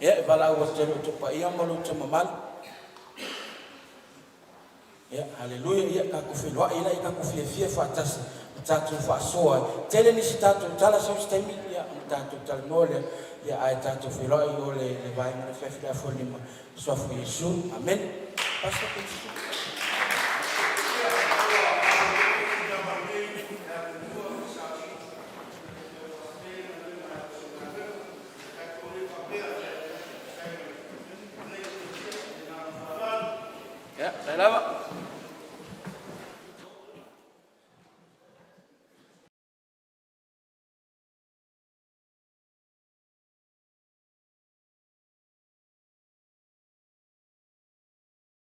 Ia, e valaau atu ai lo outou paia ma lo outou mamalu. Ia, haleluia, ia, tatou feiloai la, ia tatou fiafia faatasi ma tatou faasoa ai. Tele nisi tatou tala sau se taimi, ia, ona tatou talanoa lea, ia, ae tatou feiloai i o le, le vaega o le afiafi le afualima, Suafa o Iesu. Amene. Pastor, please.